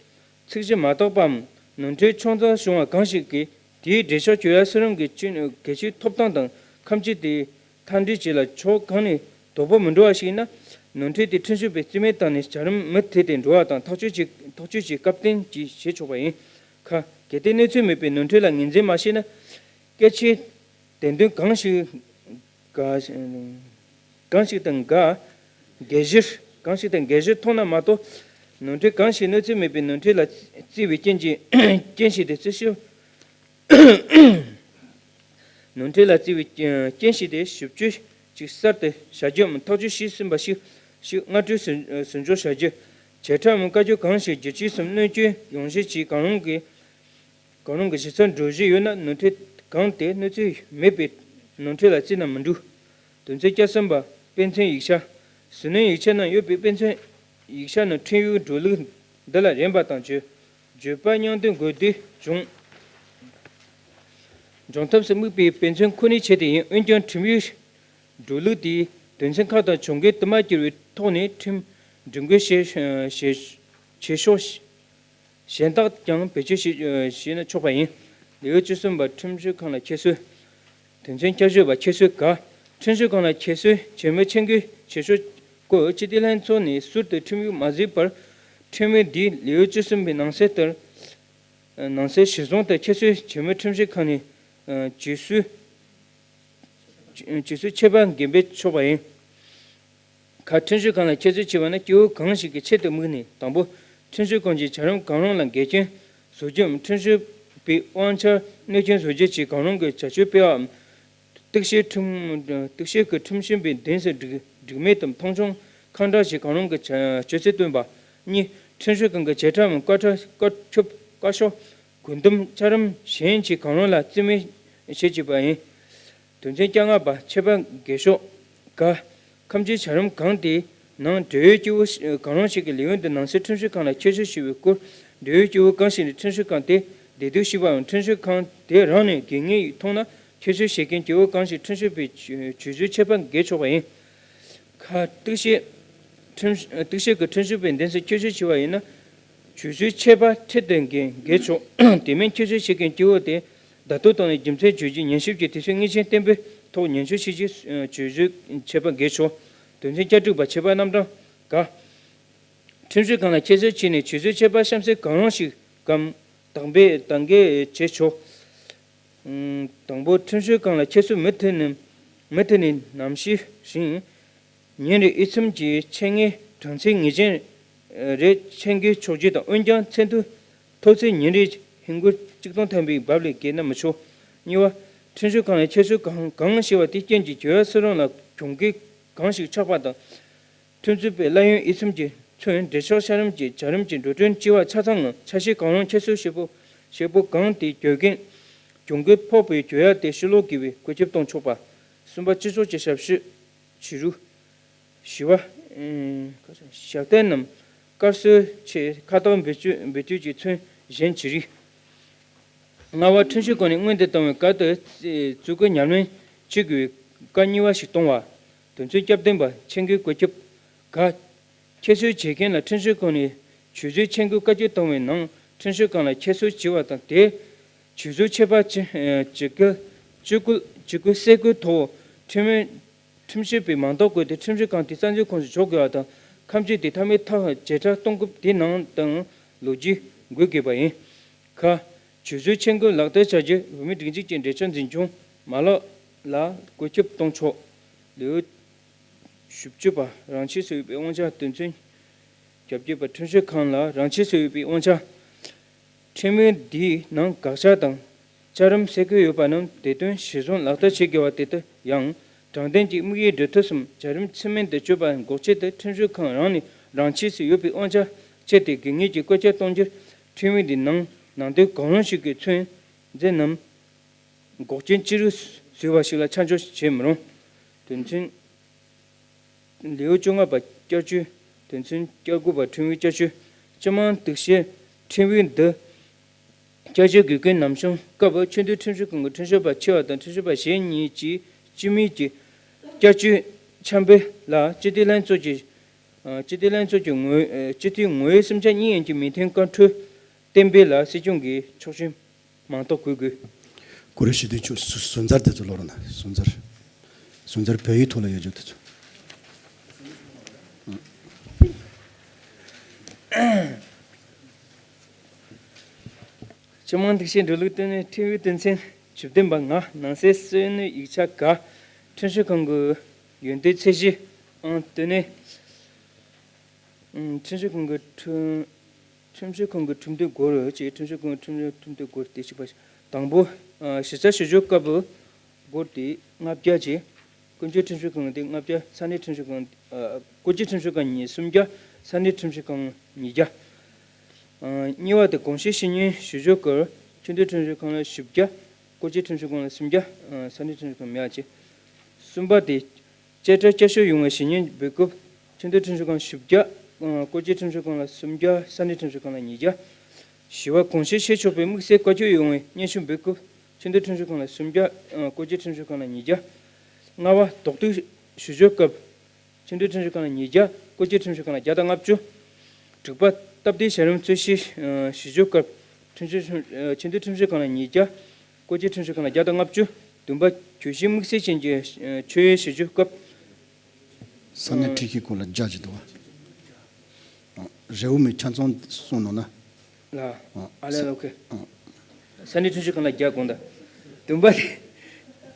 ཚིག་གཞི་མ་དག་པའམ་ནོར་འཁྲུལ་ཆུང་ཙག་བྱུང་བ་གང་ཞིག་གིས་དེའི་འགྲེལ་བཤད་གྱོད་ཡ་སུ་རུང་གི་གལ་ཆེའི་ཐོབ་ཐང་དང་། ཁ་མཆུ་དེའི་མཐའ་འབྲས་བཅས་ལ་ཕྱོགས་གང་ནས་དོ་ཕོག་མི་འགྲོ་བ་ཞིག་ཡིན་ན། ནོར་འཁྲུལ་དེ་ཁྲིམས་ཞིབ་པས་རྩིས་མེད་བཏང་ནས་བྱ་རིམ་མུ་མཐུད་དེ་འགྲོ་བ་དང་ཐག་གཅོད་བྱེད་ཐག་གཅོད་ཀྱི་སྐབས་བསྟུན་གྱིས་བྱེད་ཆོག་པ་ཡིན། ཁ། གལ་ཏེ་གནས་ཚུལ་མེད་པའི་ནོར་འཁྲུལ་ལ་ངོས་འཛིན་མ་བྱས་ན། སྐད་ཆའི་དོན་དག་གང་ཞིག་ག་གང་ཞིག་དང་ག་འགན་གཞིར་གང་ཞིག་དང་འགན་གཞིར་མཐོང་ན་མ་གཏོགས། ནོར་འཁྲུལ་གང་ཞིག་གནས་ཚུལ་མེད་པའི་ནོར་འཁྲུལ་ལ་བརྩི་བའི་རྐྱེན་གྱིས་རྐྱེན་གཞི་དེ་རྩིས་ཞིབ། ནོར་འཁྲུལ་ལ་བརྩི་བའི་རྐྱེན་གཞི་དེ་ཞིབ་དཔྱོད་ཅིག་གསར་དུ་བྱ་རྒྱུའམ་ཐག་གཅོད་བྱས་ཟིན་པ་ཞིག་ཞིག་སྔ་འགྲོའི་ཟུར་ཟུར་འཇོག་བྱ་རྒྱུ། བྱེ་བྲག་གམ་བཀའ་བཀྱོན་གང་ཞིག་བསྒྱུར་བཅོས་སམ་གནོད་སྐྱོན་ཡོང་གཞི་ཅིག་གང་རུང་གི་གང་རུང་གི་གཞི་རྩར་འགྲོ་བཞིན་ཡོད་ན། ནོར་འཁྲུལ་གང་དེ་གནས་ཚུལ་མེད་པའི་ནོར་འཁྲུལ་ལ་བརྩིས་ན་མི་འགྲིག་དོན་ཚན་བཅུ་གསུམ་པ། དཔེ་མཚོན་ཡིག་ཆ། ཟུར་སྣོན་ཡིག་ཆ་ནང་ཡོད་པའི་དཔེ་མཚོན་ཡིག་ཆ་ནང་ཁྲིམས་ཡིག་འགྲོ་ལུགས་འདི་ལ་རན་པ་དང་བརྗོད་བརྗོད་པ་མཉམ་དུ་འགོད་དུས་སྦྱོང་སྦྱོང་ཐབས་སུ་དམིགས་པའི་དཔེ་མཚོན་ཁོ་ནའི་ཆེད་དུ་ཡིན། འོན་ཀྱང་ཁྲིམས་ཡིག་འགྲོ་ལུགས་དེའི་དོན་ཚན་ཁག་དང་གྱོང་གུན་དུ་མ་བསྐྱུར་བའི་ཐོག་ནས་ཁྲིམས་སྒྲིག་འགོད་བྱེད་བྱེད་བྱེད་ཕྱོགས་གཞན་དག་ཀྱང་བེད་སྤྱོད་བྱེད་བྱེད་ན་ཆོག་པ་ཡིན། ལེའུ་བཅུ་གསུམ་པ། ཁྲིམས་ཞིབ་ཁང་ལ་ཁྱད་གསོད། དོན་ཚན་བརྒྱད་ཅུ་པ། ཁྱད་གསོད་ག་ཁྲིམས་ཞིབ་ཁང་ལ་ཁྱད་གསོད་བྱེད་མི་ཆེད་འགོད་བྱེད་ཕྱོགས་སྐོར་སྤྱི་བདེ་ལྷན་ཚོགས་ནས་ཟུར་དུ་ཁྲིམས་ཡིག་མ་བཟོས་པར། ཁྲིམས་ཡིག་འདིའི་ལེའུ་བཅུ་གསུམ་པའི་ནང་གསལ་ལྟར། ནང་གསལ་གཞིར་བཟུང་དུ་ཁྱད་གསོད་བྱེད་མི་ཁྲིམས་ཞིབ་ཁང་ནས་ཇུས་གསོལ། ཇུས་གསོལ་ཆད་པ་འགེལ་འབད་ཆོག་པ་ཡིན། ཁ། ཁྲིམས་ཞིབ་ཁང་ལ་ཁྱད་གསོད་བྱས་པ་ན་སྐྱེ་བོ་གང་ཞིག་གི་ཆེད་དུ་དམིགས་ནས། དང་པོ། ཁྲིམས་ཞིབ་ཁང་གིས་བྱ་རིམ་གང་རུང་ལ་འགལ་རྐྱེན་བཟོ་རྒྱུའམ་ཁྲིམས་ཞིབ་པའི་དབང་ཆར་གནོད་སྐྱོན་བཟོ་རྒྱུ་བཅས་གང་རུང་གི་བྱ་སྤྱོད་སྤེལ་བའམ། གཏུག་བཤེར་ཁྲིམས་གཏུག་བཤེར་གྱི་ཁྲིམས་ཞིབ་པའི་འདུན་སའི་སྒྲིག་སྒྲིག་མི་དང་མཐོང་ཆུང་ཁག་འདྲ་ཞིག་གང་རུང་གི་བྱ་སྤྱོད་ཚུལ་སྟོན་པ། གཉིས། ཁྲིམས་ཞིབ་ཁང་གི་བྱེ་བྲག་གམ་བཀའ་ཁྲ་བཀའ་ཁྱབ་བཀའ་ཤོག་གུན་འདུམ་བཅའ་རིམ་གཞན་གྱི་གང་རུང་ལ་རྩིས་མེད་བྱེད་བྱེད་པ་ཡིན། དོན་ཚན་བཅོ་ལྔ་པ། ཆད་པ་འགེལ་ཕྱོགས། ག་ཁམས་ཀྱི་བྱ་རིམ་གང་དེའི་ནང་འབྲེལ་ཡོད་སྐྱེ་བོ་གང་རུང་ཞིག་གིས་ལེའུ་འདི་ནང་གསལ་ཁྲིམས་ཞིབ་ཁང་ལ་ཁྱད་གསོད་ཞུ་བའི་སྐོར། འབྲེལ་ཡོད་སྐྱེ་བོ་གང་ཞིག་ནས་ཁྲིམས་ཞིབ་ཁང་དེ་བདེ་སྡུག་ཞུས་པའམ་ཁྲིམས་ཞིབ་ཁང་དེ་རང་ནས་དགོས་ངེས་མཐོང་ན་ཁྱད་གསོད་བྱེད་མཁན་སྐྱེ་བོ་གང་ཞིག་ཁྲིམས་ཞིབ་པའི་ཇུས་གསོལ་ཆད་པ་འགེལ་ཆོག་པ་ཡིན། ཁ། གཏུག་བཤེར་ཁྲིམས་གཏུག་བཤེར་གྱི་ཁྲིམས་ཞིབ་པའི་འདུན་སར་ཁྱད་གསོད་བྱས་པ་ཡིན་ན། ཇུས་གསོལ་ཆད་པ་འཕྲལ་དུ་འགེལ་འགེལ་ཆོག་དེ་མིན་ཁྱད་གསོད་བྱེད་མཁན་སྐྱེ་བོ་དེ་བརྡ་ཐོ་བཏང་ནས་རྒྱུ་མཚན་བརྗོད་རྒྱུ། ཉན་ཞིབ་ཀྱི་དུས་ཚོད་ངེས་ཅན་བརྟན་པོའི་ཐོག་ཉན་ཞིབ་བྱེད་རྒྱུ། ཇུས་གསོལ་ཆད་པ་འགེལ་ཆོག་དོན་ཚན་བཅུ་དྲུག་པ། ཆད་པ་རྣམ་གྲངས་ག་ཁྲིམས་ཞིབ་ཁང་ལ་ཁྱད་གསོད་བྱས་ནས་ཇུས་གསོལ་ཆད་པ་གཤམ་གསལ་གང་རུང་ཞིག་གམ་དང་པོའི་དང་འགལ་བྱེད་ཆོག་དང་པོ། ཁྲིམས་ཞིབ་ཁང་ལ་ཁྱད་གསོད་མུ་མཐུད་ནས་མུ་མཐུད་ནས་ནམ་ཞིག་རིང་ཉིན་རེའི་དབྱེ་མཚམས་ཀྱི་ཆད་ལྔའི་གྲངས་ཚད་ངེས་ཅན་རེ་ཆད་འགེལ་ཆོག་རྒྱུ་དང་། འོན་ཀྱང་ཚད་མཐོའི་མཐོ་ཚད་ཉིན་རེའི་ཧིན་གོང་གཅིག་སྟོང་ཐམ་པའི་བབ་ལས་བརྒལ་ན་མི་ཆོག་གཉིས་པ། ཁྲིམས་ཞིབ་ཁང་ལ་ཁྱད་གསོད་གང་གང་བྱས་པ་དེའི་རྐྱེན་གྱིས་གྱོད་ཡ་སུ་རང་ལ་གྱོང་གུན་གང་ཞིག་ཆགས་པ་དང་། ཁྲིམས་རྩོད་པའི་གླ་ཡོན་དབྱེ་མཚམས་ཀྱི་ཚུན་འབྲེལ་ཆོག་བྱ་རིམ་གྱི་བྱ་རིམ་གྱི་འགྲོ་གྲོན་སྤྱི་བ་ཆ་ཚང་ངམ་ཆ་ཤས་གང་རུང་ཁྱད་གསོད་བྱེད་པོ་བྱེད་པོ་གང་དེའི་གྱོད་གན་གྱོང་གུན་ཕོག་པའི་གྱོད་ཡ་དེ་ཕྱིར་སློག་དགོས་པའི་བཀོད་ཁྱབ་གཏོང་ཆོག་པ། གསུམ་པ། སྤྱི་ཚོགས་ཀྱི་ཞབས་ཞུ་བྱེད་རུ། བཞི་པ། ཨེ། ཞབས་བརྟན་ནམ་དཀར་གསོལ་ཆེད་ཁ་བཏགས་འབུལ་སྤྱོད་འབུལ་སྤྱོད་ཀྱི་ཚུན་གཞན་ཇི་རིགས། ལྔ་པ། ཁྲིམས་ཞིབ་ཁང་ནས་སྔོན་དུ་བཏང་བའི་བཀའ་ལྟར་བཙུགས་སྐུལ་ཉམས་ལེན་བྱེད་དགོས་པའི་བཀའ་གཉིས་པ་ཞིག་གཏོང་བ། དོན་ཚན་བཅོ་བརྒྱད་པ། ཆད་འགེལ་བཀོད་ཁྱབ། ག་ཁྱད་གསོད་བྱེད་མཁན་ལ་ཁྲིམས་ཞིབ་ཁང་ནས་ཇུས་གསོལ་ཆད་འགེལ་བཀའ་བཀྱོན་བཏང་བའི་ནང་ཁྲིམས་ཞིབ་ཁང་ལ་ཁྱད་གསོད་བྱས་པ་དང་དེའི་ཇུས་གསོལ་ཆད་པ་ཇི་ཇི་འགེལ་ཇི་འགེལ་ཇི་འགེལ་སེལ་སྐུལ་ཐོག་ཁྲིམས་ཁྲིམས་ཞིབ་པའི་མ་འདང་དགོས་ཏེ་ཁྲིམས་ཞིབ་ཁང་དེ་རྩ་འཛིན་ཁོངས་སུ་འཇོག་དགོས་པ་དང་། ཁ་འཕྱིས་དེ་མཐའ་མའི་ཐག་ཇེ་ཕྲ་གཏོང་སྐབས་དེའི་ནང་དང་ལོ་རྒྱུས་འགོད་དགོས་པ་ཡིན། ཁ། ཇུས་གསོལ་ཆད་འགེལ་ལག་བསྟར་བྱ་རྒྱུ་བོད་མིའི་སྒྲིག་འཛུགས་ཀྱི་འབྲེལ་ཆགས་འཛིན་སྐྱོང་མ་ལག་ལ་བཀོད་ཁྱབ་གཏོང་ཆོག་ལེའུ་བཞི་བཅུ་པ། རང་ཆས་སུ་ཡོད་པའི་དབང་ཆ། དོན་ཚན་བརྒྱད་ཅུ་པ། ཁྲིམས་ཞིབ་ཁང་ལ་རང་ཆས་སུ་ཡོད་པའི་དབང་ཆ། ཁྲིམས་ཡིག་འདིའི་ནང་དགག་བྱ་དང་བཅའ་རིམ་གསལ་བཀོད་ཡོད་པ་རྣམས་དེ་དོན་གཞིར་བཟུང་ལག་བསྟར་བྱེད་དགོས་པ་དེ་ལྟར་ཡང་དྲང་བདེན་གྱི་དམིགས་ཡུལ་འགྲུབ་ཐབས་སམ་བྱ་རིམ་ཚུལ་མིན་དུ་གཅོད་པ་འགོག་ཆེད་དུ་ཁྲིམས་ཞིབ་ཁང་རང་ནས་རང་ཆས་སུ་ཡོད་པའི་དབང་ཆ་སྤྱད་དེ་དགོས་ངེས་ཀྱི་བཀོད་ཁྱབ་གཏོང་རྒྱུར་ཁྲིམས་ཡིག་འདིའི་ནང་ནང་དོན་གང་རུང་ཞིག་གི་ཚུན་ཚད་ནམ་འགོག་རྐྱེན་ཅི་རིགས་བཟོས་པ་ཞིག་ལ་ཆ་འཇོག་བྱེད་མི་རུང་། དོན་ཚན། ལེའུ་བཅོ་ལྔ་པ། བསྐྱར་བཅོས། དོན་ཚན་བཅུ་དགུ་པ། ཁྲིམས་ཡིག་བསྐྱར་བཅོས། སྤྱི་དམངས་གཏུག་བཤེར་ཁྲིམས་ཡིག་འདི་བསྐྱར་བཅོས་དགོས་མཁན་ནམ་བྱུང་སྐབས་ཆེས་མཐོའི་ཁྲིམས་ཞིབ་ཁང་གི་ཁྲིམས་ཞིབ་པ་ཆེ་བ་དང་ཁྲིམས་ཞིབ་པ་གཞན་གཉིས་ཀྱིས་སྤྱི་མོས་ཀྱི་བསྐྱར་བཅོས་འཆར་འབུལ་ལ་སྤྱི་འཐུས་ལྷན་ཚོགས་ཀྱི་སྤྱི་འཐུས་ལྷན་ཚོགས་ཀྱི་ངོས་སྤྱི་འཐུས་ངོ་བོ་གསུམ་ཆ་གཉིས་ཡན་གྱི་མོས་མཐུན་བཀའ་འཁྲོལ་གཏན་འབེབས་ལ་སྲིད་སྐྱོང་གིས་ཆོག་མཆན་མིང་རྟགས་འགོད་དགོས། གོ་རེ་ཞུ་དུས་ཆུ་སུ་སུན་ཙར་དེ་ཚོ་ལོར་ན་སུན་ཙར། སུན་ཙར་བོད་ཡིག་ཐོག་ལ་ཡོད་རྒྱུ་དེ་ཚོ། སྤྱི་དམངས་སྒྲིག་གཞི་འགྲོ་ལུགས་ལྟེ་གནས་ཁྲིམས་ཡིག་དོན་ཚན་བཅུ་བདུན་པ་ང་ནང་གསེས་སོ་ནི་ཡིག་ཆ་ག་ཁྲིམས་ཞིབ་ཁང་གི་ཡོན་ཏན་ཚད་གཞི་ཨང་ལྟེ་གནས། ཁྲིམས་ཞིབ་ཁང་གི་ཁྲིམས་ཁྲིམས་ཞིབ་ཁང་གི་ཁྲིམས་དོན་སྐོར་ཅེས་ཁྲིམས་ཞིབ་ཁང་གི་ཁྲིམས་ཁྲིམས་དོན་སྐོར་དེ་གཅིག་པ་ཞིག་དང་པོ། གཞི་རྩ་ཞུ་སྦྱོར་སྐབས་སྒོར་དེ་ལྔ་བརྒྱ་བྱས། ཀུན་སྤྱོད་ཁྲིམས་ཞིབ་ཁང་དེ་ལྔ་བརྒྱ། ས་གནས་ཁྲིམས་ཞིབ་ཁང་། ཨ། སྐོར་སྐྱོད་ཁྲིམས་ཞིབ་ཁང་ཉིས་སུམ་བརྒྱ། ས་གནས་ཁྲིམས་ཞིབ་ཁང་ཉིས་བརྒྱ། ཨ། གཉིས་པ་དེ་དགོངས་གཞི་བཞེས་མཁན་ཞུ་སྦྱོར་སྐོར་ཁྲིམས་དོན་ཁྲིམས་ཞིབ་ཁང་ལ་བཞི་བརྒྱ། སྐོར་སྐྱོད་ཁྲིམས་ཞིབ་ཁང་ལ་སུམ་བརྒྱ། ཨ། ས་གནས་ཁྲིམས་ཞིབ་ཁང་མེད་པ་བྱས། གསུམ་པ་དེ་བཅད་ཁྲ་བསྐྱར་ཞིབ་ཡོང་བའི་བཞེས་སྙན་འབུལ་སྐབས་ཁྲིམས་དོན་ཁྲིམས་ཞིབ་ཁང་བཞི་བརྒྱ། ཨ། སྐོར་སྐྱོད་ཁྲིམས་ཞིབ་ཁང་ལ་སུམ་བརྒྱ། ས་གནས་ཁྲིམས་ཞིབ་ཁང་ལ་ཉིས་བརྒྱ། བཞི་པ་དགོངས་གཞི་བཞེས་ཆོག་པའི་དམིགས་བསལ་བཀའ་ཁྱབ་ཡོང་བའི་སྙན་ཞུ་འབུལ་སྐབས་ཁྲིམས་དོན་ཁྲིམས་ཞིབ་ཁང་ལ་སུམ་བརྒྱ། ཨ། སྐོར་སྐྱོད་ཁྲིམས་ཞིབ་ཁང་ལ་ཉིས་བརྒྱ། ལྔ་པ་ལྡོག་ཐུག་ཞུ་སྦྱོར་སྐབས་ཁྲིམས་དོན་ཁྲིམས་ཞིབ་ཁང་ལ་ཉིས་བརྒྱ། སྐོར་སྐྱོད་ཁྲིམས་ཞིབ་ཁང་ལ་བརྒྱ་དང་ལྔ་བཅུ། དྲུག་པ་སྟབས་བདེའི་བྱ་རིམ་རྩོད་གཞི་ཞུ་སྦྱོར་སྐབས་ཁྲིམས་ཞིབ་ཁྲིམས་དོན་ཁྲིམས་ཞིབ་ཁང་ལ་ཉིས་བརྒྱ། སྐོར་སྐྱོད་ཁྲིམས་ཞིབ་ཁང་ལ་བརྒྱ་དང་ལྔ་བཅུ། བདུན་པ་གྱོད་གཞི་དམིགས་བསལ་ཅན་གྱི་ཆོད་ཡོལ་ཞུ་སྦྱོར་སྐབས། ས་གནས་ཁྲིམས་ཞིབ་ཁང་ལ་བརྒྱ་ཅིག་འདུག་བ། རེའུ་མིག་ཆ་ཚང་གསུངས་ནོ་ན། ལ། ཨ་ལ་ལ་ཨོ་ཁེ། ས་གནས་ཁྲིམས་ཞིབ་ཁང་ལ་བརྒྱ་དགོངས་དག། བདུན་པ་དེ།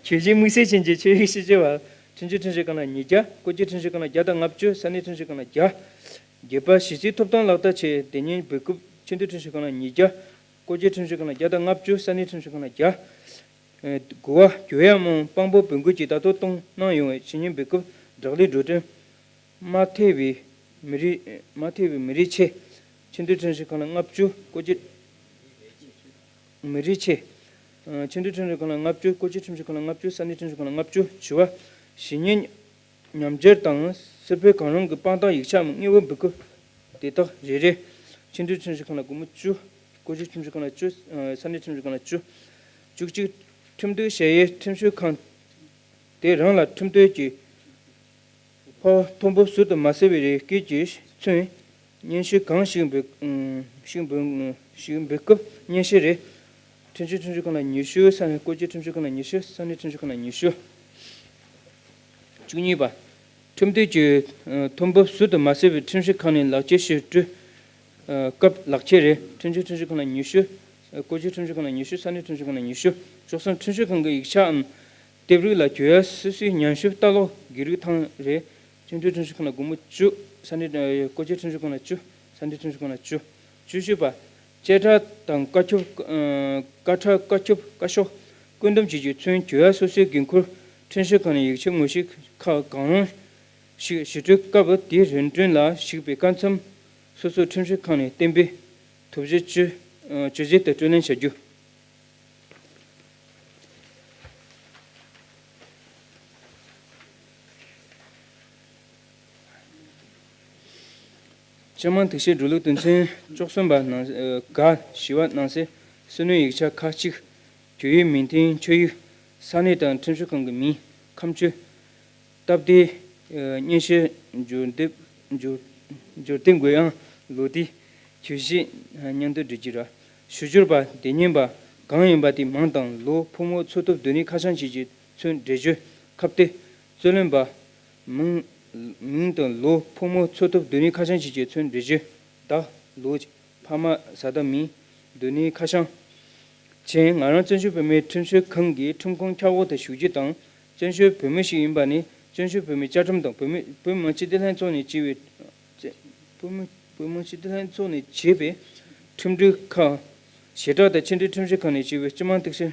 གྱོད་གཞི་དམིགས་བསལ་ཅན་གྱི་ཆོད་ཡོལ་ཞུ་སྦྱོར་བ། ཁྲིམས་ཞིབ་ཁྲིམས་ཞིབ་ཁང་ལ་ཉིས་བརྒྱ། སྐོར་སྐྱོད་ཁྲིམས་ཞིབ་ཁང་ལ་བརྒྱ་དང་ལྔ་བཅུ། ས་གནས་ཁྲིམས་ཞིབ་ཁང་ལ་བརྒྱ། བརྒྱད་པ་གཞི་རྩའི་ཐོབ་ཐང་ལག་བསྟར་ཆེད་དེ་ཉིན་འབུལ་སྐབས་ཁྲིམས་དོན་ཁྲིམས་ཞིབ་ཁང་ལ་ཉིས་བརྒྱ། སྐོར་སྐྱོད་ཁྲིམས་ཞིབ་ཁང་ལ་བརྒྱ་དང་ལྔ་བཅུ། ས་གནས་ཁྲིམས་ཞིབ་ཁང་ལ་བརྒྱ། དགུ་པ་གྱོད་ཡ་མང་དཔང་པོ་བོད་འགོད་ཀྱིས་ལྟ་རྟོག་གཏོང་གནང་ཡོང་བའི་བྱས་ཉེས་འབུལ་སྐབས་བསྒྲགས་ལས་འགྲོ་གྲོན་མ་ཐེ་བའི་མི་རིགས་མ་ཐེ་བའི་མི་རིགས་ཆེད་ཁྲིམས་དོན་ཁྲིམས་ཞིབ་ཁང་ལ་ལྔ་བཅུ། སྐོར་སྐྱོད་མི་རིགས་ཆེད་ཁྲིམས་དོན་ཁྲིམས་ཞིབ་ཁང་ལ་ལྔ་བཅུ། སྐོར་སྐྱོད་ཁྲིམས་ཞིབ་ཁང་ལ་ལྔ་བཅུ། ས་གནས་ཁྲིམས་ཞིབ་ཁང་ལ་ལྔ་བཅུ། བཞི་པ་བྱས་ཉེས་ཉམས་འགྱུར་དང་སིལ་སྤོལ་གང་རུང་གི་དཔང་རྟགས་ཡིག་ཆའམ་དངོས་པོ་འབུལ་སྐབས་དེ་དག་རེ་རེ་ཁྲིམས་དོན་ཁྲིམས་ཞིབ་ཁང་ལ་སྒོར་མོ་བཅུ། སྐོར་སྐྱོད་ཁྲིམས་ཞིབ་ཁང་ལ་བཅུ། ས་གནས་ཁྲིམས་ཞིབ་ཁང་ལ་བཅུ། བཅུ་གཅིག་ཁྲིམས་གཏུག་བྱས་ཡས་ཁྲིམས་ཞིབ་ཁང་དེ་རང་ལ་ཁྲིམས་གཏུག་གི་ཕོགས་མཐོ་པོ་ཟུར་དུ་མ་ཟད་པའི་རེ་སྐུལ་གྱིས་མཚོན། སྙན་ཞུ་གང་ཞིག་འབུལ་ཞིག་འབུལ་ཞིག་འབུལ་སྐབས་སྙན་ཞུ་རེ། ཁྲིམས་ཞིབ་ཁྲིམས་ཞིབ་ཁང་ལ་ཉི་ཤུ། ས་གནས་སྐོར་སྐྱོད་ཁྲིམས་ཞིབ་ཁང་ལ་ཉི་ཤུ། ས་གནས་ཁྲིམས་ཞིབ་ཁང་ལ་ཉི་ཤུ། བཅུ་གཉིས་པ། ཁྲིམས་གཏུག་གི་ཐོ་འབབ་ཟུར་དུ་མ་ཟད་པའི་ཁྲིམས་ཞིབ་ཁང་ནས་ལག་འཁྱེར་ཞུ་སྤྲོད་སྐབས་ལག་འཁྱེར་རེ། ཁྲིམས་ཞིབ་ཁྲིམས་ཞིབ་ཁང་ལ་ཉི་ཤུ། སྐོར་སྐྱོད་ཁྲིམས་ཞིབ་ཁང་ལ་ཉི་ཤུ། ས་གནས་ཁྲིམས་ཞིབ་ཁང་ལ་ཉི་ཤུ། བཅུ་གསུམ། ཁྲིམས་ཞིབ་ཁང་གི་ཡིག་ཆའམ་དེབ་རིགས་ལ་གྱོད་ཡ་སོ་སོའི་ཉམས་ཞིབ་ལྟ་ཀློག་བརྒྱུད་རིམ་ཐེངས་རེ། ཁྲིམས་དོན་ཁྲིམས་ཞིབ་ཁང་ལ་སྒོར་མོ་བཅུ། ས་གནས་སྐོར་སྐྱོད་ཁྲིམས་ཞིབ་ཁང་ལ་བཅུ། ས་གནས་ཁྲིམས་ཞིབ་ཁང་ལ་བཅུ། བཅུ་བཞི་པ། བཅད་ཁྲ་དང་བཀའ་ཁྱབ། ཨ། བཀའ་ཁྲ་བཀའ་ཁྱབ་བཀའ་ཤོག་བཀོད་འདོམས་བྱེད་རྒྱུ་མཚོན་གྱོད་ཡ་སོ་སོའི་འགན་འཁུར་ཁྲིམས་ཞིབ་ཁང་ནས་ཡིག་ཆ་ངོ་ཤེས་ཁག་གང་རུང་ཞིག་ཞུ་སྤྲོད་སྐབས་དེའི་རིན་བསྒྲུན་ལ་གཞིགས་པའི་བཀའ་མཚམས་སོ་སོ་ཁྲིམས་ཞིབ་ཁང་ནས་གཏན་འབེབས་ཐོབ་གཞི་བཅུ། ཨ། བཅུ་བཞི་དེ་སྤྲོད་ལེན་བྱ་རྒྱུ། སྤྱི་དམངས་སྒྲིག་གཞི་འགྲོ་ལུགས་དོན་ཚན་བཅུ་གསུམ་པ་ནང་། ཨ། ག་བཞི་པ་ནང་གསེས་སོ་ནི་ཡིག་ཆ་ཁག་ཅིག་གྱོད་ཡིག་མིང་འཐེན་ཆོད་ཡིག་ས་གནས་དང་ཁྲིམས་ཞིབ་ཁང་གི་མིང་། ཁ་མཆུ། སྟབས་བདེའི། ཨ། སྙན་ཞུ། འབྱོར་འདེམས། འབྱོར། འབྱོར་འདེམས་འགོད་ཡང་ལོ་དེའི་གྱོད་གཞི་སྙིང་བསྡུས་འབྲི་རྒྱུ་ར། ཞུ་སྦྱོར་པ་དེ་ཉན་པ་གང་ཡིན་པ་དེ་མིང་དང་ལོ། ཕོ་མོ་འཚོ་ཐབས་སྡོད་གནས་ཁ་བྱང་བཅས་ཀྱི་ཚུན་འགྲེལ་བརྗོད་ཁ་གཏད། རྩོད་ལེན་པ་མིང་། མིང་དང་ལོ། ཕོ་མོ་འཚོ་ཐབས་སྡོད་གནས་ཁ་བྱང་བཅས་ཀྱི་ཚུན་འགྲེལ་བརྗོད། བདག་ལོ། ཕ་མ་བཟའ་ཟླ་མིང་། སྡོད་གནས་ཁ་བྱང་། ཅན། ང་རང་བཙན་བྱོལ་བོད་མིའི་ཁྲིམས་ཞིབ་ཁང་གི་ཁྲིམས་ཁང་ཁྱབ་འོག་ཏུ་ཞུགས་རྒྱུ་དང་། བཙན་བྱོལ་བོད་མི་ཞིག་ཡིན་པ་ནི་བཙན་བྱོལ་བོད་མིའི་བཅའ་ཁྲིམས་དང་བོད་མི། བོད་མི་མང་སྤྱི་འཐུས་ལྷན་ཚོགས་ནས་གཙོས་པའི། བཙན། བོད་མི། བོད་མི་མང་སྤྱི་འཐུས་ལྷན་ཚོགས་ནས་བྱས་པའི་ཁྲིམས་སྒྲིག་ཁག་བྱེ་བྲག་དང་ཕྱི་འབྲེལ་ཁྲིམས་ཞིབ་ཁང་ནས་བྱས་པའི་སྤྱི་དམངས་སྒྲིག་གཞི་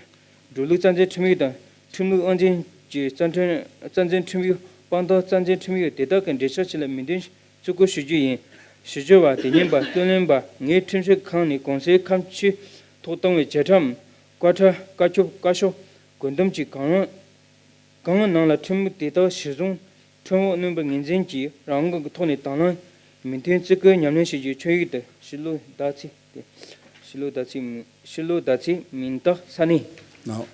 འགྲོ་ལུགས་རྩ་འཛིན་ཁྲིམས་ཡིག་དང་ཁྲིམས་ལུགས་དབང་འཛིན་གྱི་རྩ་ཁྲིམས། རྩ་འཛིན་ཁྲིམས་ཡིག་དཔང་རྟགས་རྩ་འཛིན་ཁྲིམས་ཡིག་དེ་དག་གི་འགྲེལ་བཤད་ཅིག་ལ་མོས་མཐུན་བརྩི་བཀུར་ཞུ་རྒྱུ་ཡིན། ཞུ་སྦྱོར་བ་དེ་ཉན་པ། རྩོད་ལེན་པ། ངའི་ཁྲིམས་ཞིབ་ཁང་ནས་གོང་གསལ་ཁ་མཆུའི་ཐོག་བཏང་བའི་བྱེ་བྲག་བཀའ་ཁྲ་བཀའ་ཁྱབ་བཀའ་ཤོག་བཀོད་འདོམས་ཀྱིས་གང་རུང་གང་ནང་ལ་ཁྲིམས་དེ་དག་གཞིར་བཟུང་ཁྲིམས་འོག་སྣོན་པར་ངོས་འཛིན་གྱིས་རང་དབང་གི་ཐོག་ནས་དང་བླངས་མོས་མཐུན་བརྩི་བཀུར་ཉམས་ལེན་བྱེད་རྒྱུའི་ཆོད་ཡིག་དེ་ཕྱི་ལོགས་ཟླ་ཚེས། དེ་ཕྱི་ལོགས་ཟླ་ཚེས། ཕྱི་ལོགས་ཟླ་ཚེས། མིང་རྟགས་ས་གནས།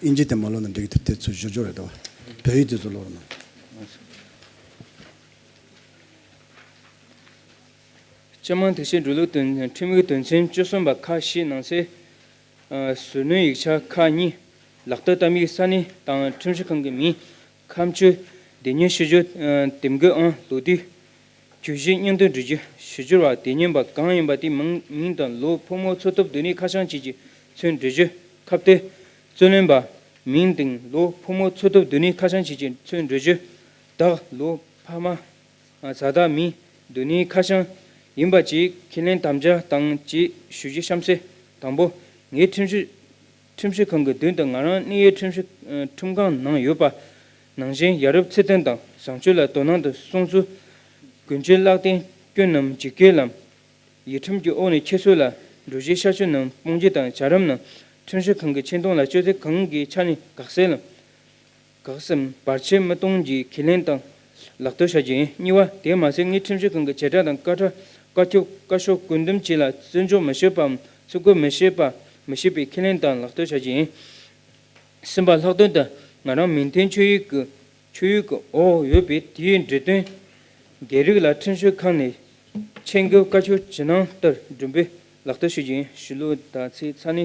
ཨིན་ཇི་དེ་མ་ཀློག་ན་འགྲིག་གི། དེ་ཚོ་ཞུ་སྦྱོར་རེད་དོ། བོད་ཡིག་དེ་ཚོ་ཀློག་རོགས་གནང་། སྤྱི་དམངས་སྒྲིག་གཞི་འགྲོ་ལུགས་དོན། ཁྲིམས་ཡིག་དོན་ཚན་བཅུ་གསུམ་པ་ཁག་བཞི་ནང་གསལ། ཨ། ཟུར་སྣོན་ཡིག་ཆ་ཁག་གཉིས། ལག་བསྟར་གཏའ་མའི་ས་གནས་དང་ཁྲིམས་ཞིབ་ཁང་གི་མིང་། ཁ་མཆུ། སྡེ་གཉེར་ཞུ་སྦྱོར། ཨ། འདེམས་བསྐོའི་ཨང་། ལོ་དུས། གྱོད་གཞི་སྙིང་བསྡུས་འབྲི་རྒྱུ། ཞུ་སྦྱོར་བ་དེ་ཉན་པ་གང་ཡིན་པ་དེའི་མིང་མིང་དང་ལོ། ཕོ་མོ་འཚོ་ཐབས་སྡོད་གནས་ཁ་བྱང་བཅས་ཀྱི་ཚུལ་འབྲི་རྒྱུ། ཁ་གཏད། རྩོད་ལེན་པ། མིང་དང་ལོ། ཕོ་མོ་འཚོ་ཐབས་སྡོད་གནས་ཁ་བྱང་བཅས་ཀྱི་ཚུལ་འབྲི་རྒྱུ། བདག་ལོ། ཕ་མ། བཟའ་ཟླ་མིང་། སྡོད་གནས་ཁ་བྱང་ཡིན་པ་བཅས་ཁས་ལེན་དམ་བཅའ་དང་བཅས་ཞུ་རྒྱུ་གཤམ་གསལ། དང་པོ། ངའི་ཁྲིམས་གཞི། ཁྲིམས་ཞིབ་ཁང་གི་མདུན་དུ་ང་རང་གནས་ཡུལ་ཁྲིམས་ཞིབ་ཁྲིམས་ཁང་ནང་ཡོད་པ་ནང་བཞིན། ཡ་རབས་ཚུལ་ལྡན་དང་བཟང་སྤྱོད་ལ་དོ་སྣང་དང་སྲུང་བརྩི། ཀུན་སྤྱོད་ལག་ལེན་སྐྱོན་རྣམས་ཇི་སྐད་བསླབ། ཡིག་ཁྲིམས་ཀྱི་འོག་ནས་ཁྱད་གསོད་ལ་འགྲོ་བཞིན་ཤ་ཆུ་རྣམས་སྤོང་རྒྱུ་དང་། བྱ་རིམ་རྣམས་ཁྲིམས་ཞིབ་ཁང་གི་ཆེ་མཐོང་ལ་སྤྱོད་ཚུལ་གང་གི་ཆ་ནས་དགག་སེལ་ལམ། དགག་སེལ་བར་ཆད་མི་གཏོང་རྒྱུའི་ཁས་ལེན་དང་ལག་བསྟར་བྱ་རྒྱུ་ཡིན། གཉིས་པ། དེ་མ་ཟད་ངས་ཁྲིམས་ཞིབ་ཁང་གི་བྱེ་བྲག་དང་བཀའ་ཁྲ་བཀའ་ཁྱབ་བཀའ་ཤོག་བཀོད་འདོམས་བཅས་ལ་བརྩི་འཇོག་མི་བྱེད་པའམ་བརྩི་བཀུར་མི་བྱེད་པ་མི་བྱེད་པའི་ཁས་ལེན་དང་ལག་བསྟར་བྱ་རྒྱུ་ཡིན། གསུམ་པ། ལྷག་དོན་དུ་ང་རང་མིང་མཐའི་ཆོས་ཡིག་གི་ཆོས་ཡིག་གི་འོག་ཡོད་པའི་དེའི་འབྲི་དོན་འགལ་རིགས་ལ་ཁྲིམས་ཞིབ་ཁང་ནས་ཆེད་འགེལ་བཀའ་ཁྱབ་ཇི་གནང་ལྟར་སྒྲུབ་པའི་ལག་བསྟར་ཞུ་རྒྱུ་ཡིན། ཞུ་ལུགས་དག་ཚིག་ཚང་ནི་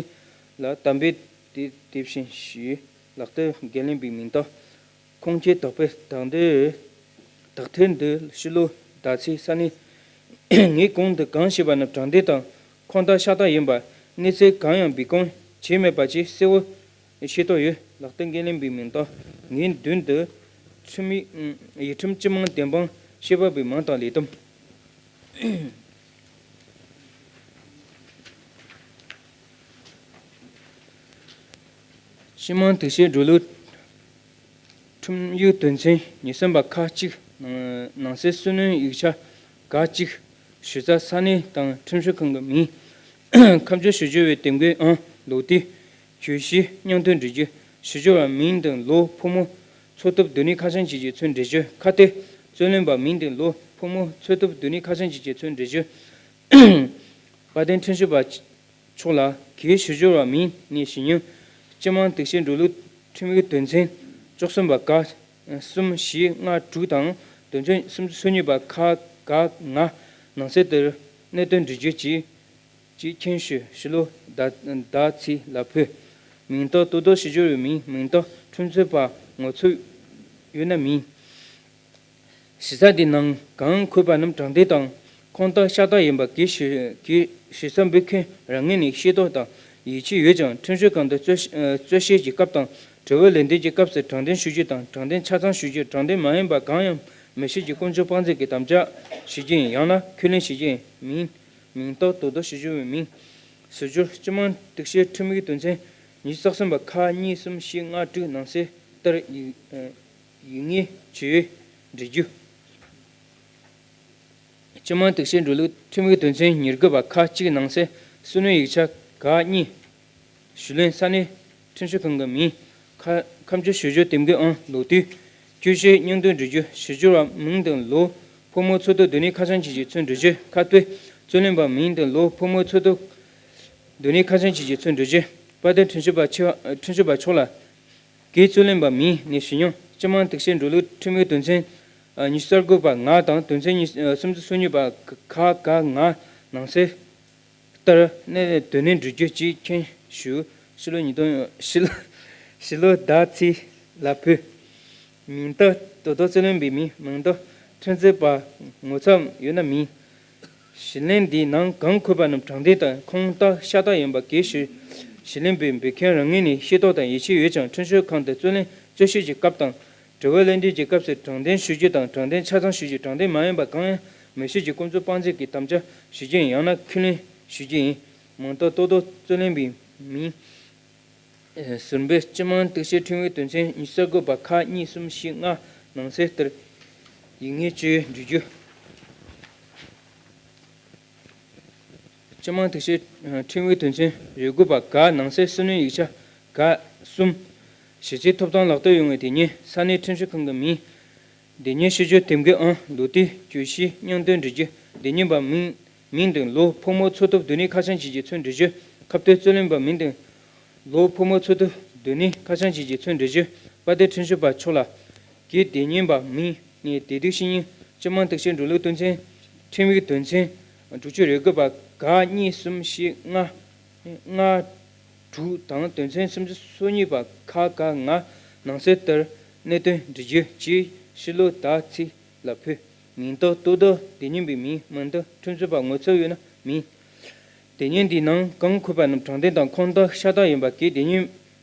ལ་དམ་པའི་དེ་དེ་བཞིན་ཞུས། ལག་བསྟར་འགན་ལེན་པའི་མིང་བཏགས། ཁུངས་སྐྱེལ་དག་པའི་དག་འདི་དག་ཐེར་འདི་ཞུ་ལུགས་དག་ཚིག་ས་ནི། ངས་གོང་དུ་གང་ཞུས་པ་རྣམས་དྲང་བདེན་དང་ཁུངས་དག་ཤ་སྟག་ཡིན་པར་གནས་ཚུལ་གང་ཡང་སྦས་སྐུང་བྱས་མེད་པ་བཅས་གསལ་བོ་ཤེས་རྟོགས་ཡོད། ལག་བསྟར་འགན་ལེན་པའི་མིང་བཏགས། ངའི་མདུན་དུ་ཁྲིམས་ཡིག་ཁྲིམས་སྤྱི་དམངས་བདེན་དཔང་ཤེས་པ་པའི་མིང་དང་ལས་བསྡོམས། སྤྱི་དམངས་དུག་ཤེས་འགྲོ་ལུགས་ཁྲིམས་ཡིག་དོན་ཚན་ཉེར་གསུམ་པ་ཁག་གཅིག་ནང་གསེས་སུ་ནོན་ཡིག་ཆ་ཁག་གཅིག་ཞུ་ས་ས་གནས་དང་ཁྲིམས་ཞིབ་ཁང་གི་མིང་། ཁ་བྱང་ཞུ་རྒྱུ་བའི་དེབ་འགོའི་ཨང་ལོ་དུས། གྱོད་གཞི་སྙིང་བསྡུས་འབྲི་རྒྱུ། ཞུ་རྒྱུ་བ་མིང་དང་ལོ། ཕོ་མོ་འཚོ་ཐབས་སྡོད་གནས་ཁ་བྱང་བཅས་ཀྱི་ཚུལ་འབྲི་རྒྱུ། ཁ་གཏད། རྩོད་ལེན་པ་མིང་དང་ལོ། ཕོ་མོ་འཚོ་ཐབས་སྡོད་གནས་ཁ་བྱང་བཅས་ཀྱི་ཚུལ་འབྲི་རྒྱུ། དཔལ་ལྡན་ཁྲིམས་ཞིབ་པ་མཆོག་ལ་གའི་ཞུ་སྦྱོར་བ་མིང་ནས་ཞུ་སྙིང་། སྤྱི་དམངས་དུག་ཤེས་འགྲོ་ལུགས་ཁྲིམས་ཡིག་དོན་ཚན་བཅུ་གསུམ་པ་ཀ་གསུམ་བཞི་ལྔ་དྲུག་དང་དོན་ཚན་སུམ་ཅུ་སོ་གཉིས་པ་ཁ་ག་ང་ནང་གསེས་ལྟར་གནད་དོན་འདྲི་རྒྱུ་གཅིག་གཅིག་མཁྱེན་ཞུ། ཞུ་ལུགས་བརྡ་བརྡ་ཚིག་ལ་ཕུལ། མིང་བཏགས་དོ་བདག་ཞུ་སྦྱོར་བའི་མིང་། མིང་བཏགས་ཁྲིམས་རྩོད་པ་ངོ་ཚབ་ཡོད་ན་མིན། ཞུ་ས་དེའི་ནང་གང་འཁོད་པ་རྣམས་དྲང་བདེན་དང་ཁུངས་དག་ཤ་སྟག་ཡིན་པ་གའི་ཞུ་གའི་ཞུ་ས་འབུལ་མཁན་རང་ངོས་ནས་ཤེས་རྟོགས་དང་ཡིད་ཆེས་ཡོད་ཀྱང་ཁྲིམས་ཞིབ་ཁང་དུ་རྩོད་རྩོད་བཤེར་གྱི་སྐབས་དང་དྲི་བ་ལན་འདེབས་ཀྱི་སྐབས་སུ་དྲང་བདེན་ཞུ་རྒྱུ་དང་དྲང་བདེན་ཆ་ཚང་ཞུ་རྒྱུ། དྲང་བདེན་མ་ཡིན་པ་གང་ཡང་མི་ཞུ་རྒྱུ་དཀོན་མཆོག་དཔང་བཙན་གྱི་དམ་བཅའ་ཞུ་རྒྱུ་ཡིན། ཡང་ན་ཁས་ལེན་ཞུ་རྒྱུ་ཡིན། མིང་། མིང་བཏགས་དོ་བདག་ཞུ་སྦྱོར་བའི་མིང་། ཞུ་སྦྱོར་སྤྱི་དམངས་དུག་ཤེས་ཁྲིམས་ཡིག་དོན་ཚན་ཉི་ཤུ་རྩ་གསུམ་པ་ཁག་གཉིས་གསུམ་བཞི་ལྔ་དྲུག་ནང་གསེས་ལྟར་ཡིག་ཡིག་ངོས་བཅས་འབྲི་རྒྱུ། སྤྱི་དམངས་དུག་ཤེས་འགྲོ་ལུགས་ཁྲིམས་ཡིག་དོན་ཚན་ཉེར་དགུ་པ་ཁག་གཅིག་ནང་གསེས་སུ་ནོན་ཡིག་ཆ་ཁག་གཉིས། ཞུ་ལན་ས་གནས་ཁྲིམས་ཞིབ་ཁང་གི་མིང་། ཁ་ཁ་བྱང་ཞུ་སྦྱོར་དེབ་འགོའི་ཨང་ལོ་དུས། གྱོད་གཞི་སྙིང་བསྡུས་འབྲི་རྒྱུ། ཞུ་སྦྱོར་བ་མིང་དང་ལོ། ཕོ་མོ་འཚོ་ཐབས་སྡོད་གནས་ཁ་བྱང་བཅས་ཀྱི་ཚུལ་འབྲི་རྒྱུ། ཁ་གཏད། རྩོད་ལེན་པ་མིང་དང་ལོ། ཕོ་མོ་འཚོ་ཐབས་སྡོད་གནས་ཁ་བྱང་བཅས་ཀྱི་ཚུལ་འབྲི་རྒྱུ། དཔལ་ལྡན་ཁྲིམས་ཞིབ་པ་ཆེ་བ་ཁྲིམས་ཞིབ་པ་མཆོག་ལ། གའི་རྩོད་ལེན་པ་མིང་ནས་ཞུ་སྙིང་། སྤྱི་དམངས་དུག་ཤེས་འགྲོ་ལུགས་ཁྲིམས་ཡིག་དོན་ཚན་ཉི་ཤུ་རྩ་དགུ་པ་ང་དང་དོན་ཚན་ཉི་སུམ་ཅུ་སོ་གཉིས་པ་ཁ་ག་ང་ནང་གསེས་ལྟར་གནད་དོན་ནི་འབྲི་རྒྱུ་གཅིག་མཁྱེན་ཞུ། ཕྱི་ལོ་ཉིས་སྟོང་ཕྱི་ལོ་ཕྱི་ལོ་ཟླ་ཚེས་ལ་ཕུལ། མིང་བཏགས་དོ་བདག་རྩོད་ལེན་པའི་མིང་། མིང་བཏགས་ཁྲིམས་རྩོད་པ་ངོ་ཚབ་ཡོད་ན་མིན། ཞུ་ལན་འདིའི་ནང་གང་འཁོད་པ་རྣམས་དྲང་བདེན་དང་ཁུངས་དག་ཤ་སྟག་ཡིན་པ་གའི་ཞུ་ཞུ་ལན་འབུལ་འབུལ་མཁན་རང་ངོས་ནས་ཤེས་རྟོགས་དང་ཡིད་ཆེས་ཡོད་ཀྱང་ཁྲིམས་ཞིབ་ཁང་དུ་རྩོད་ལན་རྩོད་བཤེར་གྱི་སྐབས་དང་། དྲི་བ་ལན་འདེབས་ཀྱི་སྐབས་སུ་དྲང་བདེན་ཞུ་རྒྱུ་དང་དྲང་བདེན་ཆ་ཚང་ཞུ་རྒྱུ། དྲང་བདེན་མ་ཡིན་པ་གང་ཡང་མི་ཞུ་རྒྱུ། དཀོན་མཆོག་དཔང་བཙན་གྱི་དམ་བཅའ་ཞུ་རྒྱུ་ཡིན། ཡང་ན་ཁས་ལེན་ཞུ་རྒྱུ་ཡིན། མིང་བཏགས་དོ་བདག་རྩོད་ལེན་པའི་མིང་། ཟུར་འབེབས། སྤྱི་དམངས་དུག་ཤེས་ཁྲིམས་ཡིག་དོན་ཚན་ཉི་ཤུ་རྩ་དགུ་པ་ཁག་གཉིས་གསུམ་བཞི་ལྔ་ནང་གསེས་ལྟར་ཡིག་ངོས་བཅས་འབྲི་རྒྱུ། སྤྱི་དམངས་དུག་ཤེས་ཁྲིམས་ཡིག་དོན་ཚན་རེ་དགུ་པ་ག་ནང་གསེས་སུ་ནོན་ཡིག་ཆ་ག་གསུམ། ཞུ་ཚིག་ཐོབ་ཐང་ལག་བསྟར་ཡོང་བའི་དེ་ཉིད་ས་གནས་ཁྲིམས་ཞིབ་ཁང་གི་མིང་། དེ་ཉིད་ཞུ་རྒྱུ་དེབ་འགོའི་ཨང་ལོ་དུས། གྱོད་གཞི་སྙིང་དོན་འབྲི་རྒྱུ། དེ་ཉིད་པ་མིང་མིང་དང་ལོ། ཕོ་མོ་འཚོ་ཐབས་སྡོད་གནས་ཁ་བྱང་བཅས་ཀྱི་ཚུལ་འབྲི་རྒྱུ། ཁ་གཏད། རྩོད་ལེན་པ་མིང་དང་ལོ། ཕོ་མོ་འཚོ་ཐབས་སྡོད་གནས་ཁ་བྱང་བཅས་ཀྱི་ཚུལ་འབྲི་རྒྱུ། དཔལ་ལྡན་ཁྲིམས་ཞིབ་པ་མཆོག་ལ། གའི་དེ་ཉིད་པ་མིང་ནས་དེ་དུས་ཤེས་ཡིན། སྤྱི་དམངས་དུག་ཤེས་འགྲོ་ལུགས་དོན་ཚན་ཁྲིམས་ཡིག་དོན་ཚན་དྲུག་ཅུ་རེ་དགུ་པ་ག་གཉིས་གསུམ་བཞི་ལྔ་ལྔ་དྲུག་དང་དོན་ཚན་སུམ་ཅུ་སོ་གཉིས་པ་ཁ་ག་ང་ནང་གསེས་ལྟར་གནད་དོན་འབྲི་རྒྱུ་གཅིག་ཕྱི་ལོ་ཟླ་ཚེས་ལ་ཕུལ། མིང་རྟགས་ཏོག་ཏོག་དེ་ཉིད་པའི་མིང་མིང་དང་ཁྲིམས་རྩོད་པ་ངོ་ཚབ་ཡོད་ན་མིང་། དེ་ཉིད་འདིའི་ནང་གང་འཁོད་པ་རྣམས་དྲང་བདེན་དང་ཁུངས་དག་ཤ་སྟག་ཡིན་པ་གིས་དེ་ཉིད་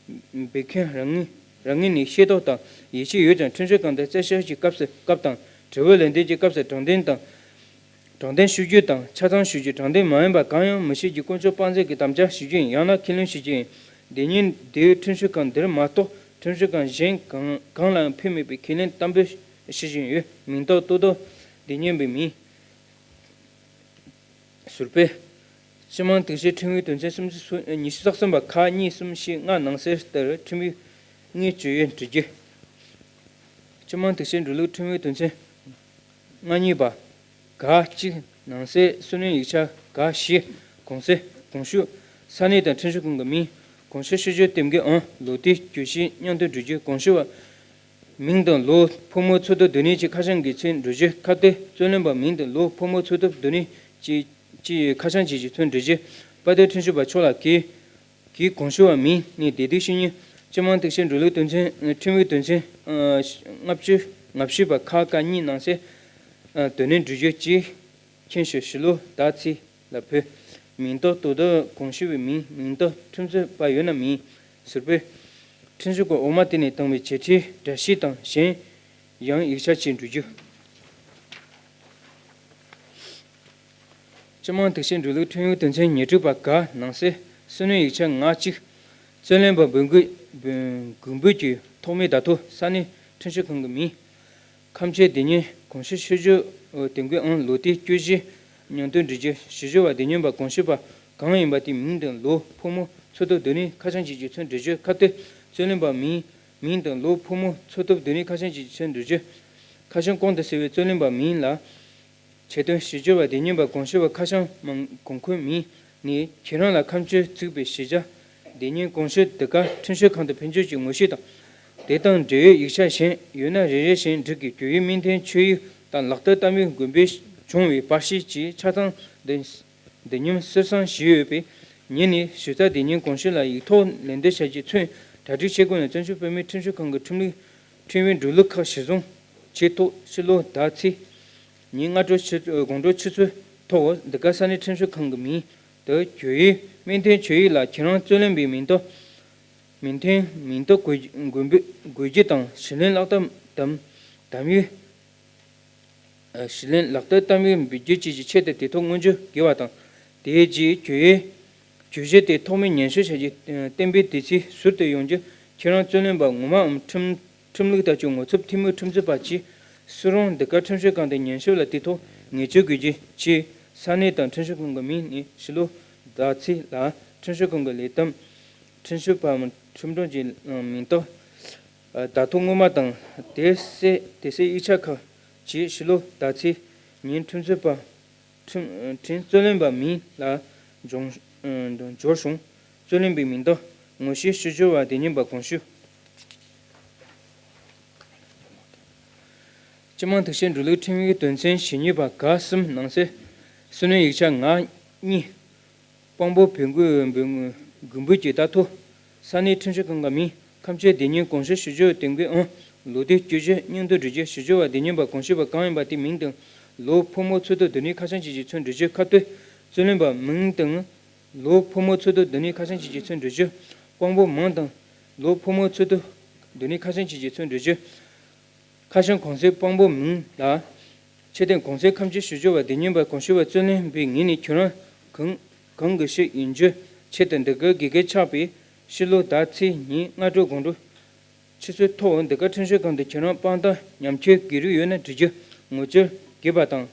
འབད་མཁན་རང་ངོས་རང་ངོས་ནས་ཤེས་རྟོགས་དང་ཡིད་ཆེས་ཡོད་ཀྱང་ཁྲིམས་ཞིབ་ཁང་དུ་རྩད་ཞིབ་ཀྱི་སྐབས་སུ་སྐབས་དང་དྲི་བ་ལན་འདེབས་ཀྱི་སྐབས་སུ་དྲང་བདེན་དང་། དྲང་བདེན་ཞུ་རྒྱུ་དང་ཆ་ཚང་ཞུ་རྒྱུ། དྲང་བདེན་མ་ཡིན་པ་གང་ཡང་མི་བྱེད་ཀྱི་དཀོན་མཆོག་དཔང་བཙན་གྱི་དམ་བཅའ་ཞུ་རྒྱུ་ཡིན། ཡང་ན་ཁས་ལེན་ཞུ་རྒྱུ་ཡིན། དེ་ཉིད་དེའི་ཁྲིམས་ཞིབ་ཁང་འདིར་མ་གཏོགས་ཁྲིམས་ཞིབ་ཁང་གཞན་གང་གང་ལའང་ཕུལ་མེད་པའི་ཁས་ལེན་དམ་པོ་ཞུ་བཞིན་ཡོད། མིང་རྟགས་ཏོག་ཏོག་དེ་ཉིད་པའི་མིང་། ཟུར་དཔེ། སྤྱི་དམངས་དུག་སེལ་ཁྲིམས་ཡིག་དོན་ཚན་སུམ་ཅུ་སོ་ཉི་ཤུ་རྩ་གསུམ་པ་ཁག་གཉིས་གསུམ་བཞི་ལྔ་ནང་གསལ་ལྟར་ཁྲིམས་ཡིག་དངོས་སྤྱོད་ཡོན་འབྲི་རྒྱུ། སྤྱི་དམངས་དུག་སེལ་འགྲོ་ལུགས་ཁྲིམས་ཡིག་དོན་ཚན་ལྔ་གཉིས་པ། ག་གཅིག་ནང་གསེས་སུན་གནོན་ཡིག་ཆ་ག་བཞི། གོང་གསལ་གོང་ཞུ། ས་གནས་དང་ཁྲིམས་ཞིབ་ཁང་གི་མིང་། གོང་ཞུ་ཞིབ་དཔྱོད་འདེམས་ཀྱི་ཨང་ལོ་དེའི་གྱོད་གཞི་སྙིང་དོན་འབྲི་རྒྱུ། གོང་ཞུ་བ་མིང་དང་ལོ་ཕོ་མོ་འཚོ་ཐབས་སྡོད་གནས་ཀྱི་ཁ་བྱང་གི་ཚད་འབྲི་རྒྱུ། ཁ་གཏད་རྩོད་ལེན་པ་མིང་དང་ལོ་ཕོ་མོ་འཚོ་ཐབས་སྡོད་གནས་ཀྱི་ཀྱི་ཁ་བྱང་བཅས་ཀྱི་ཚད་འབྲི་རྒྱུ། དཔལ་ལྡན་ཁྲིམས་ཞིབ་པ་མཆོག་ལ་གིས་གིས་གོང་ཞུ་བ་མིང་ནས་བདེ་སྡུག་ཤེས་ཡོན། སྤྱི་དམངས་དུག་སེལ་འགྲོ་ལུགས་དོན་ཚན་ཁྲིམས་ཡིག་དོན་ཚན་ལྔ་བཅུ་ལྔ་བཅུ་པ་ཁག་ཀ་གཉིས་ནང་གསལ་དོན་ནས་འབྲི་རྒྱུ་གཅིག་མཁྱེན་ཞུ། ཞུ་ལོ་ཟླ་ཚེས་ལ་ཕུལ། མིང་རྟགས་ཏོག་ཏོག་གོང་ཞུ་བའི་མིང་། མིང་རྟགས་ཁྲིམས་རྩོད་པ་ཡོད་ན་མིང་། ཟུར་དཔེ། ཁྲིམས་ཞིབ་ཁང་འོག་མ་དེ་ནས་བཏང་བའི་བྱེད་ཁྲའི་འགྲེལ་བཤད་དང་གཞན་ཡང་ཡིག་ཆ་ཅིག་འབྲི་རྒྱུ། སྤྱི་དམངས་དུག་སེལ་འགྲོ་ལུགས་ཁྲིམས་ཡིག་དོན་ཚན་ཉེར་དྲུག་པ་ག་ནང་གསལ་སུན་གནོན་ཡིག་ཆ་ང་གཅིག་རྩོད་ལེན་པ་འབོད་སྐུལ་འབོད་སྐུལ་གྱི་ཐོག་མའི་བརྡ་ཐོ་ས་གནས་ཁྲིམས་ཞིབ་ཁང་གི་མིང་། ཁམས་ཆེན་སྡེ་གཉིས་གོང་ཞུ་ཞིབ་དཔྱོད་འདེམས་ཀྱི་ཨང་ལོ་དེའི་གྱོད་གཞི་སྙིང་དོན་འབྲི་རྒྱུ། ཞིབ་དཔྱོད་པ་སྡེ་གཉིས་པ་གོང་ཞུ་བ་གང་ཡིན་པ་དེའི་མིང་དང་ལོ་ཕོ་མོ་འཚོ་ཐབས་སྡོད་གནས་ཁ་བྱང་བཅས་ཀྱི་ཚད་འབྲི་རྒྱུ། ཁ་གཏད་རྩོད་ལེན་པ་མིང་མིང་དང་ལོ་ཕོ་མོ་འཚོ་ཐབས་སྡོད་གནས་ཁ་བྱང་བཅས་ཀྱི་ཚད་འབྲི་རྒྱུ། ཁ་བྱང་གོང་དུ་གསལ་བའི་རྩོད་ལེན་པ་མིང་ལ། ཆེད་དོན་ཞིབ་དཔྱོད་པ་སྡེ་གཉིས་པ་གོང་ཞུ་བ་ཁ་བྱང་མང་གོང་འཁོད་མིང་ནི་ཁྱེད་རང་ལ་ཁ་མཆུ་བཙུགས་པའི་གཞིས་ཆགས་སྡེ་གཉིས་གོང་ཞུ་འདི་ག་ཁྲིམས་ཞིབ་ཁང་དུ་ཕུལ་རྒྱུ་གྱི་ངོ་བཤུས་དང་། དེ་དང་འབྲེལ་ཡོད་ཡིག་ཆ་གཞན་ཡོད་ན་རེ་རེ་བཞིན་འབྲི་དགོས། གྱོད་ཡུལ་སྨན་ཐོན་ཆོད་ཡིག་དང་ལག་བསྟར་གཏམ་ཡིག་དགོན་པས་བྱུང་བའི་པར་ཤིང་བཅས་ཆ་ཚང་འདི་འདི་ཉིད་གསེར་སྲང་བཞི་ཡོད་པས་ཉིད་ནས་གཞིས་ཆགས་སྡེ་གཉིས་གོང་ཞུ་ལ་ཡིག་ཐོག་ལན་འདེབས་བྱ་རྒྱུའི་ཚུན་གྲ་སྒྲིག་བྱེད་དགོས་ན། བཙན་བྱོལ་བོད་མིའི་ཁྲིམས་ཞིབ་ཁང་གི་ཁྲིམས་ལུགས་ཁྲིམས་ཡིག་འགྲོ་ལུགས་ཁག་གཞིར་བཟུང་བྱས་ཐོག་ཕྱི་ལོ་ཟླ་ཚེས་ཉིན་སྔ་དྲོ་ཕྱི་དགོང་དྲོ་ཆུ་ཚོད་ཐོག་འདི་ག་ས་གནས་ཁྲིམས་ཞིབ་ཁང་གི་མིང་དུ་གྱོད་ཡིག་སྨན་ཐོན་ཆོད་ཡིག་ལ་ཁྱེད་རང་རྩོད་ལེན་པའི་མིང་ཐོ་མིང་ཐོན་མིང་ཐོ་དགོས་དགོས་དགོས་རྒྱུ་དང་། གཞིས་ལེན་ལག་བསྟར་དམ་དམ་ཡིག་གཞིས་ལེན་ལག་བསྟར་གཏམ་ཡིག་འབུལ་རྒྱུ་བཅས་ཀྱི་ཆེད་དུ་དེ་ཐོག་སྔོན་འཇུག་དགོས་པ་དང་། དེའི་རྗེས་གྱོད་ཡིག་གྱོད་གཞི་དེ་ཐོག་མའི་ཉན་ཞིབ་བྱ་རྒྱུའི་གཏན་འབེབས་དུས་ཚོད་ཟུར་དུ་ཡོང་རྒྱུ། ཁྱེད་རང་རྩོད་ལེན་པ་ངོ་མའམ་ཁྲིམས་ཁྲིམས་ལུགས་ལྟར་གྱི་ངོ་ཚབ་འཐུས་མི་ཁྲིམས་རྩོད་པ་གཅིག་སུ་རུང་འདི་ག་ཁྲིམས་ཞིབ་ཁང་དུ་ཉན་ཞིབ་ལ་དེ་ཐོག་ངེས་སྤྱོད་དགོས་རྒྱུ་བཅས། ས་གནས་དང་ཁྲིམས་ཞིབ་ཁང་གི་མིང་ནི་ཕྱི་ལོ་ཟླ་ཚེས་ལ་ཁྲིམས་ཞིབ་ཁང་གི་ལས་བསྡོམས། ཁྲིམས་ཞིབ་པའམ་ཁྲིམས་དྲུང་གི་མིང་རྟགས། བརྡ་ཐོ་སྔོན་མ་དང་དེ་གསལ་དེ་གསལ་ཡིག་ཆ་ཁག་ཅིག་ཕྱི་ལོ་ཟླ་ཚེས་ཉིན་ཁྲིམས་རྩོད་པ་ཁྲིམས་ཁྲིམས་རྩོད་ལེན་པ་མིང་ལ་འབྱོར་འབྱོར་བྱུང་། རྩོད་ལེན་པའི་མིང་རྟགས་ངོ་ཤེས་ཞིབ་དཔྱོད་པ་དེ་ཉིད་པ་གོང་ཞུ། སྤྱི་དམངས་དུག་སེལ་འགྲོ་ལུགས་ཁྲིམས་ཡིག་དོན་ཚན་ཞེ་གཉིས་པ་ག་གསུམ་ནང་གསལ་སུན་གནོན་ཡིག་ཆ་ང་གཉིས། དཔང་པོ་བོན་སྐུ་བོན་སྐུ་འབུལ་གྱི་བརྡ་ཐོ། ས་གནས་ཁྲིམས་ཞིབ་ཁང་གི་མིང་། ཁམས་ཆེན་སྡེ་གཉིས་གོང་ཞུ་ཞིབ་དཔྱོད་འདེམས་ཀྱི་ཨང་ལོ་དེའི་གྱོད་གཞི་སྙིང་དོན་འབྲི་རྒྱུ། ཞིབ་དཔྱོད་པ་སྡེ་གཉིས་པ་གོང་ཞུ་བ་གང་ཡིན་པ་དེའི་མིང་དང་ལོ་ཕོ་མོ་འཚོ་ཐབས་སྡོད་གནས་ཁ་བྱང་བཅས་ཀྱི་ཚུན་འབྲི་རྒྱུ། ཁ་གཏད་རྩོད་ལེན་པ་མིང་དང་ལོ་ཕོ་མོ་འཚོ་ཐབས་སྡོད་གནས་ཁ་བྱང་བཅས་ཀྱི་ཚུན་འབྲི་རྒྱུ། དཔང་པོ་མིང་དང་ལོ་ཕོ་མོ་འཚོ་ཐབས་སྡོད་གནས་ཁ་བྱང་བཅས་ཀྱི་ཚུན་འབྲི་རྒྱུ། ཁ་བྱང་གོང་གསལ་དཔང་པོ་མིང་ལ། ཆེད་དོན་གོང་གསལ་ཁམས་ཆེན་ཞིབ་དཔྱོད་པ་སྡེ་གཉིས་པ་གོང་ཞུ་བ་རྩོད་ལེན་པའི་ངོས་ནས་ཁྱོད་རང་གང་གང་གི་ཞིག་ཡིན་རྒྱུ་ཆེད་དུ་འདི་གའི་དགེ་རྒན་ཆགས་པའི་ཕྱི་ལོ་ཟླ་ཚེས་ཉིན་སྔ་དྲོ་དགོང་དྲོ་ཆུ་ཚོད་ཐོག་འདི་ག་ཁྲིམས་ཞིབ་ཁང་དུ་ཁྱོད་རང་དཔང་རྟགས་ཉམས་ཆག་གི་རིགས་ཡོད་ན་འབྲི་རྒྱུ་ངོ་སྤྲོད་དགོས་པ་དང་།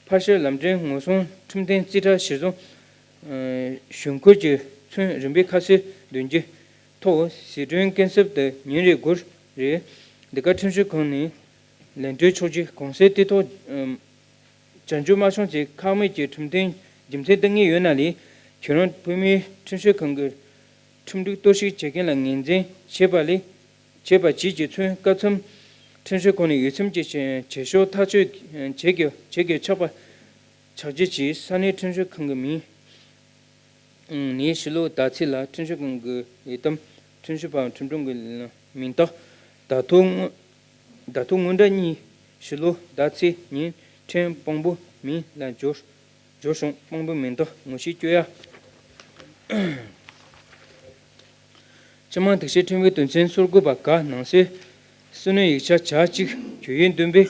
ཕར་ཕྱིར་ལམ་འཕྲིན་ངོ་སྲུང་ཁྲིམས་དོན་རྩིས་ཁྲ་གཞིར་བཟུང་གཞུང་འཁོར་གྱི་ཚུན་རིམ་པས་ཁ་གསལ་འདོན་རྒྱུ། ཐོག་ཟད་གྲོན་སྐྱིན་གསབ་དེ་ཉིན་རེ་དགུ་རེ་འདི་ག་ཁྲིམས་ཞིབ་ཁང་ནས་ལན་སྤྲོད་ཆོག་རྒྱུ། གོང་གསལ་དེ་ཐོག་བྱ་འགྱུར་མ་བྱུང་ཚེ་ཁག་མེད་ཀྱི་ཁྲིམས་དོན་རྒྱུ་མཚན་འདང་ངེས་ཡོད་ན་ལས་ཁྱོད་རང་བོད་མིའི་ཁྲིམས་ཞིབ་ཁང་གི་ཁྲིམས་སྒྲིག་གཏོར་བཤིག་བྱེད་མཁན་ལ་ངོས་འཛིན་བྱེད་པ་ལས་བྱེད་པ་བཅས་ཀྱི་ཚུན་སྐབས་མཚམས་ཁྲིམས་ཞིབ་ཁང་ནས་ཡོ་བསྲང་གྱི་བྱེད་ཕྱོགས་ཐག་གཅོད་བྱེད་དགོས་བྱེད་དགོས་ཆགས་པ། ཆགས་རྒྱུ་བཅས་ས་གནས་ཁྲིམས་ཞིབ་ཁང་གི་མིང་ནས་ཕྱི་ལོ་ཟླ་ཚེས་ལ་ཁྲིམས་ཞིབ་ཁང་གི་ལས་བསྡོམས། ཁྲིམས་ཞིབ་པའམ་ཁྲིམས་དྲུང་གི་མིང་རྟགས། བརྡ་ཐོ་དངོས་བརྡ་ཐོ་དངོས་འདྲ་གཉིས་ཕྱི་ལོ་ཟླ་ཚེས་ཉིན་ ཕྲན་དཔང་པོ་མིན་ལ་སྦྱོར་སྦྱོར་བྱུང་། དཔང་པོ་མིན་འདོགས་ངོ་ཤེས་བཅོ་ཡ། སྤྱི་དམངས་དེ་བཞིན་ཁྲིམས་ཀྱི་དོན་ཚན་སོ་དགུ་པ་ག་ནང་གསེས་སྲིད་བློན་ཡིག་ཆ་ཆ་གཅིག་གྱོད་གཞི་འདོན་པའི་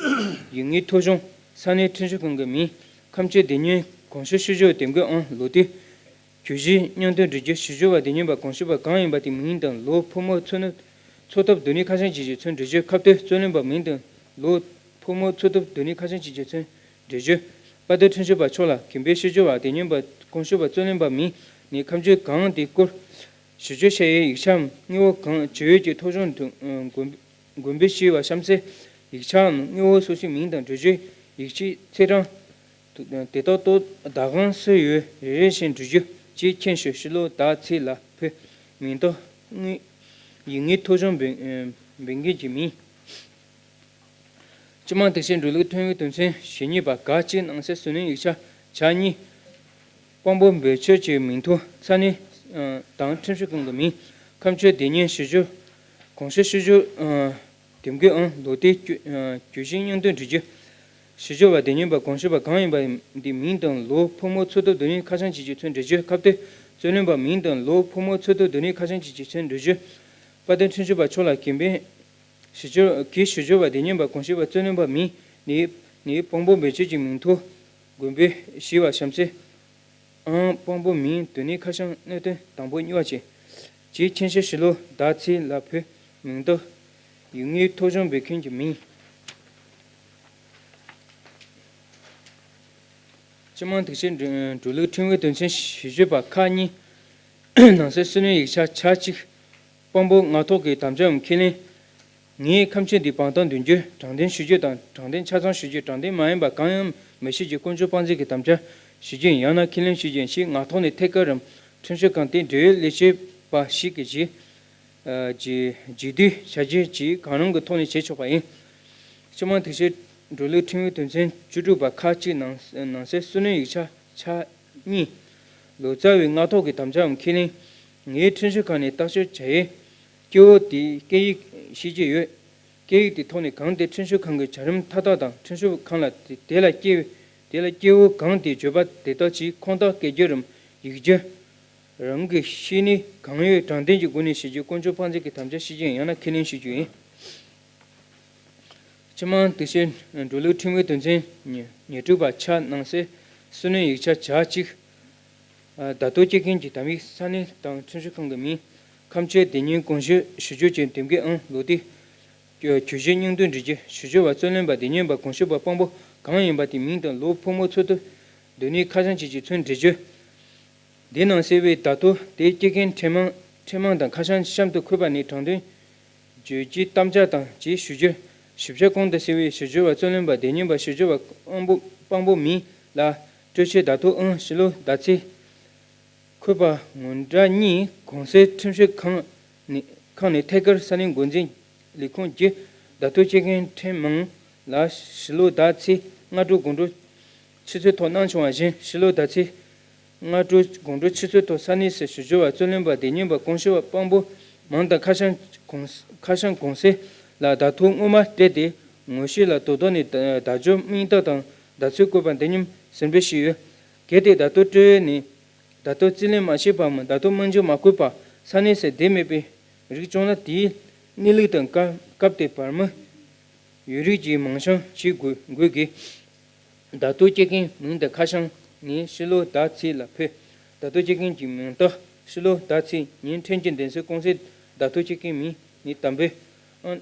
ཡིག་ངེས་ཐོ་གཞུང་ས་གནས་ཁྲིམས་ཞིབ་ཁང་གི་མིང་ཁམས་ཆོས་སྡེ་གཉིས་གོང་ཞུ་ཞུ་སྦྱོར་འདེམས་ཀྱི་ཨང་ལོ་དུས། གྱོད་གཞི་སྙིང་དོན་འགྲེལ་རྒྱུ། ཞུ་སྦྱོར་བ་སྡེ་ཉན་པ་གོང་ཞུས་པ་གང་ཡིན་པ་དེ་མིང་དང་ལོ། ཕོ་མོ་འཚོ་ནུས་འཚོ་ཐབས་སྡོད་གནས་ཁ་བྱང་བཅས་ཀྱི་ཚུལ་འགྲེལ་རྒྱུ། ཁ་གཏད་རྩོད་ལེན་པ་མིང་དང་ལོ། ཕོ་མོ་འཚོ་ཐབས་སྡོད་གནས་ཁ་བྱང་བཅས་ཀྱི་ཚུལ་འགྲེལ་རྒྱུ། དཔལ་ལྡན་ཁྲིམས་ཞིབ་པ་མཆོག་ལ་འགན་འབུལ། ཞུ་སྦྱོར་བ་སྡེ་ཉན་པ་གོང་ཞུས་པ་རྩོད་ལེན་པ་མིང་ནས་ཁ་མཆུ་གང་དེའི་སྐོར་ཞུ་སྦྱོར་བྱ་ཡའི་ཡིག་ཆའམ་དངོས་པོ་གང་བྱེད་ཡུལ་གྱི་ཐོ་གཞུང་དུ་དགོན་དགོན་པའི་ཞུས་པ་གཤམ་གསལ་ཡིག་ཆའམ་དངོས་པོ་སོ་སོའི་མིང་དང་འགྲེལ་བརྗོད་ཡིག་ཆའི་ཚེས་གྲངས། དེ་དག་ཏུ་བདག་དབང་སུ་ཡོད་རེ་རེ་བཞིན་འབྲི་རྒྱུ་བཅས་མཁྱེན་ཞུ། ཕྱི་ལོ་ཟླ་ཚེས་ལ་ཕུལ། མིང་འདོགས་ཡིག་ངེས་ཐོ་གཞུང་འབེན་འབེན་མཁན་གྱི་མིང་། སྤྱི་དམངས་དེ་བཞིན་འགྲོ་ལུགས་ཐོན་ཡུལ་དོན་ཚན་ཞེ་གཉིས་པ་ག་གཅིག་ནང་གསེས་སྲིད་བློན་ཡིག་ཆ་ཆ་གཉིས། དཔང་པོ་འབོད་ཆོད་ཀྱི་མིང་ཐོ་ས་གནས་དང་ཁྲིམས་ཞིབ་ཁང་གི་མིང་ཁམས་ཆོས་སྡེ་གཉིས་ཞུ་སྦྱོར་གོང་ཞུ་ཞུ་སྦྱོར། དེབ་འགོད་ཨང་ལོ་དེ་གྱོད་གཞི་སྙིང་དོན་འབྲི་རྒྱུ། ཞུ་སྦྱོར་བ་སྡེ་ཉན་པ་གོང་ཞུས་པ་གང་ཡིན་པ་འདི་མིང་དང་ལོ། ཕོ་མོ་འཚོ་ཐབས་སྡོད་གནས་ཁ་བྱང་བཅས་ཀྱི་ཚུལ་འགྲེལ་རྒྱུ། ཁ་གཏད་རྩོད་ལེན་པ་མིང་དང་ལོ། ཕོ་མོ་འཚོ་ཐབས་སྡོད་གནས་ཁ་བྱང་བཅས་ཀྱི་ཚུལ་འགྲེལ་རྒྱུ། དཔལ་ལྡན་ཁྲིམས་ཞིབ་པ་མཆོག་ལ་འགན་འབེན་ཞུ་སྦྱོར་གྱི་ཞུ་སྦྱོར་བ་སྡེ་ཉན་པ་གོང་ཞུས་པ་རྩོད་ལེན་པ་མིང་ནས་ནས་དཔང་པོ་འབོད་ཆོད་ཀྱི་མིང་ཐོ་དགོན་པའི་ཞུས་པ་གཤམ་གསལ། ཨང་དཔང་པོ་མིང་སྡོད་གནས་ཁ་བྱང་གནད་དོན་དང་པོ་གཉིས་པ་བཅས། ཀྱི་མཁྱེན་ཞུ། ཕྱི་ལོ་ཟླ་ཚེས་ལ་ཕུལ། མིང་འདོགས་ཡིག་ངེས་ཐོ་གཞུང་འབེན་མཁན་གྱི་མིང་། སྤྱི་དམངས་དེ་བཞིན་འགྲོ་ལུགས་ཁྲིམས་ཀྱི་དོན་ཚན་ཞེ་བརྒྱད་པ་ཁག་གཉིས་ནང་གསེས་སྲིད་བློན་ཡིག་ཆ་ཆ་གཅིག་དཔང་པོ་ངག་ཐོག་གི་དམ་བཅའམ་ཁས་ལེན། ངའི་ཁམས་ཆོས་འདི་དཔང་རྟགས་འདོན་རྒྱུ། དྲང་བདེན་ཞུ་རྒྱུ་དང་དྲང་བདེན་ཆ་ཚང་ཞུ་རྒྱུ། དྲང་བདེན་མ་ཡིན་པ་གང་ཡང་མི་བྱེད་རྒྱུ། དཀོན་མཆོག་དཔང་འཛིན་གྱི་དམ་བཅའ་ཞུ་རྒྱུ་ཡང་ན་ཁས་ལེན་ཞུ་རྒྱུ་ཞེས་ངག་ཐོག་ནས་ཐད་ཀར་རམ་ཁྲིམས་ཞིབ་ཁང་དེའི་འབྲེལ་ཡོད་ལས་བྱེད་པ་ཞིག་གིས་རྗེས་རྗེས་བསྡུས་བྱ་རྒྱུ་བཅས་གང་རུང་གི་ཐོག་ནས་བྱེད་ཆོག་པ་ཡིན། སྤྱི་དམངས་དེ་བཞིན་འགྲོ་ལུགས་ཁྲིམས་ཀྱི་དོན་ཚན་བཅུ་དྲུག་པ་ཁག་གཅིག་ནང་ནང་གསེས་སྲིད་བློན་ཡིག་ཆ་ཆ་གཉིས་ལོ་ཙཱ་བའི་ངག་ཐོག་གི་དམ་བཅའམ་ཁས་ལེན། ངའི་ཁྲིམས་ཞིབ་ཁང་ནས་བརྟག་དཔྱད་བྱ་ཡུལ་སྐད་འབོད་དེའི་སྐད་ཡིག་ཤེས་ཀྱི་ཡོད། སྐད་ཡིག་དེ་ཐོག་ནས་གང་དེ་ཁྲིམས་ཞིབ་ཁང་གི་བྱ་རིམ་མཐའ་དག་དང་ཁྲིམས་ཞིབ་ཁང་ལ་དེ་དེ་ལ་སྐད་དེ་ལ་སྐད་འབོད་གང་དེ་བརྗོད་པ་དེ་དག་ཅིག་ཁུངས་དག་སྐད་བརྗོད་རམ་ཡིག་བརྗོད། རང་གི་ཤེས་ནུས་གང་ཡོད་དྲང་བདེན་གྱི་སྒོ་ནས་ཞུ་རྒྱུ། དཀོན་མཆོག་དཔང་འཛིན་གྱི་དམ་བཅའ་ཞུ་རྒྱུ་ཡང་ན་ཁས་ལེན་ཞུ་རྒྱུ་ཡིན། སྤྱི་དམངས་དེ་བཞིན་འགྲོ་ལུགས་ཁྲིམས་ཀྱི་དོན་ཚན་ཉེར་དྲུག་པ་ཆ་ནང་གསེས་སྲིད་བློན་ཡིག་ཆ་ཆ་གཅིག་བརྡ་ཐོ་སྐྱེལ་མཁན་གྱི་དམ་ཡིག་ས་གནས་དང་ཁྲིམས་ཞིབ་ཁང་གི་མིང་། ཁམས་ཆོས་སྡེ་གཉིས་གོང་ཞུས་ཞུ་སྦྱོར་བཅས་འདེམས་ཀྱི་ཨང་ལོ་དེ། གྱོད་གཞི་སྙིང་དོན་འབྲི་རྒྱུ། ཞུ་སྦྱོར་བ་རྩོད་ལེན་པ་སྡེ་ཉན་པ་གོང་ཞུས་པ་དཔང་པོ་གང་ཡིན་པ་དེ་མིང་དང་ལོ། ཕོ་མོ་འཚོ་ཐབས་སྡོད་གནས་ཁ་བྱང་བཅས་ཀྱི་ཚུལ་འབྲི་རྒྱུ། འདི་ནང་གསལ་བའི་བརྡ་ཐོ་དེ་སྐྱེལ་མཁན་འཕྲིན་མང་འཕྲིན་མང་དང་ཁ་བྱང་གཤམ་དུ་འཁོད་པ་ནས་དྲང་དོན་བརྗོད་ཀྱི་དམ་བཅའ་དང་བཅས་ཞུ་རྒྱུ། ཞིབ་ཆ་གོང་དུ་གསལ་བའི་ཞུ་སྦྱོར་བ་རྩོད་ལེན་པ་སྡེ་ཉན་པ་ཞུ་སྦྱོར་བ་དཔང་པོ་དཔང་པོ་མིང་ལ་སྤྲོད་ཆོད་བརྡ་ཐོ་ཨང་ཕྱི་ལོ་ཟླ་ཚེས་འཁོད་པ་ངོ་འདྲ་གཉིས་གོང་གསལ་ཁྲིམས་ཞིབ་ཁང་ནས་ཁང་ནས་ཐད་ཀར་ས་གནས་འགོ་འཛིན་ལས་ཁུངས་ཀྱི་བརྡ་ཐོ་སྐྱེལ་མཁན་འཕྲིན་མང་ལ་ཕྱི་ལོ་ཟླ་ཚེས་སྔ་དྲོ་དགོང་དྲོ་ཕྱི་ཚོད་ཐོག་གནང་བྱུང་བ་བཞིན་ཕྱི་ལོ་ཟླ་ཚེས་སྔ་དྲོ་དགོང་དྲོ་ཕྱི་ཚོད་ཐོག་ས་གནས་སུ་ཞུ་སྦྱོར་བ་རྩོད་ལེན་པ་སྡེ་ཉན་པ་གོང་ཞུ་བ་དཔང་པོ་མིང་དང་ཁ་བྱང་གོང་ཁ་བྱང་གོང་གསལ་ལ་བརྡ་ཐོ་སྔོན་མ་སྤྲད་དེ་ངོ་ཤེས་ལ་དོ་དོ་ནས་བརྡ་སྦྱོར་མིང་རྟགས་དང་བརྡ་ཚིག་བཀོད་པ་འདི་མཉམ་ཟིན་བྲིས་ཞུས་ཡོད། གལ་ཏེ་བརྡ་ཐོ་སྤྲོད་ཡུལ་ནས་བརྡ་ཐོ་རྩིས་ལེན་མ་བྱས་པའམ་བརྡ་ཐོ་མིང་རྒྱུ་མ་བཀོད་པ་ས་གནས་སུ་བསྡད་མེད་པའི་རིགས་བྱུང་ན་དེའི་གནས་ལུགས་དང་སྐབས་སྐབས་དེ་བར་མི་ཡོད་རིགས་ཀྱིས་མིང་བྱང་བྱེད་དགོས་དགོས་ཀྱི། བརྡ་ཐོ་སྐྱེལ་མཁན་མིང་དང་ཁ་བྱང་ནི་ཕྱི་ལོ་ཟླ་ཚེས་ལ་ཕུལ། བརྡ་ཐོ་སྐྱེལ་མཁན་གྱི་མིང་རྟགས་ཕྱི་ལོ་ཟླ་ཚེས་ཉིན་འཕྲིན་གྱི་འདེམས་གསེས་ཀུང་སིའི་བརྡ་ཐོ་སྐྱེལ་མཁན་མིང་ནི་དམ་པའི་དབང་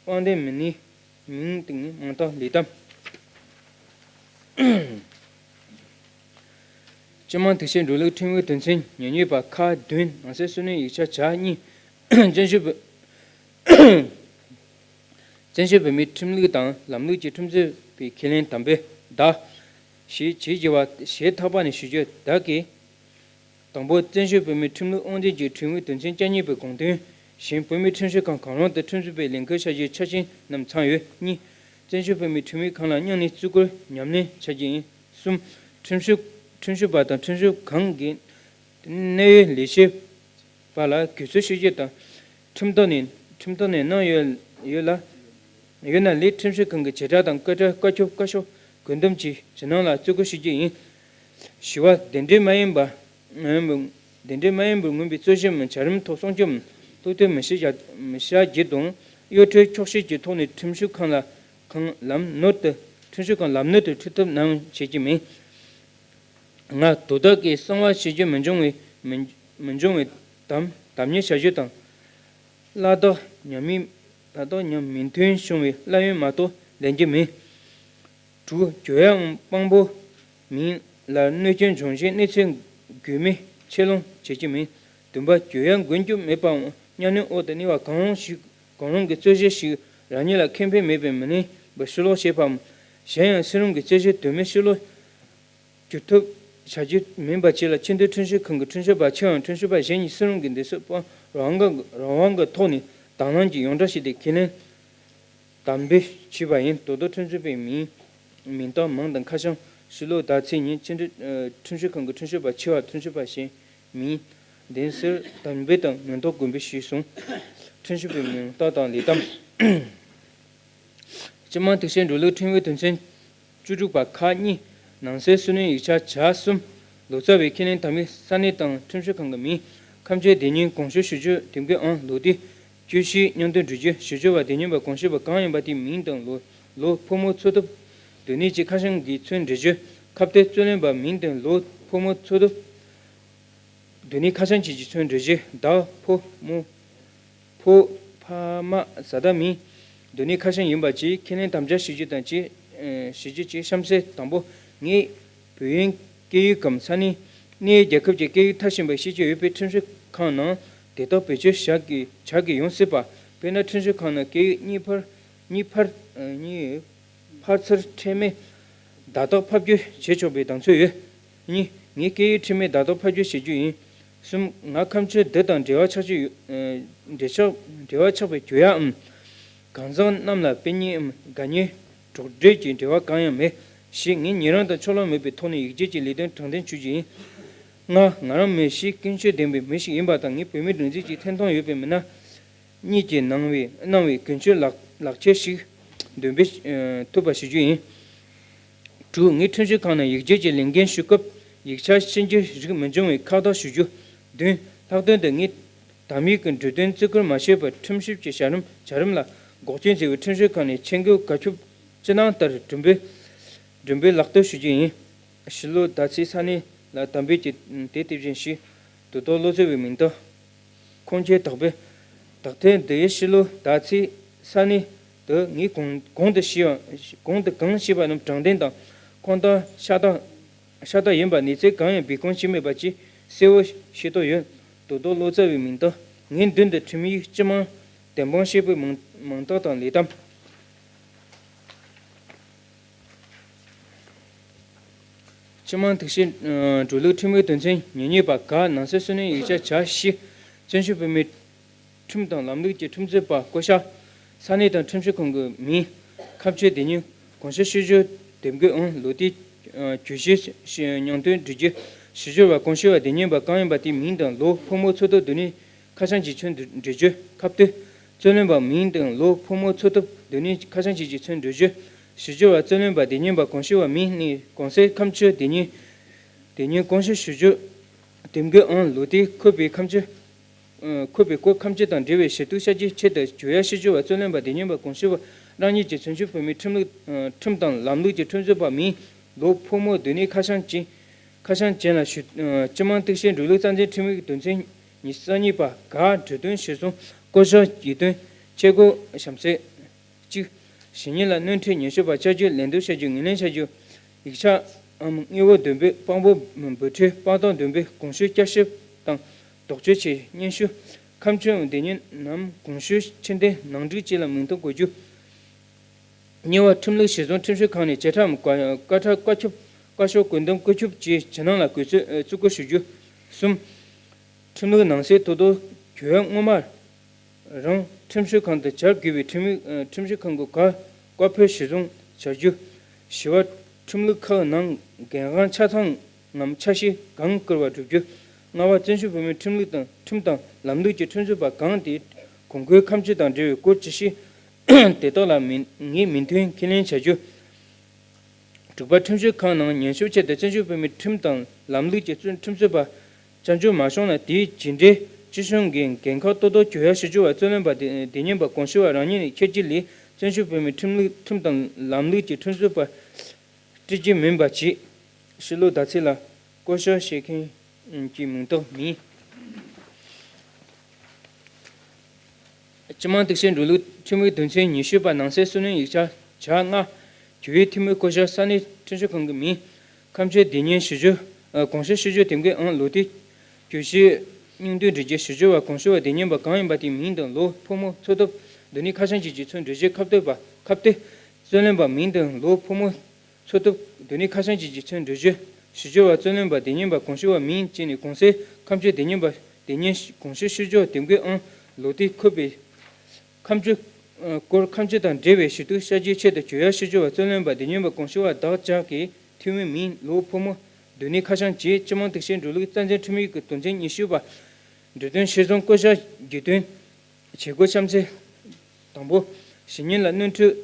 དབང་ལྡན་མི་སྣའི་མིང་དང་མིང་རྟགས་ལས་དམ། སྤྱི་དམངས་དེ་བཞིན་འགྲོ་ལུགས་ཁྲིམས་ཀྱི་དོན་ཚན་ཉེར་གཉིས་པ་ཁག་བདུན་ནང་གསེས་སྲིད་བློན་ཡིག་ཆ་ཆ་གཉིས། བཙན་བྱོལ་བོད་བཙན་བྱོལ་བོད་མིའི་ཁྲིམས་ལུགས་དང་ལམ་ལུགས་ཀྱི་ཁྲིམས་རྩོད་པའི་ཁས་ལེན་དམ་པའི་བརྡ། ཞེས་བྱས་བྱས་པ་ཞེས་ཐག་པ་ནས་ཞུ་རྒྱུ་བདག་གིས། དང་པོ། བཙན་བྱོལ་བོད་མིའི་ཁྲིམས་ལུགས་དབང་འཛིན་གྱི་ཁྲིམས་ཀྱི་དོན་ཚན་བཅུ་གཉིས་པའི་དགོངས་དོན་བཞིན་བོད་མིའི་ཁྲིམས་ཞིབ་ཁང་གང་རུང་དུ་ཁྲིམས་རྩོད་པའི་ལས་འགུལ་བྱ་རྒྱུའི་ཆ་རྐྱེན་རྣམས་ཚང་ཡོད། གཉིས། བཙན་བྱོལ་བོད་མིའི་ཁྲིམས་ཡིག་ཁང་ལ་སྙིང་ནས་བརྩི་བཀུར་ཉམས་ལེན་བྱ་རྒྱུ་ཡིན། གསུམ། ཁྲིམས་ཞིབ་ཁྲིམས་ཞིབ་པ་དང་ཁྲིམས་ཞིབ་ཁང་གི་གནད་ཡོད་ལས་བྱེད་པ་ལ་གུས་བསུ་ཞུ་རྒྱུ་དང་། ཁྲིམས་ཐོག་ནས་ཁྲིམས་ཐོག་ནས་གནང་ཡོད་ཡོད་ལ་ཡོད་ན་ལས་ཁྲིམས་ཞིབ་ཁང་གི་བྱེ་བྲག་དང་བཀའ་ཁྲ་བཀའ་ཁྱབ་བཀའ་ཤོག་ བཀོད་འདོམས་ཀྱི་ཇེ་ནང་ལ་བརྩི་བཀུར་ཞུ་རྒྱུ་ཡིན། བཞི་པ། དེ་འདྲའི་མ་ཡིན་པ། དེ་འདྲའི་མ་ཡིན་པར་ངོས་འཛིན་པའི་རྩོད་གཞི་མིན་བྱ་རིམ་ཐོག་སྲུང་སྐྱོབ་ཐུགས་མཐུན་མི་བྱ་མི་བྱ་རྒྱུ་དང་། གཡོ་འཕྲོག་འཁྱོག་བཤད་ཀྱི་ཐོག་ནས་ཁྲིམས་ཞིབ་ཁང་ལ་ཁང་ལམ་ནོར་དུ་ཁྲིམས་ཞིབ་ཁང་ལམ་ནོར་དུ་ཁྲིད་ཐབས་གནང་བྱེད་ཀྱི་མིན། ལྔ། དོ་བདག་གིས་གསང་བ་བྱེད་རྒྱུ་མི་འབྱུང་བའི་མི་མི་འབྱུང་བའི་དམ་དམ་ཉེས་བྱ་རྒྱུ་དང་། ལ་དྭགས་ཉམས་མི་ལ་དྭགས་ཉམས་མི་མཐུན་བྱུང་བའི་གླ་ཡོན་མ་གཏོགས་ལེན་རྒྱུ་མིན། དྲུག། གྱོད་ཡའམ་དཔང་པོ་མིན་ལ་གནོད་སྐྱོན་འབྱུང་ཞིང་གནས་ཚུལ་དགོས་མེད་ཆེད་ལོང་བྱེད་ཀྱི་མིན། བདུན་པ། གྱོད་ཡ་འགུལ་སྐྱོད་མེད་པའམ་གཉའ་གནོན་འོག་ཏུ་གནས་པ་གང་རུང་ཞིག་གང་རུང་གི་རྩོད་གཞི་ཞིག་རང་ཉིད་ལ་ཁེ་ཕན་མེད་པའི་མི་ལེན་པར་ཕྱིར་སློག་བྱེད་པའམ། གཞན་ཡང་སུ་རུང་གི་རྩོད་གཞི་དོན་མེད་ཕྱིར་སློག་གྱུར་ཐབས་བྱ་རྒྱུ་མིན་པ་བཅས་ལ་ཆེས་མཐོའི་ཁྲིམས་ཞིབ་ཁང་གི་ཁྲིམས་ཞིབ་པ་ཆེའམ་ཁྲིམས་ཞིབ་པ་གཞན་གཉིས་སུ་རུང་གི་འདུན་སའི་དཔང་རང་དབང་གི་རང་དབང་གི་ཐོག་ནས་དང་བླངས་ཀྱིས་ཡོངས་གྲགས་ཤིག་སྟེ་ཁས་ལེན་དམ་འབུལ་བྱས་པ་ཡིན། དོ་བདག་ཁྲིམས་རྩོད་པའི་མིང་མིང་རྟགས་མིང་དང་ཁ་བྱང་། ཕྱི་ལོ་ཟླ་ཚེས་ཉིན་ཕྱི་འབྲེལ་ཁྲིམས་ཞིབ་ཁང་གི་ཁྲིམས་ཞིབ་པ་ཆེ་བ་ཁྲིམས་ཞིབ་པ་གཞན་མིང་། གདན་སར་དམ་འབུལ་དང་མིང་རྟགས་དགོན་པའི་ཞུས་སོང་། ཁྲིམས་ཞིབ་པའི་མིང་རྟགས་དང་ལས་དམ། སྤྱི་དམངས་ཐིག་ཤིང་འགྲོ་ལུགས་ཁྲིམས་ཀྱི་དོན་ཚན་བཅུ་དྲུག་པ་ཁག་གཉིས། ནང་གསེས་སུ་ནི་ཡིག་ཆ་ཇ་གསུམ། ལོ་ཙཱ་བའི་ཁས་ལེན་དམ་པའི་ས་གནས་དང་ཁྲིམས་ཞིབ་ཁང་གི་མིང་། ཁ་མཆུ་དེ་ཉིད་གོང་ཞུས་ཞུ་རྒྱུ་དེབ་འགོད་ཨང་ལོ་དེ། བཅུ་བཞི་སྙན་ཐོ་འབྲི་རྒྱུ་ཞུ་རྒྱུ་བ་དེ་ཉིད་པ་གོང་ཞུས་པ་གང་ཡིན་པ་དེའི་མིང་དང་ལོ་ལོ་ཕོ་མོ་འཚོ་ཐབས་སྡོད་གནས་ཀྱི་ཁ་བྱང་གི་ཚུལ་འབྲི་རྒྱུ། ཁ་གཏད་རྩོད་ལེན་པ་མིང་དང་ལོ་ཕོ་མོ་འཚོ་ཐབས་སྡོད་གནས་ཁ་བྱང་བཅས་ཀྱི་ཚུལ་འབྲི་རྒྱུ། བདག་ཕོ་མོ་ཕོ་ཕ་མ་བཟའ་ཟླ་མིང་སྡོད་གནས་ཁ་བྱང་ཡིན་པ་བཅས་ཁས་ལེན་དམ་བཅའ་ཞུ་རྒྱུ་དང་བཅས་ཞུ་རྒྱུ་བཅས་གཤམ་གསལ། དང་པོ། ངས་བོད་ཡིག་སྐད་ཡིག་གམ་ས་གནས་གནས་རྒྱལ་ཁབ་ཀྱི་སྐད་ཡིག་མཐར་ཕྱིན་པ་ཤེས་ཀྱི་ཡོད་པའི་ཁྲིམས་ཞིབ་ཁང་ནང་དེ་དག་བེད་སྤྱོད་བྱ་དགོས་བྱ་དགོས་ཡོང་སྲིད་པ། དཔེར་ན་ཁྲིམས་ཞིབ་ཁང་ནང་སྐད་ཡིག་གཉིས་ཕར་གཉིས་ཕར་གཉིས་ཕར་ཚུར་ཁྲལ་མེད་བརྡ་རྟགས་ཕབ་སྒྱུར་བྱེད་ཆོག་པའི་གདེང་ཚོད་ཡོད། གཉིས། ངས་སྐད་ཡིག་ཁྲལ་མེད་བརྡ་རྟགས་ཕབ་སྒྱུར་བྱེད་རྒྱུ་ཡིན། གསུམ། ང་ཁ་མཆུ་འདི་དང་འབྲེལ་བ་ཆགས་ཀྱི་ཡོད། ཨ། འབྲེལ་ཆགས་འབྲེལ་བ་ཆགས་པའི་གྱོད་ཡའམ་གང་ཟག་རྣམས་ལ་དཔེ་རྙིང་ངམ་དགའ་ཉེ་གྲོགས་འབྲེལ་གྱི་འབྲེལ་བ་གང་ཡང་མེད། བཞི། ངས་ཉེ་རིང་དང་ཕྱོགས་ལྷུང་མེད་པའི་ཐོག་ནས་ཡིག་སྐྱེལ་གྱི་ལས་དོན་དྲང་བདེན་ཞུ་རྒྱུ་ཡིན། ལྔ། ང་རང་མི་ཞིག་ཀུན་སྤྱོད་ལྡན་པའི་མི་ཞིག་ཡིན་པ་དང་ངས་བོད་མིའི་སྒྲིག་འཛུགས་ཀྱི་ཐེམ་ཐོང་ཡོད་པའི་མི་སྣ་གཉིས་ཀྱིས་གནང་བའི་གནང་བའི་ཀུན་སྤྱོད་ལག་ལག་ཁྱེར་ཞིག་འདོན་སྤེལ་ཨ་ཐུབ་པ་ཞུ་རྒྱུ་ཡིན། དྲུག། ངས་ཁྲིམས་ཞིབ་ཁང་ནང་ཡིག་སྐྱེལ་གྱི་ལས་འགན་ཞུ་སྐབས་ཡིག་ཆ་ཕྱིན་རྒྱུ་རིགས་མི་འབྱུང་བའི་ཁག་ཐེག་ཞུ་རྒྱུ། བདུན། ལྷག་དོན་དུ་ངས་དམ་ཡིག་གི་འབྲུ་དོན་བརྩི་བཀུར་མ་བྱས་པར་ཁྲིམས་ཞིབ་ཀྱི་བྱ་རིམ་བྱ་རིམ་ལ་འགོག་རྐྱེན་བྱས་པའི་ཁྲིམས་ཞིབ་ཁང་ནས་ཆེད་འགོད་བཀའ་ཁྱབ་ཅི་གནང་ལྟར་སྒྲུབ་འབུལ་སྒྲུབ་འབུལ་ལག་བསྟར་ཞུ་རྒྱུ་ཡིན། ཕྱི་ལོ་ཟླ་ཚེས་ས་གནས་ལ་དམ་འབུལ་གྱི་དེ་དེ་བཞིན་ཞུས། དོ་བདག་བློ་གསལ་བའི་མིང་རྟགས། ཁུངས་སྐྱེལ་དག་པས། དག་ཐེར་འདི་ཡི་ཕྱི་ལོ་ཟླ་ཚེས་ས་གནས་དུ་ངས་གོང་གོང་དུ་ཞུས་པ་གོང་དུ་གང་ཞུས་པ་རྣམས་དྲང་བདེན་དང་ཁུངས་དག་ཤ་སྟག་ཤ་སྟག་ཡིན་པ་ནས་ཚིག་གང་ཡང་སྦས་སྐུང་བྱས་མེད་པ་བཅས་གསལ་བོ་ཤེས་རྟོགས་ཡོད། དོ་བདག་བློ་གསལ་བའི་མིང་རྟགས། ངའི་མདུན་དུ་ཁྲིམས་ཡིག་སྤྱི་དམངས་བདེན་དཔང་བྱེད་པོའི་མིང་མིང་རྟགས་དང་ལས་དམ། སྤྱི་དམངས་ཐིག་ཤིང་འགྲོ་ལུགས་ཁྲིམས་ཀྱི་དོན་ཚན་ཉེར་གཉིས་པ་ག། ནང་གསེས་སུ་ནི་ཡིག་ཆ་བྱ་ཞིག་བཙན་བྱོལ་བོད་མིའི་ཁྲིམས་དང་ལམ་ལུགས་ཀྱི་ཁྲིམས་རྩོད་པ་བསྐོ་བཞག་ས་གནས་དང་ཁྲིམས་ཞིབ་ཁང་གི་མིང་། ཁ་མཆུ་དེ་ཉིད་གོང་ཞུས་ཞུ་རྒྱུ་དེབ་འགོད་ཨང་ལོ་དེ། གྱོད་གཞི་སྙིང་དོན་འབྲི་རྒྱུ་ཞུ་རྒྱུ་བ་གོང་ཞུས་པ་དེ་ཉིད་པ་གང་ཡིན་པ་དེའི་མིང་དང་ལོ་ཕོ་མོ་འཚོ་ཐབས་སྡོད་གནས་ཁ་བྱང་གཅིག་མཚོན་འབྲི་རྒྱུ་ཁ་གཏོད། རྩོད་ལེན་པ་མིང་དང་ལོ་ཕོ་མོ་འཚོ་ཐབས་སྡོད་གནས་ཁ་བྱང་གཅིག་གཅིག་མཚོན་འབྲི་རྒྱུ། ཞུ་རྒྱུ་བ་རྩོད་ལེན་པ་དེ་ཉིད་པ་གོང་ཞུས་པ་མིང་ནི་གོང་གསལ་ཁ་མཆུ་དེ་ཉིད་དེ་ཉིད་གོང་ཞུས་ཞུ་རྒྱུ་དེབ་འགོད་ཨང་ལོ་དེ་འཁོད་པའི་ཁ་མཆུ། འཁོད་པའི་སྐོར་ཁ་མཆུ་དང་འབྲེལ་བའི་ཞུ་གཏུག་བྱ་རྒྱུའི་ཆེད་དུ་གྱོད་ཡ་ཞུ་རྒྱུ་བ་རྩོད་ལེན་པ་དེ་ཉིད་པ་གོང་ཞུས་པ་རང་ཉིད་ཀྱི་བཙན་བྱོལ་བོད་མིའི་ཁྲིམས་ལུགས་ཁྲིམས་དང་ལམ་ལུགས་ཀྱི་ཁྲིམས་རྩོད་པ་མིང་ལོ་ཕོ་མོ་སྡོད་གནས་ཁ་བྱང་ཅན། ཁ་བྱང་ཅན་ལ་ཞུ། སྤྱི་དམངས་ཐིག་ཤིང་འགྲོ་ལུགས་རྩ་འཛིན་ཁྲིམས་ཡིག་དོན་ཚན་ཉི་ཤུ་རྩ་གཉིས་པ་ག། འབྲུ་དོན་གཞིར་བཟུང་བསྐོ་བཞག་ཡིག་དོན་ཆེད་སྐོར་གཤམ་གསལ། གཅིག། གཞན་ཉིད་ལ་གནོན་འཕྲི་ཉེས་སྤྱོད་པ་བཅའ་རྒྱུ་ལན་འདེབས་བྱ་རྒྱུ་ངོས་ལེན་བྱ་རྒྱུ། ཡིག་ཆའམ་དངུལ་འབོར་འདོན་སྤེལ་དཔང་པོ་འབོར་འཕྲོད་དཔང་རྟགས་འདོན་སྤེལ་གོང་ཞུས་བསྐྱར་ཞིབ་དང་དོགས་གཅོད་ཆེད་སྙན་ཞུ། ཁ་མཆུའམ་དེ་ཉིད་ནམ་གོང་ཞུས་ཕྱིར་འཐེན་ནང་འགྲིག་བཅས་ལ་མིང་རྟགས་འགོད་རྒྱུ། གཉིས་པ། ཁྲིམས་ལུགས་གཞིར་བཟུང་ཁྲིམས་ཞིབ་ཁང་ནས་བཅད་ཁྲའམ་བཀའ་ཁྲ་བཀའ་ཁྱབ་བཀའ་ཤོག་བཀོད་འདོམས་བཀོད་ཁྱབ་བཅས་ཇེ་ནང་ལ་འགོད་ཚུལ་བརྩི་བཀུར་ཞུ་རྒྱུ། གསུམ། ཁྲིམས་ལུགས་ནང་གསེས་དོ་བདག་གྱོད་ཡ་སྔོན་མ་རང་ཁྲིམས་ཞིབ་ཁང་དུ་བཅར་དགོས་པའི་ཁྲིམས་ཡིག་ཁྲིམས་ཞིབ་ཁང་གི་བཀའ་བཀའ་ཕེབས་གཞིར་བཟུང་བྱ་རྒྱུ། བཞི་པ། ཁྲིམས་ལུགས་ཁག་ནང་འགན་དབང་ཆ་ཚང་ངམ་ཆ་ཤས་གང་བསྐུར་བ་བསྒྲུབ་རྒྱུ། ལྔ་པ། བཙན་བྱོལ་བོད་མིའི་ཁྲིམས་ལུགས་དང་ཁྲིམས་དང་ལམ་ལུགས་ཀྱི་ཁྲིམས་རྩོད་པ་གང་དེའི་གོང་འཁོད་ཁ་མཆུ་དང་འབྲེལ་བའི་སྐོར་ཇི་ཞིག་དེ་དག་ལ་མི་ངེས་མི་མཐུན་ཁས་ལེན་བྱ་རྒྱུ། དྲུག་པ། ཁྲིམས་ཞིབ་ཁང་ནང་ཉན་ཞིབ་ཆེད་དུ་བཙན་བྱོལ་བོད་མིའི་ཁྲིམས་དང་ལམ་ལུགས་ཀྱི་ཁྲིམས་རྩོད་པ་བསྐྱར་འཇུག་མ་བྱུང་ན། དེའི་རྗེས་འབྲེལ་སྤྱི་གཞུང་གི་འགན་ཁག་ཏོག་ཏོ་གྱོད་ཡ་ཞུ་རྒྱུ་བ་རྩོད་ལེན་པ་དེ་དེ་ཉིན་པ་དགོངས་ཞུ་བ་རང་ཉིད་ནས་འཁྱེར་རྒྱུ་ལས། བཙན་བྱོལ་བོད་མིའི་ཁྲིམས་ལུགས་ཁྲིམས་དང་ལམ་ལུགས་ཀྱི་ཁྲིམས་རྩོད་པ་སྤྲད་རྒྱུ་མིན་པ་བྱས། ཕྱི་ལོ་ཟླ་ཚེས་ལ་བསྐོ་བཞག་བྱེད་མཁན་གྱི་མིང་རྟགས་མིན། སྤྱི་དམངས་གཏུག་བཤེར་འགྲོ་ལུགས་ཁྲིམས་ཡིག་དོན་ཚན་ཉི་ཤུ་པ་ནང་གསེས་སུ་གནོན་ཡིག་ཆ་ཆ་ལྔ། གྱོད་ཡུལ་འཐུས་མི་བསྐོ་བཞག་ས་གནས་ཁྲིམས་ཞིབ་ཁང་གི་མིང་། ཁ་མཆུ་དེ་ཉིན་ཞུ་རྒྱུ། ཨ། དགོངས་ཞུ་ཞུ་རྒྱུ་དེབ་འགོད་ཨང་། ལོ་དུས། གྱོད་གཞི་སྙིང་བསྡུས་འབྲི་རྒྱུ། ཞུ་རྒྱུ་བ་དགོངས་ཞུ་བ་དེ་ཉིན་པ་གང་ཡིན་པ་དེའི་མིང་དང་ལོ། ཕོ་མོ་འཚོ་ཐབས་སྡོད་གནས་ཁ་བྱང་བཅས་ཀྱི་ཚུལ་འབྲི་རྒྱུ། ཁ་གཏད་པ། ཁ་གཏད་རྩོད་ལེན་པ་མིང་དང་ལོ། ཕོ་མོ་འཚོ་ཐབས་སྡོད་གནས་ཁ་བྱང་བཅས་ཀྱི་ཚུལ་འབྲི་རྒྱུ། ཞུ་རྒྱུ་བ་རྩོད་ལེན་པ་དེ་ཉིན་པ་དགོངས་ཞུ་བ་མིང་བཅས་ནས། གོང་གསལ་ཁ་མཆུ་དེ་ཉིན་པ་དེ་ཉིན་དགོངས་ཞུ་ཞུ་རྒྱུ་དེབ་འགོད་ཨང་། ལོ་དུས། འཁོད་པའི་ཁ་མཆུ། ཨ། སྐོར། ཁ་མཆུ་དང་འབྲེལ་བའི་ཞུ་གཏུག་བྱ་རྒྱུའི་ཆེད་དུ་གྱོད་ཡ་ཞུ་རྒྱུ་བ་རྩོད་ལེན་པ་དེ་ཉིན་པ་དགོངས་ཞུ་བ་བདག་ཅག་གི་འཐུས་མི་མིང་ལོ། ཕོ་མོ་སྡོད་གནས་ཁ་བྱང་བཅས། སྤྱི་དམངས་གཏུག་བཤེར་འགྲོ་ལུགས་རྩ་འཛིན་ཁྲིམས་ཡིག་གི་དོན་ཚན་ཉི་ཤུ་པ། འབྲུ་དོན་གཞིར་བཟུང་བསྐོ་བཞག་བརྒྱུད་དོན། བྱེད་སྒོ་བྱམས་བརྩེ། དང་པོ། ཞུ་ཉན་ལ་སྣོན་འཕྲི།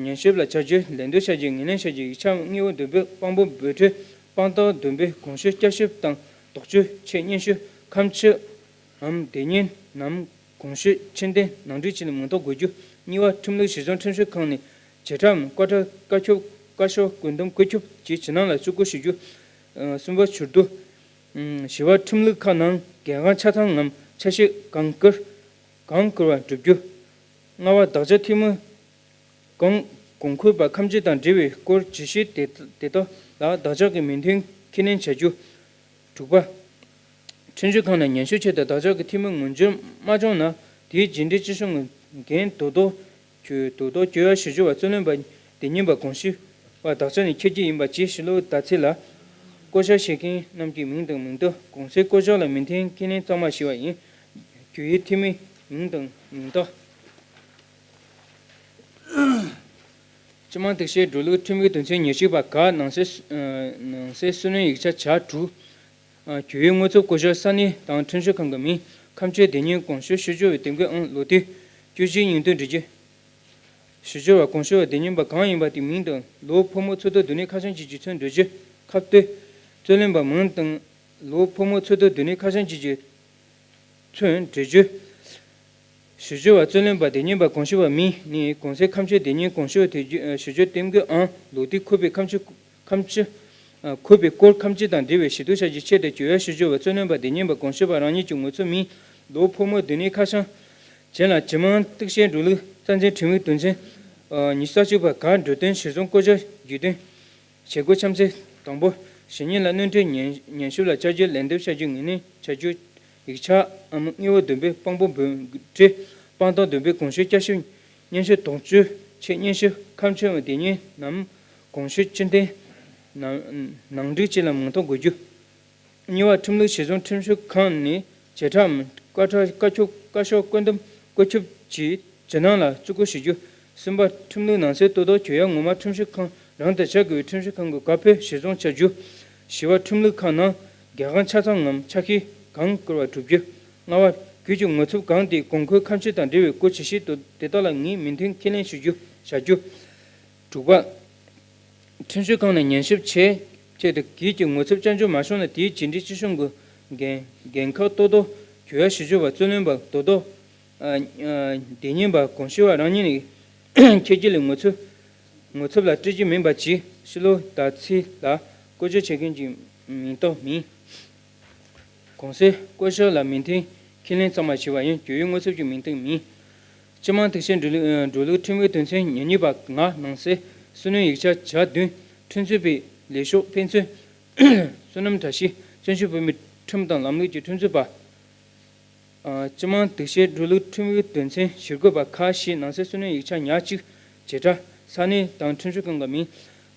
ཉན་ཞིབ་ལ་བྱ་རྒྱུ། ལན་འདེབས་བྱ་རྒྱུ། ངོས་ལེན་བྱ་རྒྱུ། ཡིག་ཆ་དངོས་པོ་འདོན་སྤེལ། དཔང་པོ་འབོར་འཕྲི། དཔང་རྟགས་འདོན་སྤེལ། དགོངས་ཞུ་བསྐྱར་ཞིབ་དང་དོགས་གཅོད་ཆེད་སྙན་ཞུ། ཁ་མཆུ་འམ་དེ་ཉིན་ནམ་དགོངས་ཞུ་མཆན་འདེབས་ནང་འཁྲུག་བཅས་ལ་མིང་རྟགས་འགོད་རྒྱུ། གཉིས་པ། ཁྲིམས་ལུགས་གཞིར་བཟུང་ཁྲིམས་ཞིབ་ཁང་ནས་བྱེ་བྲག་བཀའ་ཁྲ་བཀའ་ཁྱབ་བཀའ་ཤོག་བཀོད་འདོམས་བཀོད་ཁྱབ་ཀྱི་ཇུས་གནང་ལ་བརྩི་བཀུར་ཞུ་རྒྱུ། གསུམ་པ། ཕྱིར་བསྡུ། བཞི་པ། ཁྲིམས་ལུགས་ཁག་ནང་འགལ་དབང་ཆ་ཚང་ངམ་ཆ་ཤས་གང་བཀུར་གང་བཀུར་བ་བསྒྲུབ་རྒྱུ། ལྔ་པ། བདག་ཅག་འཐུས་མི་གང་དགོས་མཁོ་བ་ཁ་མཆུ་དང་འབྲེལ་བའི་སྐོར་ཇུས་གཞི་དེ་དེ་དག་ལ་བདག་ཅག་གི་མོས་མཐུན་ཁས་ལེན་བྱ་རྒྱུ། དྲུག་པ། ཁྲིམས་ཞིབ་ཁང་ནས་ཉན་ཞིབ་ཆེད་དུ་བདག་ཅག་གི་འཐུས་མི་ངོས་འཛིན་མ་བྱུང་ན། དེའི་རྗེས་འབྲེལ་སྤྱི་གཞུང་གི་འགན་དོ་དོ་གྱོད་དོ་དོ་གྱོད་ཡ་ཞུ་རྒྱུ་བ་རྩོད་ལེན་པ་དེ་ཉིན་པ་དགོངས་ཞུ་བ་བདག་ཅག་ནས་འཁྱེར་རྒྱུ་ཡིན་པ་བཅས། ཕྱི་ལོ་ཟླ་ཚེས་ལ་བསྐོ་བཞག་བྱེད་མཁན་རྣམས་ཀྱི་མིང་དང་མིང་རྟགས། གོང་གསལ་བསྐོ་བཞག་ལ་མོས་མཐུན་ཁས་ལེན་གཙང་མ་ཞུ་བ་ཡིན། གྱོད་ཡུལ་འཐུས་མི་མིང་དང་མིང་རྟགས། སྤྱི་དམངས་གཏུག་བཤེར་འགྲོ་ལུགས་ཁྲིམས་ཡིག་དོན་ཚན་ཉེར་གཅིག་པ་ག་ནང་གསེས། ཨ། ནང་གསེས་སུ་གནོན་ཡིག་ཆ་ཆ་དྲུག། ཨ། གྱོད་ཡུལ་དངོས་འཚབ་བསྐོ་བཞག་ས་གནས་དང་ཁྲིམས་ཞིབ་ཁང་གི་མིང་། ཁ་མཆུ་དེ་ཉིན་དགོངས་ཞུ་ཞུ་རྒྱུ་བའི་དེབ་འགོད་ཨང་། ལོ་དུས། གྱོད་གཞི་སྙིང་བསྡུས་འབྲི་རྒྱུ། ཞུ་རྒྱུ་བ་དགོངས་ཞུ་བ་དེ་ཉིན་པ་གང་ཡིན་པ་དེའི་མིང་དང་ལོ། ཕོ་མོ་འཚོ་ཐབས་སྡོད་གནས་ཁ་བྱང་བཅས་ཀྱི་ཚུལ་འབྲི་རྒྱུ། ཁ་གཏད་རྩོད་ལེན་པ་མིང་དང་ལོ། ཕོ་མོ་འཚོ་ཐབས་སྡོད་གནས་ཁ་བྱང་བཅས་ཀྱི་ཚུལ་འབྲི་རྒྱུ། ཞུ་རྒྱུ་བ་རྩོད་ལེན་པ་དེ་ཉིན་པ་དགོངས་ཞུ་བ་མིང་ནས། གོང་གསལ་ཁ་མཆུ་དེ་ཉིན་དགོངས་ཞུ་དེ་རྒྱུ། ཞུ་རྒྱུ་དེབ་འགོད་ཨང་། ལོ་དུས། འཁོད་པའི་ཁ་མཆུ། ཁ་མཆུ། ཨ། འཁོད་པའི་སྐོར། ཁ་མཆུ་དང་འབྲེལ་བའི་ཞུ་གཏུག་བྱ་རྒྱུའི་ཆེད་དུ་གྱོད་ཡ་ཞུ་རྒྱུ་བ་རྩོད་ལེན་པ་དེ་ཉིན་པ་དགོངས་ཞུ་བ་རང་ཉིད་ཀྱི་ངོ་ཚབ་མིང་། ལོ། ཕོ་མོ་སྡོད་གནས་ཁ་བྱང་། གཞན་ལ་སྤྱི་དམངས་གཏུག་བཤེར་འགྲོ་ལུགས་རྩ་འཛིན་ཁྲིམས་ཡིག་དོན་ཚན། ཨ། ཉི་ཤུ་རྩ་གཅིག་པ་ག། འབྲུ་དོན་གཞིར་བཟུང་བསྐོ་བཞག་བརྒྱུད་དོན། བྱེད་སྒོ་བྱམས་བརྩེ། དང་པོ། ཞུ་ཉན་ལ་སྣོན་འཕྲི། ཉན་ཉན་ཞིབ་ལ་བཅར་རྒྱུ། ལན་འདེབས་བྱ་རྒྱུ། ངོས་ལེན་བྱ་རྒྱུ། ཡིག་ཆའམ་དངོས་པོ་འདོན་སྤེལ། དཔང་པོ་འབོར་འཕྲི། དཔང་རྟགས་འདོན་སྤེལ། དགོངས་ཞུ་བསྐྱར་ཞིབ། སྙན་ཞུ་དོགས་གཅོད་ཆེད་སྙན་ཞུ། ཁ་མཆུ་དེ་ཉིན་ནམ་དགོངས་ཞུ་སྤྱི་བསྟན་ནང་ནང་འགྲིག་བཅས་ལ་མིང་རྟགས་འགོད་རྒྱུ། གཉིས་པ། ཁྲིམས་ལུགས་གཞིར་བཟུང་ཁྲིམས་ཞིབ་ཁང་ནས་བྱེ་བྲག་བཀའ་ཁྲ་བཀའ་ཁྱབ་བཀའ་ཤོག་བཀོད་འདོམས་བཀོད་ཁྱབ་ཀྱི་ཇུས་གནང་ལ་བརྩི་བཀུར་ཞུ་རྒྱུ། གསུམ་པ། ཁྲིམས་ལུགས་ནང་གསེས་ལྟར་དུ་གྱོད་ཡ་ངོ་མ་ཁྲིམས་ཞིབ་ཁང་རང་དུ་བྱ་དགོས་པའི་ཁྲིམས་ཞིབ་ཁང་གི་བཀའ་ཕེབས་གཞིར་བཟུང་བྱ་རྒྱུ། བཞི་པ། ཁྲིམས་ལུགས་ཁག་ནང་འགལ་དབང་ཆ་ཚང་ངམ་ཆ་ཤས་གང་བཀུར་བ་བསྒྲུབ་རྒྱུ། ལྔ་པ། གྱོད་ཀྱི་ངོ་ཚབ་གང་དེའི་དགོས་མཁོའི་ཁ་མཆུ་དང་འབྲེལ་བའི་སྐོར་ཇུས་གཞི་དེ་དག་ལ་ངའི་མོས་མཐུན་ཁས་ལེན་ཞུ་རྒྱུ་བྱ་རྒྱུ། དྲུག་པ། ཁྲིམས་ཞིབ་ཁང་ནས་ཉན་ཞིབ་ཆེད་ཆེད་དུ་གྱོད་ཀྱི་ངོ་ཚབ་བསྐྱར་འཇུག་མ་བྱུང་ན། དེའི་རྗེས་འབྲེལ་སྤྱི་གཞུང་གི་འགན་འགན་ཁག་ཏོག་ཏོ་གྱོད་ཡ་ཞུ་རྒྱུ་བ་རྩོད་ལེན་པ་ཏོག་ཏོ། ཨ། ཨ། དེ་ཉིན་པ་དགོངས་ཞུ་བ་རང་ཉིད་ནས་འཁྱེར་རྒྱུ་ལས་ངོ་ཚབ་ངོ་ཚབ་ལ་སྤྲད་རྒྱུ་མིན་པ་བྱས། ཕྱི་ལོ་ཟླ་ཚེས་ལ་བསྐོ་བཞག་བྱེད་མཁན་གྱི་མིང་རྟགས་མིན། གོང་གསལ་བསྐོ་བཞག་ལ་མོས་མཐུན་ཁས་ལེན་གཙང་མ་ཞུ་བ་ཡིན། གྱོད་ཡུལ་དངོས་ཚབ་ཀྱི་མིང་རྟགས་མིན། སྤྱི་དམངས་གཏུག་བཤེར་འགྲོ་ལུགས་འགྲོ་ལུགས་ཁྲིམས་ཡིག་དོན་ཚན་ཉེར་གཉིས་པ་ང་ནང་གསེས་སུ་གནོན་ཡིག་ཆ་ཇ་བདུན། ཁྲིམས་རྩོད་པའི་ལས་ཤོག་ཕན་ཚུན་བསོད་ནམས་བཀྲ་ཤིས། བཙན་བྱོལ་བོད་མིའི་ཁྲིམས་དང་ལམ་ལུགས་ཀྱི་ཁྲིམས་རྩོད་པ། ཨ། སྤྱི་དམངས་གཏུག་བཤེར་འགྲོ་ལུགས་ཁྲིམས་ཡིག་དོན་ཚན་ཞེ་དགུ་པ་ཁ་བཞི་ནང་གསེས་སུ་གནོན་ཡིག་ཆ་ཉེར་གཅིག་བྱེ་བྲག་ས་གནས་དང་ཁྲིམས་ཞིབ་ཁང་གི་མིང་།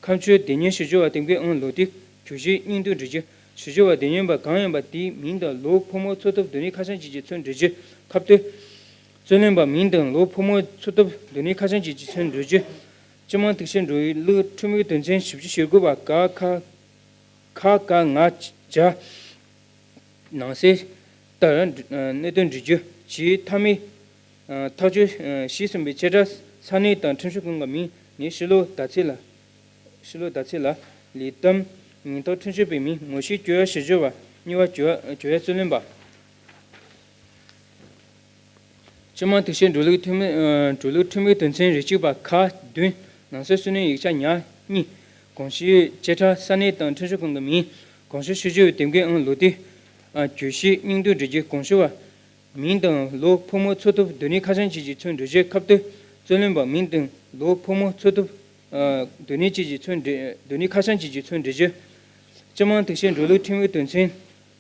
ཁ་མཆུ་དེ་ཉིན་ཞུ་རྒྱུ་བ་དེབ་འགོད་ཨང་། ལོ་དུས། གྱོད་གཞི་སྙིང་བསྡུས་འབྲི་རྒྱུ། ཞུ་རྒྱུ་བ་དེ་ཉིན་པ་གང་ཡིན་པ་དེའི་མིང་དང་ལོ། ཕོ་མོ་འཚོ་ཐབས་སྡོད་གནས་ཁ་བྱང་བཅས་ཀྱི་ཚུལ་འབྲི་རྒྱུ། ཁ་གཏད་རྩོད་ལེན་པ་མིང་དང་ལོ། ཕོ་མོ་འཚོ་ཐབས་སྡོད་གནས་ཁ་བྱང་བཅས་ཀྱི་ཚུལ་འབྲི་རྒྱུ། སྤྱི་དམངས་གཏུག་བཤེར་འགྲོ་ལུགས་ཁྲིམས་ཡིག་དོན་ཚན་བཞི་བཅུ་ཞེ་དགུ་པ་ཀ་ཁ་ཁ་ཀ་ང་བརྒྱ། ནང་གསེས་ལྟར་གནད་དོན་འདྲི་རྒྱུ། ཇུས་མཐའ་མའི་ཐག་གཅོད་གཞིར་བཟུང་བའི་བྱེ་བྲག་ས་གནས་དང་ཁྲིམས་ཞིབ་ཁང་གི་མིང་ནི་ཕྱི་ལོ་ཟླ་ཚེས་ལ་ ཕྱི་ལོགས་བརྡ་ཚིག་ལ། ལས་དམ་མིང་རྟགས་ཁྲིམས་སྤྱོད་པའི་མིང་ངོ་ཤེས་སྐྱོ་བ་ཞེས་བརྗོད་པ་གཉིས་པ་སྐྱོ་བ་སྐྱོ་བ་རྩོད་ལེན་པ། སྤྱི་དམངས་ཐིག་ཤེས་འགྲོ་ལུགས་ཁྲིམས་ཨ་འགྲོ་ལུགས་ཁྲིམས་ཀྱི་དོན་ཚན་རེ་གཅིག་པ་ཁག་བདུན། ནང་གསེས་སུ་ནི་ཡིག་ཆ་ཉག་གཉིས། གོང་ཞུས་བཅད་ཁྲ་ས་གནས་དང་ཁྲིམས་ཞིབ་ཁང་གི་མིང་། གོང་ཞུས་ཞུ་རྒྱུའི་དེབ་འགོད་ཨང་ལོ་དུས་ཨ་གྱོད་གཞི་སྙིང་བསྡུས་འབྲི་རྒྱུ། གོང་ཞུ་བ། མིང་དང་ལོ་ཕོ་མོ་འཚོ་ཐབས་སྡོད་གནས་ཁ་བྱང་བཅས་ཀྱི་ཚུལ་འབྲི་རྒྱུ། ཁ་གཏད་རྩོད་ལེན་པ། མིང་དང་ལོ་ཕོ་མོ་འཚོ་ཐབས་ཨ་སྡོད་གནས་བཅས་ཀྱི་ཚུལ་འབྲི་སྡོད་གནས་ཁ་བྱང་བཅས་ཀྱི་ཚུལ་འབྲི་རྒྱུ། སྤྱི་དམངས་ཐིག་ཤེས་འགྲོ་ལུགས་ཁྲིམས་ཀྱི་དོན་ཚན་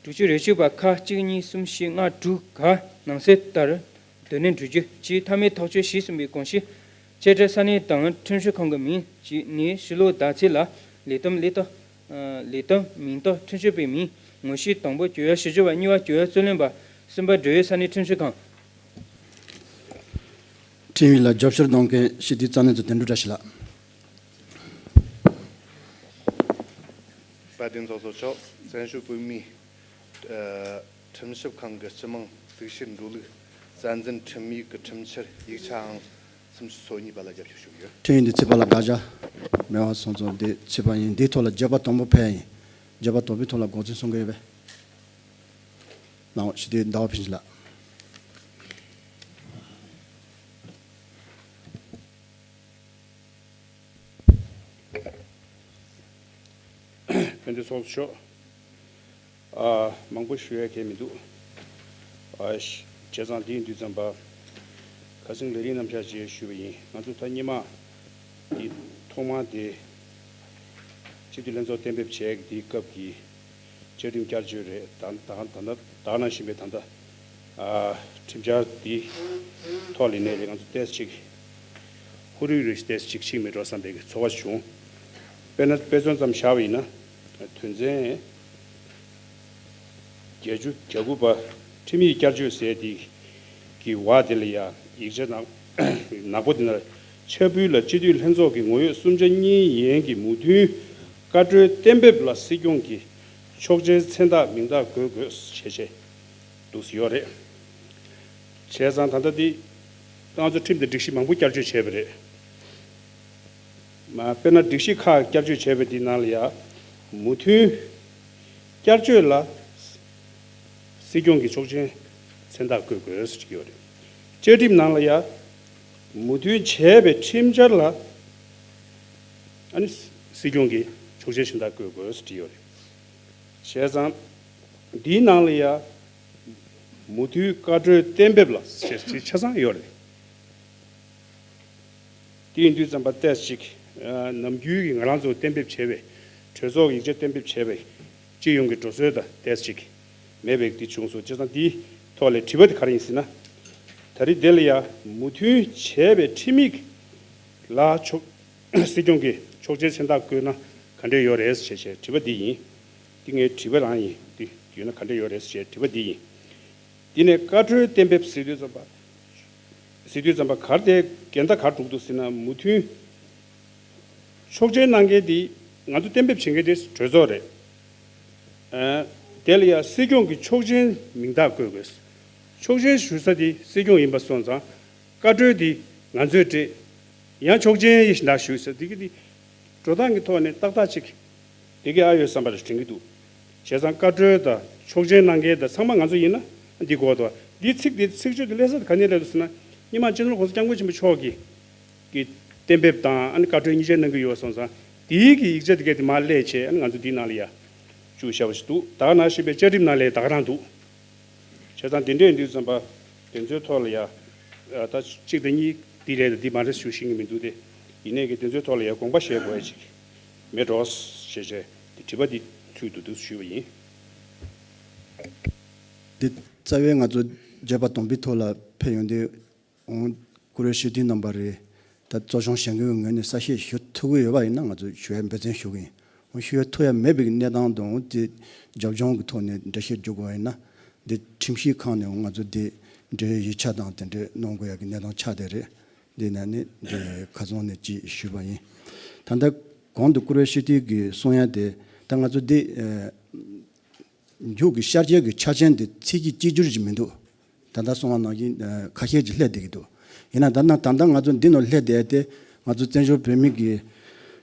དྲུག་ཅུ་རེ་གཅིག་པ་ཁག་གཅིག་གཉིས་གསུམ་བཞི་ལྔ་དྲུག་ག་ནང་གསེས་ལྟར་སྡོད་གནས་འབྲི་རྒྱུ། སྤྱིའི་མཐའ་མའི་ཐག་གཅོད་ཞེས་གསུངས་པའི་གོང་ཞུས་བཅད་ཁྲ་ས་གནས་དང་ཁྲིམས་ཞིབ་ཁང་གི་མིང་བཅས་ནི་ཕྱི་ལོགས་བརྡ་ཚིག་ལ། ལས་དམ་ལས་དམ་ཨ་ལས་དམ་མིང་རྟགས་ཁྲིམས་སྤྱོད་པའི་མིང་ངོ་ཤེས་དང་པོ་སྐྱོ་བ་ཞེས་བརྗོད་པ་གཉིས་པ་སྐྱོ་བ་རྩོད་ལེན་པ། གསུམ་པ་འབྲེལ་ཡོད་ས་གནས་ཁྲིམས་ཞིབ་ཁང་། ཁྲིམས་ཡིག་ལ་རྒྱབ་སྐྱོར་གནང་མཁན་སྤྱི་འཐུས་རྩ་ནས་ཚོ་དོན་གྲུབ་བཀྲ་ཤིས་ལགས། དཔལ་ལྡན་ཚོགས་གཙོ་མཆོག་བཙན་བྱོལ་བོད་མིའི་ཨ་ཁྲིམས་ཞིབ་ཁང་གི་སྤྱི་དམངས་ཐིག་ཤེས་འགྲོ་ལུགས་རྩ་འཛིན་ཁྲིམས་ཡིག་གི་ཁྲིམས་འཆར་ཡིག་ཆའང་སུམ་ཅུ་སོ་གཉིས་པ་ལ་རྒྱབ་སྐྱོར་ཞུ་གི་ཡོད། ཁྲིམས་ཡིག་འདི་ཚིག་པ་ལ་དགག་བྱ་མེད་པ་སོང་ཙང་འདི་ཚིག་པ་ཡིན། འདིའི་ཐོག་ལ་བརྗོད་པ་དང་པོ་ཕེབས་ཡིན། བརྗོད་པ་དང་པོའི་ཐོག་ལ་དགོངས་ཚུལ་གསུང་གི་ཡོད་པས། ནང་ཞི་བདེ་ཟླ་བ་ཕིན་ལགས། དཔལ་ལྡན་ཚོགས་གཙོ་མཆོག་ཨ་མང་པོ་ཞུ་ཡ་གང་ཡང་མི་འདུག་ཨ་བྱས་ཙང་འདི་ཡིན་དུས་ཙམ་པ་ཁ་སང་ལས་རིམ་རྣམ་གཞག་ཅིག་ཞུས་པ་ཡིན། ང་ཚོ་ད་སྔོན་མ་འདི་ཐོག་མ་དེ་སྤྱི་འཐུས་ལྷན་ཚོགས་གཏན་འབེབས་བྱས་འདིའི་སྐབས་ཀྱི་བཅའ་ཁྲིམས་བསྐྱར་བཅོས་རེད། ད་ད་ད་ད་ད་ནང་བཞིན་པའི་ད་ལྟ་ཨ་ཁྲིམས་འཆར་འདི་ཐོག་ལ་ནས་རེད། ང་ཚོ་ཏོག་ཙམ་ཅིག་ཧུར་རིག་རེ་ཞིག་ཏོག་ཙམ་ཅིག་ཕྱིན་མེད་འགྲོ་བསམ་པའི་ཚོར་བ་བྱུང་། དཔེར་ན་དཔེ་མཚོན་ཙམ་བཞག་པ་ཡིན་ན་དོན་ཚན་བརྒྱད་ཅུ་གྱ་དགུ་པ་ཁྲིམས་ཡིག་བསྐྱར་བཅོས་ཟེར་དེ་གི་བ་དེ་ལ་ཡ་ཡིག་ཆ་ནག་ནག་པོ་དེ་ན་ཕྱག་ཕུལ་ལ་སྤྱི་འཐུས་ལྷན་ཚོགས་ཀྱི་ངོ་ཡོད་གསུམ་ཆ་གཉིས་ཡན་གྱི་མོས་མཐུན་བཀའ་འཁྲོལ་གཏན་འབེབས་ལ་སྲིད་སྐྱོང་གི་ཆོག་མཆན་མཚན་རྟགས་མིང་རྟགས་འགོད་དགོས་ཞེས་བྱས་འདུག་སེ་ཡོད་རེད། བྱས་ཙང་ད་ལྟ་འདི་ང་ཚོ་ཁྲིམས་དང་སྒྲིག་གཞི་མང་པོ་བསྐྱར་བཅོས་བྱས་པ་རེད། མ་དཔེར་ན་སྒྲིག་གཞི་ཁག་བསྐྱར་བཅོས་བྱས་པ་འདི་ནང་ལ་ཡ་མོས་མཐུན་བསྐྱར་བཅོས་ལ་སྲིད་སྐྱོང་གི་ཆོག་མཆན་མཚན་རྟགས་བཀོད་དགོས་ཟེར་གྱི་ཡོད་རེད། བཅའ་ཁྲིམས་ནང་ལ་ཡ་མོས་མཐུན་བྱས་པའི་ཁྲིམས་འཆར་ལ་ཨ་ནི་སྲིད་སྐྱོང་གི་ཆོག་མཆན་མཚན་རྟགས་བཀོད་དགོས་ཟེར་གྱི་ཡོད་རེད། བྱས་ཙང་འདིའི་ནང་ལ་ཡ་མོས་མཐུན་བཀའ་འཁྲོལ་གཏན་འབེབས་ལ་ཞེས་ཆ་ཚང་ཡོད་རེད། དེ་ཡིན་དུས་ཙམ་པ་ཏོག་ཙམ་ཅིག་ཨ་ནམ་རྒྱུན་གྱི་ང་རང་ཚོ་གཏན་འབེབས་བྱས་པའི་གྲོས་ཚོགས་ཡིག་ཆ་གཏན་འབེབས་བྱས་པའི་སྤྱི་ཡོངས་ཀྱི་འགྲོ་སྲོལ་དང་ཏོག་ཙམ་ཅིག་མེད་པའི་འདི་བྱུང་སོང་། བྱས་ཙང་འདིའི་ཐོག་ལ་དྲི་བ་དེ་ག་རེ་ཡིན་ཟེར་ན། ད་རེས་དེ་ལ་ཡ་མོས་མཐུན་བྱས་པའི་ཁྲིམས་ཡིག་ལ་ཆོག་སྲིད་སྐྱོང་གི་ཆོག་མཆན་མཚན་རྟགས་བཀོད་ན་ག་འདྲས་ཡོད་རེད་ཞེས་བྱས་དྲི་བ་འདི་ཡིན། འདི་ངའི་དྲི་བ་རང་ཡིན། འདི་ཡོད་ན་ག་འདྲས་ཡོད་རེད་ཞེས་དྲི་བ་འདི་ཡིན། འདི་ནས་བཀའ་འཁྲོལ་གཏན་འབེབས་ཟེར་དུས་ཙམ་པ། ཟེར་དུས་ཙམ་པ་ག་རེ་དེ་འགལ་ཟླ་ག་རེ་འགྲོ་གི་འདུག་ཟེར་ན། མོས་མཐུན་ཆོག་མཆན་གནང་མཁན་འདི་ང་ཚོ་གཏན་འབེབས་བྱེད་མཁན་དེ་གྲོས་ཚོགས་རེད། ཨ་དེ་ལ་ཡང་སྲིད་སྐྱོང་གི་ཆོག་མཆན་མིང་རྟགས་བཀོད་དགོས། ཆོག་མཆན་ཞུ་ས་དེ་སྲིད་སྐྱོང་ཡིན་པ་སོང་ཙང་བཀའ་འཁྲོལ་དེ་ང་ཚོས་སྤྲད། ཡང་ཆོག་མཆན་ཡིན་ཞིག་ན་ཞུ་ས་དེ་གི་དེ་འགྲོ་སྟངས་ཀྱི་ཐོག་ནས་ཏག་ཏག་ཅིག་དེ་གི་ཨ་ཡོད་བསམ་པ་ལ་དྲན་གྱི་འདུག་བྱས་ཙང་བཀའ་འཁྲོལ་དང་ཆོག་མཆན་གནང་མཁན་དང་ཚང་མ་ང་ཚོ་ཡིན་ན་འདི་གོ་དོ། འདི་ཚིག་འདི་ཚིག་བརྗོད་དེ་སླེབས་ས་དེ་ག་ནས་སླེབས་འདུག་ཟེར་ན། སྔོན་མ་སྤྱི་ནོར་༸གོང་ས་༸སྐྱབས་མགོན་ཆེན་པོ་མཆོག་གིས་ཀྱི་གཏན་འབེབས་དང་ཨ་ནི་བཀའ་འཁྲོལ་གཉིས་ཆ་གནང་གི་ཡོད་སོང་ཙང་དེའི་གི་ཡིག་ཆ་དེ་གས་དེ་མར་སླེབས་བྱས་ཨ་ནི་ང་ཚོ་འདིའི་ནང་ལ་ཡ་བཅུག་བཞག་པ་ཞིག་འདུག་ད་ག་ནང་བཞིན་པའི་བཅའ་ཁྲིམས་ནང་ལ་ཡ་ད་ག་རང་འདུག་བྱས་ཙང་དེ་འདྲ་ཡིན་དུས་ཙམ་པ་དེ་ཚོའི་ཐོག་ལ་ཡ་ད་གཅིག་དང་གཉིས་འདི་རེད་དང་འདི་མ་རེད་ཞུ་ཤེས་ཀྱི་མི་འདུག་སྟེ། ཡིན་ནའི་གི་དེ་ཚོའི་ཐོག་ལ་ཡ་དགོངས་པ་བཞེས་དགོས་ཡ་ཅིག་མེད་འགྲོ་ཞེས་བྱས་དེ་དྲི་བ་འདི་ཚུད་འདུག་འདུག་ཞུས་པ་ཡིན། འདི་རྩ་བའི་ང་ཚོ་བརྗོད་པ་དང་པོའི་ཐོག་ལ་ཕེབས་ཡོང་དུས། འོང་། བཀུར་འོས་སྤྱི་འཐུས་རྣམ་པ་རེད། ད་གཙོ་སྐྱོང་བྱེད་མཁན་གྱི་ངོས་ནས་གསལ་བཤད་ཞུ་ཐུབ་ཀྱི་ཡོད་པ་ཡིན་ན་ང་ཚོས་ཞུ་ཡ་འབད་བརྩོན་ཞུ་གི་ཡིན། འོང་ཞུ་ཡ་ཐུབ་ཡ་མེད་པའི་གནས་སྟངས་དང་དེ་རྒྱབ་ལྗོངས་ཀྱི་ཐོག་ནས་འགྲེལ་བཤད་རྒྱག་དགོས་པ་ཡིན་ན། འདི་ཁྲིམས་ཞིབ་ཁང་ནས་ང་ཚོ་འདི་འབྲེལ་ཡོད་ཡིག་ཆ་དང་དེ་འདྲས་གནང་དགོས་ཡ་གི་གནས་སྟངས་ཆགས་བསྡད་རེད། འདི་ནས་ནི་འདི་ཁ་སང་ནས་ཅིག་ཞུས་པ་ཡིན། ད་ལྟ་གོང་དུ་བཀུར་འོས་སྤྱི་འཐུས་ཀྱིས་གསུང་ཡ་དེ་ད་ང་ཚོ་འདི་མཇུག་གི་བསྐྱར་བཅོས་ཀྱི་ཆ་རྐྱེན་དེ་ཚིག་གི་གཅིག་གྱུར་ཅིག་མི་འདུག་ད་ལྟ་གསུངས་པ་ནང་བཞིན་ཁ་ཤས་ཅིག་སླེབས་བསྡད་ཀྱི་འདུག་ཡིན་ན་ད་ལྟ་ད་ལྟ་ང་ཚོ་འདི་ནང་སླེབས་བསྡད་དེ་ང་ཚོ་བཙན་བྱོལ་བོད་མི་གི་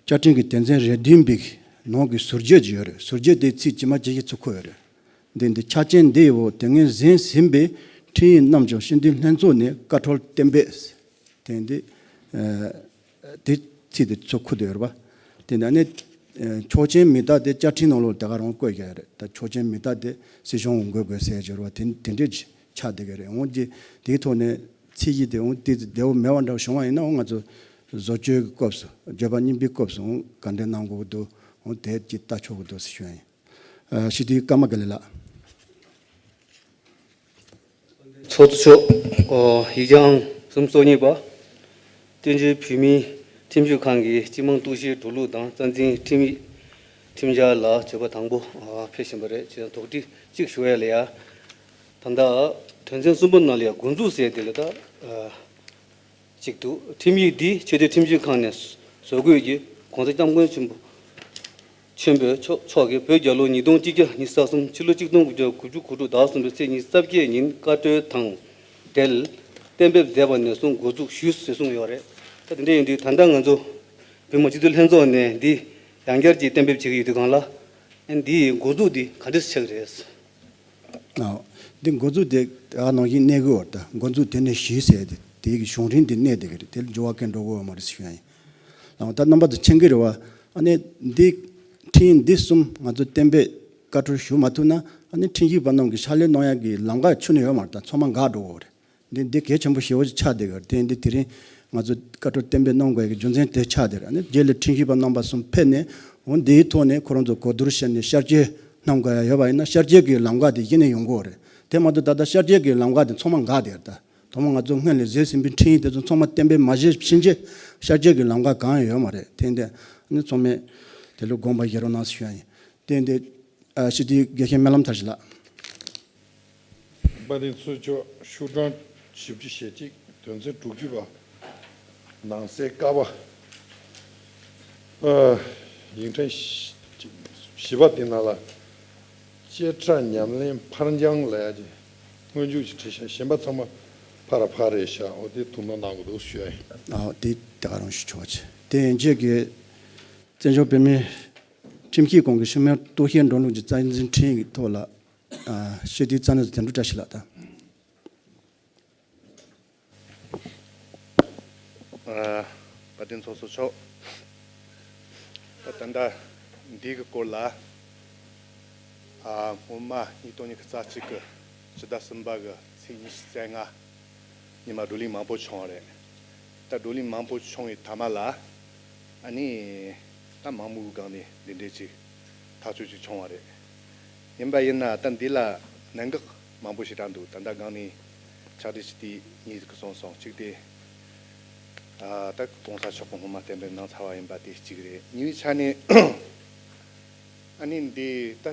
བཅའ་ཁྲིམས་ཀྱི་དོན་ཚན་རེ་བདུན་པའི་ནང་གི་ཟུར་བརྗོད་ཅིག་ཡོད་རེད། ཟུར་བརྗོད་དེ་ཚིག་ཇི་མ་ཇི་བཞིན་ཚུར་འཁོད་ཡོད་རེད། འདི་འདི་ཆ་རྐྱེན་འདིའི་འོག་དེ་སྔོན་གཟིགས་ཟིན་པའི་ཁྲིམས་ཡིག་རྣམས་ཀྱང་སྤྱི་འཐུས་ལྷན་ཚོགས་ནས་བཀའ་འཁྲོལ་གཏན་འབེབས། དེ་འདི་ཨ་དེ་ཚིག་དེ་ཚུར་འཁོད་དེ་ཡོད་རེད་པ། དེ་ནས་ནི་ཨ་ཆོག་མཆན་མི་རྟག་དེ་བཅའ་ཁྲིམས་ནང་ལོགས་དེ་ག་རང་བཀོད་ཡོད་རེད། ད་ཆོག་མཆན་མི་རྟག་དེ་སྲིད་སྐྱོང་འོས་འགོད་དགོས་ཟེར་གྱི་རེད་པ། དེ་དེ་འདྲས་ཆགས་བསྡད་ཀྱི་རེད། འོང་དེ་དེའི་ཐོག་ནས་ཚིག་གཞི་དེ་འོང་དེ་བདེ་བོ་མེད་པ་འདྲ་བྱུང་བ་ཡིན་ན། འོང་ང་ཚོ་བཟོ་བཅོས་ཀྱི་སྐབས་སུ་བརྗོད་པ་རྙིང་པའི་སྐབས་སུ་འོང་ག་འདྲས་གནང་དགོས་ཀྱི་འདུག་འོང་དེ་ཅིག་ལྟ་ཆོག་གི་འདུག་ཟེར་ཞུ་ཡ་ཡིན། ཨ་སྤྱི་འཐུས་ཀརྨ་དགེ་ལེགས་ལགས། ཚོགས་གཙོ་མཆོག་ཨོ་ཡིག་བྱང་གསུམ་སོ་གཉིས་པ། བསྟན་ཆོས་བོད་མིའི་ཁྲིམས་ཞིབ་ཁང་གིས་སྤྱི་དམངས་གཏུག་བཤེར་འགྲོ་ལུགས་དང་རྩ་འཛིན་ཁྲིམས་ཡིག་ཁྲིམས་འཆར་ལ་བརྗོད་པ་དང་པོ་ཨ་ཕེབས་བཞིན་པ་རེད། ཅེས་དོགས་འདྲི་གཅིག་ཞུ་ཡ་ལ་ཡ། ད་ལྟ་དོན་ཚན་གསུམ་པ་ནང་ལ་ཡ་འགོ་འཛུགས་ཟེར་དེ་ལ་ད་ཨ་གཅིག་འདུག་ཁྲིམས་ཡིག་འདི་ཆོས་དད་ཁྲིམས་ཞིབ་ཁང་ནས་བཟོ་དགོས་ཀྱི་༸གོང་ས་༸སྐྱབས་མགོན་ཆེན་པོ་ཆེན་པོ་མཆོག་མཆོག་གིས་བོད་རྒྱལ་ལོ་ཉིས་སྟོང་གཅིག་བརྒྱ་ཉི་ཤུ་རྩ་གསུམ་ཕྱི་ལོ་གཅིག་སྟོང་དགུ་བརྒྱ་དགུ་བཅུ་གོ་དྲུག་ཟླ་གསུམ་པའི་ཚེས་ཉི་ཤུ་རྩ་བརྒྱད་ཉིན་བཀའ་འཁྲོལ་དང་འབྲེལ་གཏན་འབེབས་མཛད་པ་ནས་བཟུང་འགོ་འཛུགས་ཞུས་ཟེར་གསུངས་ཡོད་རེད། ད་དེ་འདྲ་ཡིན་དུས་ད་ལྟ་ང་ཚོ་བོད་མི་སྤྱི་འཐུས་ལྷན་ཚོགས་ནས་འདི་ཡང་བསྐྱར་གྱིས་གཏན་འབེབས་བྱེད་ཀྱི་ཡོད་དུས་སྒང་ལ་ཨ་འདིའི་འགོ་འཛུགས་འདི་ག་འདྲས་ཆགས་ཀྱི་རེད། ཨ་འདི་འགོ་འཛུགས་དེ་ཨ་ནང་བཞིན་གནས་དགོས་བར་ད་འགོ་འཛུགས་དེ་ནས་གཞི་ཟེར་དེ་དེའི་གཞུང་རིམ་དེ་གནས་བསྡད་ཀྱི་རེད། དེ་ལ་འགྱུར་བ་གང་འགྲོ་གི་ཡོད་མ་རེད་ཟེར་ཞུ་ཡ་ཡིན། ཨ་ད་རྣམ་པ་ཚོ་མཁྱེན་གྱི་རེད་བ། ཨ་ནི་འདི་ཁྲིམས་འདི་གསུམ་ང་ཚོ་གཏན་འབེབས་བཀའ་འཁྲོལ་ཞུ་མ་ཐུབ་ན་ཨ་ནི་ཁྲིམས་ཞིབ་པ་རྣམས་ཀྱི་ཕྱག་ལས་གནང་ཡ་གི་ལམ་ཁ་ཁྱོན་ནས་ཡོད་མ་རེད། ད་ཚང་མ་འགག་འགྲོ་གི་རེད། འདི་འདི་གལ་ཆེན་པོ་ཞེ་པོ་ཅིག་ཆགས་བསྡད་ཀྱི་རེད། དེ་འདི་དེ་རིང་ང་ཚོ་བཀའ་འཁྲོལ་གཏན་འབེབས་གནང་དགོས་ཀྱི་རྒྱུ་མཚན་དེ་ཆགས་བསྡད་རེད། ཨ་ནི་རྗེས་ལ་ཁྲིམས་ཞིབ་པ་རྣམ་པ་གསུམ་ཕེབས་ནས་འོ་འདིའི་ཐོག་ནས་ཁོ་རང་ཚོ་གོ་བསྡུར་བྱས་ནས་བསྐྱར་བཅོས་གནང་དགོས་ཡ་ཡོད་པ་ཡིན་ན་བསྐྱར་བཅོས་ཀྱི་ལམ་ཁ་དེ་གཞི་ནས་ཡོང་གི་རེད། དེ་མ་གཏོགས་ད་ལྟ་བསྐྱར་བཅོས་ཀྱི་ལམ་ཁ་དེ་ཚང་མ་འགག་བསྡད་རེད། ད་ཐོག་མ་ང་ཚོ་སྔོན་ལ་བཟོས་ཟིན་པའི་ཁྲིམས་ཡིག་དེ་ཚོ་ཚང་མ་གཏན་འབེབས་མ་བྱས་ཕྱིན་ཆད་བསྐྱར་བཅོས་ཀྱི་ལམ་ཁ་གང་ཡང་ཡོད་མ་རེད། དེ་འདི་ཨ་ནི་ཚང་མས་དེ་ལ་དགོངས་པ་བཞེས་རོགས་གནང་ཞུ་ཡ་ཡིན། དེ་འདི་ཨ་སྤྱི་འཐུས་དགེ་བཤེས་སྨོན་ལམ་མཐར་ཕྱིན་ལགས། དཔལ་ལྡན་ཚོགས་གཙོ་མཆོག་ཤོག་གྲངས་བཞི་བཅུ་ཞེ་གཅིག་དོན་ཚན་དྲུག་ཅུ་པ། ནང་གསེས་ཀ་པ། ཨ་ཡིག་ཕྲེང་བཞི་པ་དེ་ནང་ལ་བཅད་ཁྲ་ཉམས་ལེན་ཕར་འགྱངས་ལབ་ཡ་ཅིག་སྔོན་འཇུག་ཅིག་བྲིས་ཤག་གཞན་པ་ཚང་མ་ཕར་ཕར་རེད་ཤག་འོ་དེ་ཐུགས་སྣང་གནང་དགོས་འདུག་ཞུ་ཡ་ཡིན། ཨ་དེ་དེ་ག་རང་ཞུ་ཆོག་ཅིག་དེ་ཡན་ཆད་ཀྱི་བཙན་བྱོལ་བོད་མིའི་ཁྲིམས་ཞིབ་ཁང་གི་ཞིབ་མོའི་གཏུག་བཤེར་འགྲོ་ལུགས་ཀྱི་རྩ་འཛིན་ཁྲིམས་ཀྱི་ཐོག་ལ་ཨ་སྤྱི་འཐུས་རྩ་ནས་དོན་གྲུབ་བཀྲ་ཤིས་ལགས་དང་། ཨ་དཔལ་ལྡན་ཚོགས་གཙོ་མཆོག་ད་ད་ལྟ་འདི་གི་སྐོར་ལ་ཨ་སྔོན་མ་ཉིས་སྟོང་ཉི་ཤུ་རྩ་གཅིག་གི་ཕྱི་ཟླ་གསུམ་པ་གི་ཚེས་ཉི་ཤུ་རྩ་ལྔ་ཉི་མ་བགྲོ་གླེང་མང་པོ་བྱུང་བ་རེད། ད་བགྲོ་གླེང་མང་པོ་བྱུང་བའི་མཐའ་མ་ལ་ཨ་ནི་ད་མང་མོས་ཀྱི་སྒང་ནས་འདི་འདྲའི་ཅིག་ཐག་གཅོད་ཅིག་བྱུང་བ་རེད། ཡིན་པ་ཡིན་ན་ད་འདི་ལ་གནད་འགག་མང་པོ་ཞེ་དྲག་འདུག་ད་ལྟ་སྒང་ནས་ཕྱག་བྲིས་ཞུ་དུས་གཉིས་ཀྱི་གསུངས་སོང་། གཅིག་དེ་ཨ་ད་གོང་ས་མཆོག་གི་སྔོན་མ་གཏན་འབེབས་གནང་ཚར་བ་ཡིན་པ་དེ་གཅིག་རེད། གཉིས་པའི་ཆ་ནས་ཨ་ནི་འདི་ད་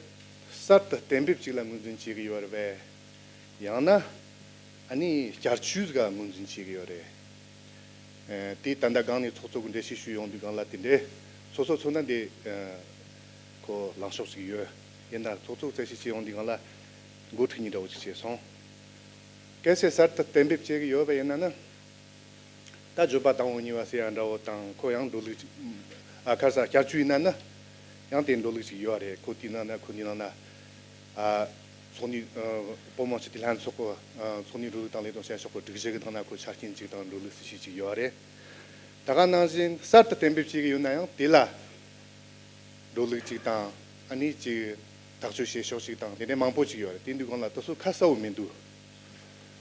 གསར་དུ་གཏན་འབེབས་ཅིག་ལ་ངོས་འཛིན་བྱེད་ཀྱི་ཡོད་རེད་པས། ཡང་ན་ཨ་ནི་བསྐྱར་བཅོས་ཟིག་ལ་ངོས་འཛིན་བྱེད་ཀྱི་ཡོད་རེད། ཨ་དེ་ད་ལྟ་སྒང་ནས་ཚོགས་གཙོ་གི་འགྲེལ་བཤད་ཞུས་ཡོང་དུས་སྒང་ལ་དེ་འདྲའི་སོ་སོ་མཚོན་ན་འདི་ཨ་ཁོ་ལངས་ཕྱོགས་ཤིག་ཡོད། ཡིན་ན་ཚོགས་གཙོ་གི་གསལ་བཤད་བྱེད་ཡོང་དུས་སྒང་ལ་མགོ་འཁྲུག་ནི་འདྲ་བོ་ཅིག་བྱས་སོང་། གལ་སྲིད་གསར་དུ་གཏན་འབེབས་བྱེད་ཀྱི་ཡོད་པ་ཡིན་ན་ནི། ད་བརྗོད་པ་དང་པོ་གཉིས་པ་ཟེར་ཡ་འདྲ་བོ་དང་ཁོ་ཡང་འགྲོ་ལུགས་ཅིག་ཨ་ཁ་ས་བསྐྱར་བཅོས་ཡིན་ན་ནི། ཡང་དེ་འགྲོ་ལུགས་ཅིག་ཡོད་རེད། ཁོ་དེའི་ནང་ན་ཁོ་འདི་ནང་ན་ཨ་ཚོགས་གཉིས་ཨ་བོད་མི་སྤྱི་འཐུས་ལྷན་ཚོགས་ཀྱི་ཨ་ཚོགས་གཉིས་འགྲོ་ལུགས་དང་ལས་དོན་བྱེད་ཕྱོགས་ཀྱི་སྒྲིག་གཞི་གི་ནང་ན་ཁོ་ཆ་རྐྱེན་ཅིག་དང་འགྲོ་ལུགས་སྲིད་བྱུས་ཅིག་ཡོད་རེད། ད་ག་ནང་བཞིན་གསར་དུ་གཏན་འབེབས་བྱེད་ཀྱི་ཡོད་ན་ཡང་དེ་ལ་འགྲོ་ལུགས་ཅིག་དང་ཨ་ནི་ཅིག་ཐག་གཅོད་བྱེད་ཕྱོགས་ཅིག་དང་དེ་འདྲའི་མང་པོ་ཅིག་ཡོད་རེད། དེ་འདུག་གང་ལ་དེ་ཚོ་ཁ་གསལ་བོ་མི་འདུག་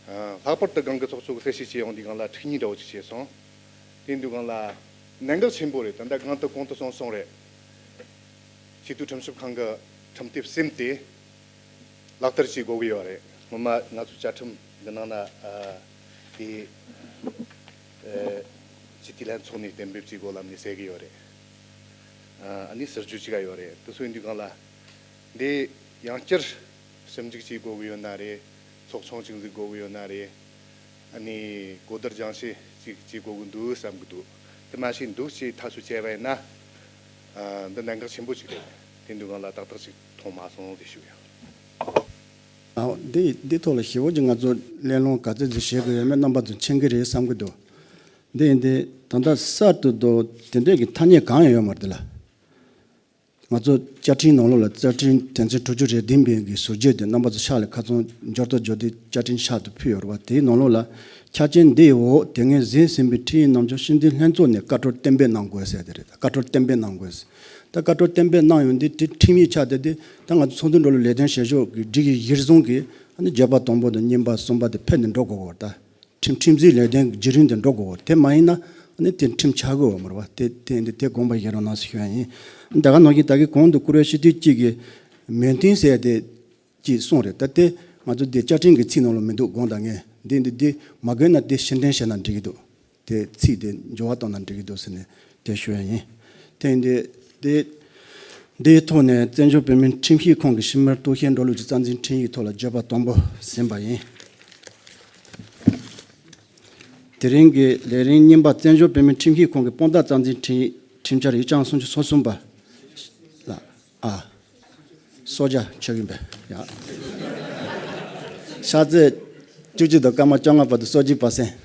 ཨ་ལྷག་པར་དུ་སྒང་གི་ཚོགས་གཙོ་གི་གསལ་བཤད་བྱེད་ཡོང་དུས་སྒང་ལ་འཁྲུག་ཉེས་འདྲ་བོ་ཅིག་བྱས་སོང་། དེ་འདུག་གང་ལ་གནད་འགག་ཆེན་པོ་རེད། ད་ལྟ་གང་དུ་གོང་དུ་སོང་སོང་རེད། སྤྱི་འཐུས་ཁྲིམས་ཞིབ་ཁང་གི་ཁྲིམས་དེབ་གསུམ་དེ་ལག་བསྟར་བྱེད་དགོས་ཀྱི་ཡོད་རེད། སྔོན་མ་ང་ཚོ་བཅའ་ཁྲིམས་འདི་ནང་ན་ཨ་དེ་ཨ་སྤྱི་འཐུས་ལྷན་ཚོགས་ནས་གཏན་འབེབས་བྱེད་དགོས་ལབ་ནས་ཟེར་གྱི་ཡོད་རེད། ཨ་ནི་ཟུར་བཅོས་བྱེད་ཀྱི་ཡོད་རེད། དེ་ཚོ་ཡིན་དུས་སྒང་ལ་འདི་ཡང་བསྐྱར་ཞིབ་འཇུག་བྱེད་དགོས་ཀྱི་ཡོད་ན་རེད། ཚོགས་ཆུང་ཅིག་འཛུགས་དགོས་ཀྱི་ཡོད་ན་རེད། ཨ་ནི་གོ་བསྡུར་སྦྱང་བཤད་ཅིག་བྱེད་དགོས་ཀྱི་འདུག་བསམ་གྱི་འདུག་དེ་མ་ཤེས་འདུག་ཅེས་ཐག་གཅོད་བྱས་པ་ཡིན་ན། ཨ་འདི་གནད་འགག་ཆེན་པོ་ཅིག་རེད། དེ་འདུག་གང་ལ་ཏག་ཏག་ཅིག་མཐོང་མ་སོང་ཟེར་ཞུ་ཡ། ཨ་འདི་འདི་ཐོག་ལ་ཞེ་པོ་ཅིག་ང་ཚོ་གླེང་སློང་ག་ཚོད་ཅིག་བྱེད་དགོས་ཡོད་མེད་རྣམ་པ་ཚོ་མཁྱེན་གྱི་རེད་བསམ་གྱི་འདུག་འདི་ཡིན་ཏེ། ད་ལྟ་གསར་དུ་དོ་དེ་འདྲས་ཀྱི་ཐ་སྙད་གང་ཡང་ཡོད་མ་རེད་ལ། ང་ཚོ་བཅའ་ཁྲིམས་ནང་ལོགས་ལ་བཅའ་ཁྲིམས་དོན་ཚན་དྲུག་ཅུ་རེ་བདུན་པའི་གི་ཟུར་བརྗོད་དེ་རྣམ་པ་ཚོ་ཕྱག་ལ་ཁ་ཚོན་འབྱོར་དུ་འབྱོར་དུས་བཅའ་ཁྲིམས་ཕྱག་ཏུ་ཕུལ་ཡོད་རེད་བ། དེའི་ནང་ལོགས་ལ་ཆ་རྐྱེན་འདིའི་འོག་དེ་སྔའི་ཟིན་ཟིན་པའི་ཁྲིམས་ཡིག་རྣམས་ཀྱང་སྤྱི་འཐུས་ལྷན་ཚོགས་ནས་བཀའ་འཁྲོལ་གཏན་འབེབས་གནང་དགོས་ཟེར་དེ་རེད། བཀའ་འཁྲོལ་གཏན་འབེབས་གནང་དགོས་ཟེར། ད་བཀའ་འཁྲོལ་གཏན་འབེབས་གནང་ཡོང་དུས་དེ་ཁྲིམས་ཡིག་ཆགས་བསྡད་དུས་ད་ང་ཚོ་ཚོགས་འདུ་འགྲོ་ལ་ལས་དོན་བྱེད་ཕྱོགས་ཀྱི་སྒྲིག་གཞི་གཞིར་བཟུང་གིས་ཨ་ནི་བརྗོད་པ་དང་པོ་དང་གཉིས་པ་གསུམ་པ་དེ་ཕེབས་ནས་འགྲོ་དགོས་པ་རེད་ད། ཁྲིམས་ཁྲིམས་འཛིན་ལས་དོན་བརྒྱུད་རིམ་དེ་འགྲོ་དགོས་པ་དེ་མ་ཡིན་ན་ཨ་ནི་དེ་ཁྲིམས་ཆགས་དགོས་པ་མ་རེད་བ། དེ་དེ་འདི་དེ་དགོངས་པ་བཞེས་རོགས་གནང་ཞུ་ཡ་ཡིན། ད་ག་ནང་བཞིན་ད་གི་གོང་དུ་བཀུར་འོས་སྤྱི་འཐུས་གཅིག་གིས་མོས་མཐུན་ཟེར་དེ་གཅིག་གསུངས་རེད། ད་དེ་ང་ཚོ་དེ་བཅའ་ཁྲིམས་ཀྱི་ཚིག་ནང་ལ་མི་འདུག་དགོངས་དག་ངས་འདི་འདི་འདི་མ་དགོས་ན་དེ་ཕྱིར་འཐེན་བྱས་ན་འགྲིག་གི་འདུག་དེ་ཚིག་དེ་འགྱུར་བ་བཏང་ན་འགྲིག་གི་འདུག་ཟེར་ནས་དེ་ཞུ་ཡ་ཡིན། དེ་འདི་དེ་འདིའི་ཐོག་ནས་བཙན་བྱོལ་བོད་མིའི་ཁྲིམས་ཞིབ་ཁང་གི་ཕྱི་མི་གཏུག་བཤེར་འགྲོ་ལུགས་ཀྱི་རྩ་འཛིན་ཁྲིམས་ཡིག་ཐོག་ལ་བརྗོད་པ་དང་པོ་ཟིན་པ་ཡིན། དེ་རིང་གི་ལས་རིམ་གཉིས་པ་བཙན་བྱོལ་བོད་མིའི་ཁྲིམས་ཞིབ་ཁང་གི་དཔང་རྟགས་རྩ་འཛིན་ཁྲིམས་ཁྲིམས་འཆར་ཡིག་ཆ་སུམ་ཅུ་སོ་གསུམ་པ་ལ། ཨ། སོ་བརྒྱ་ཆགས་ཀྱིན་པས་ཡ། ཤ་ཚའི་བཅུ་གཅིག་དང་སྐར་མ་བཅོ་ལྔ་བར་དུ་སོ་བརྒྱད་པ་སེང་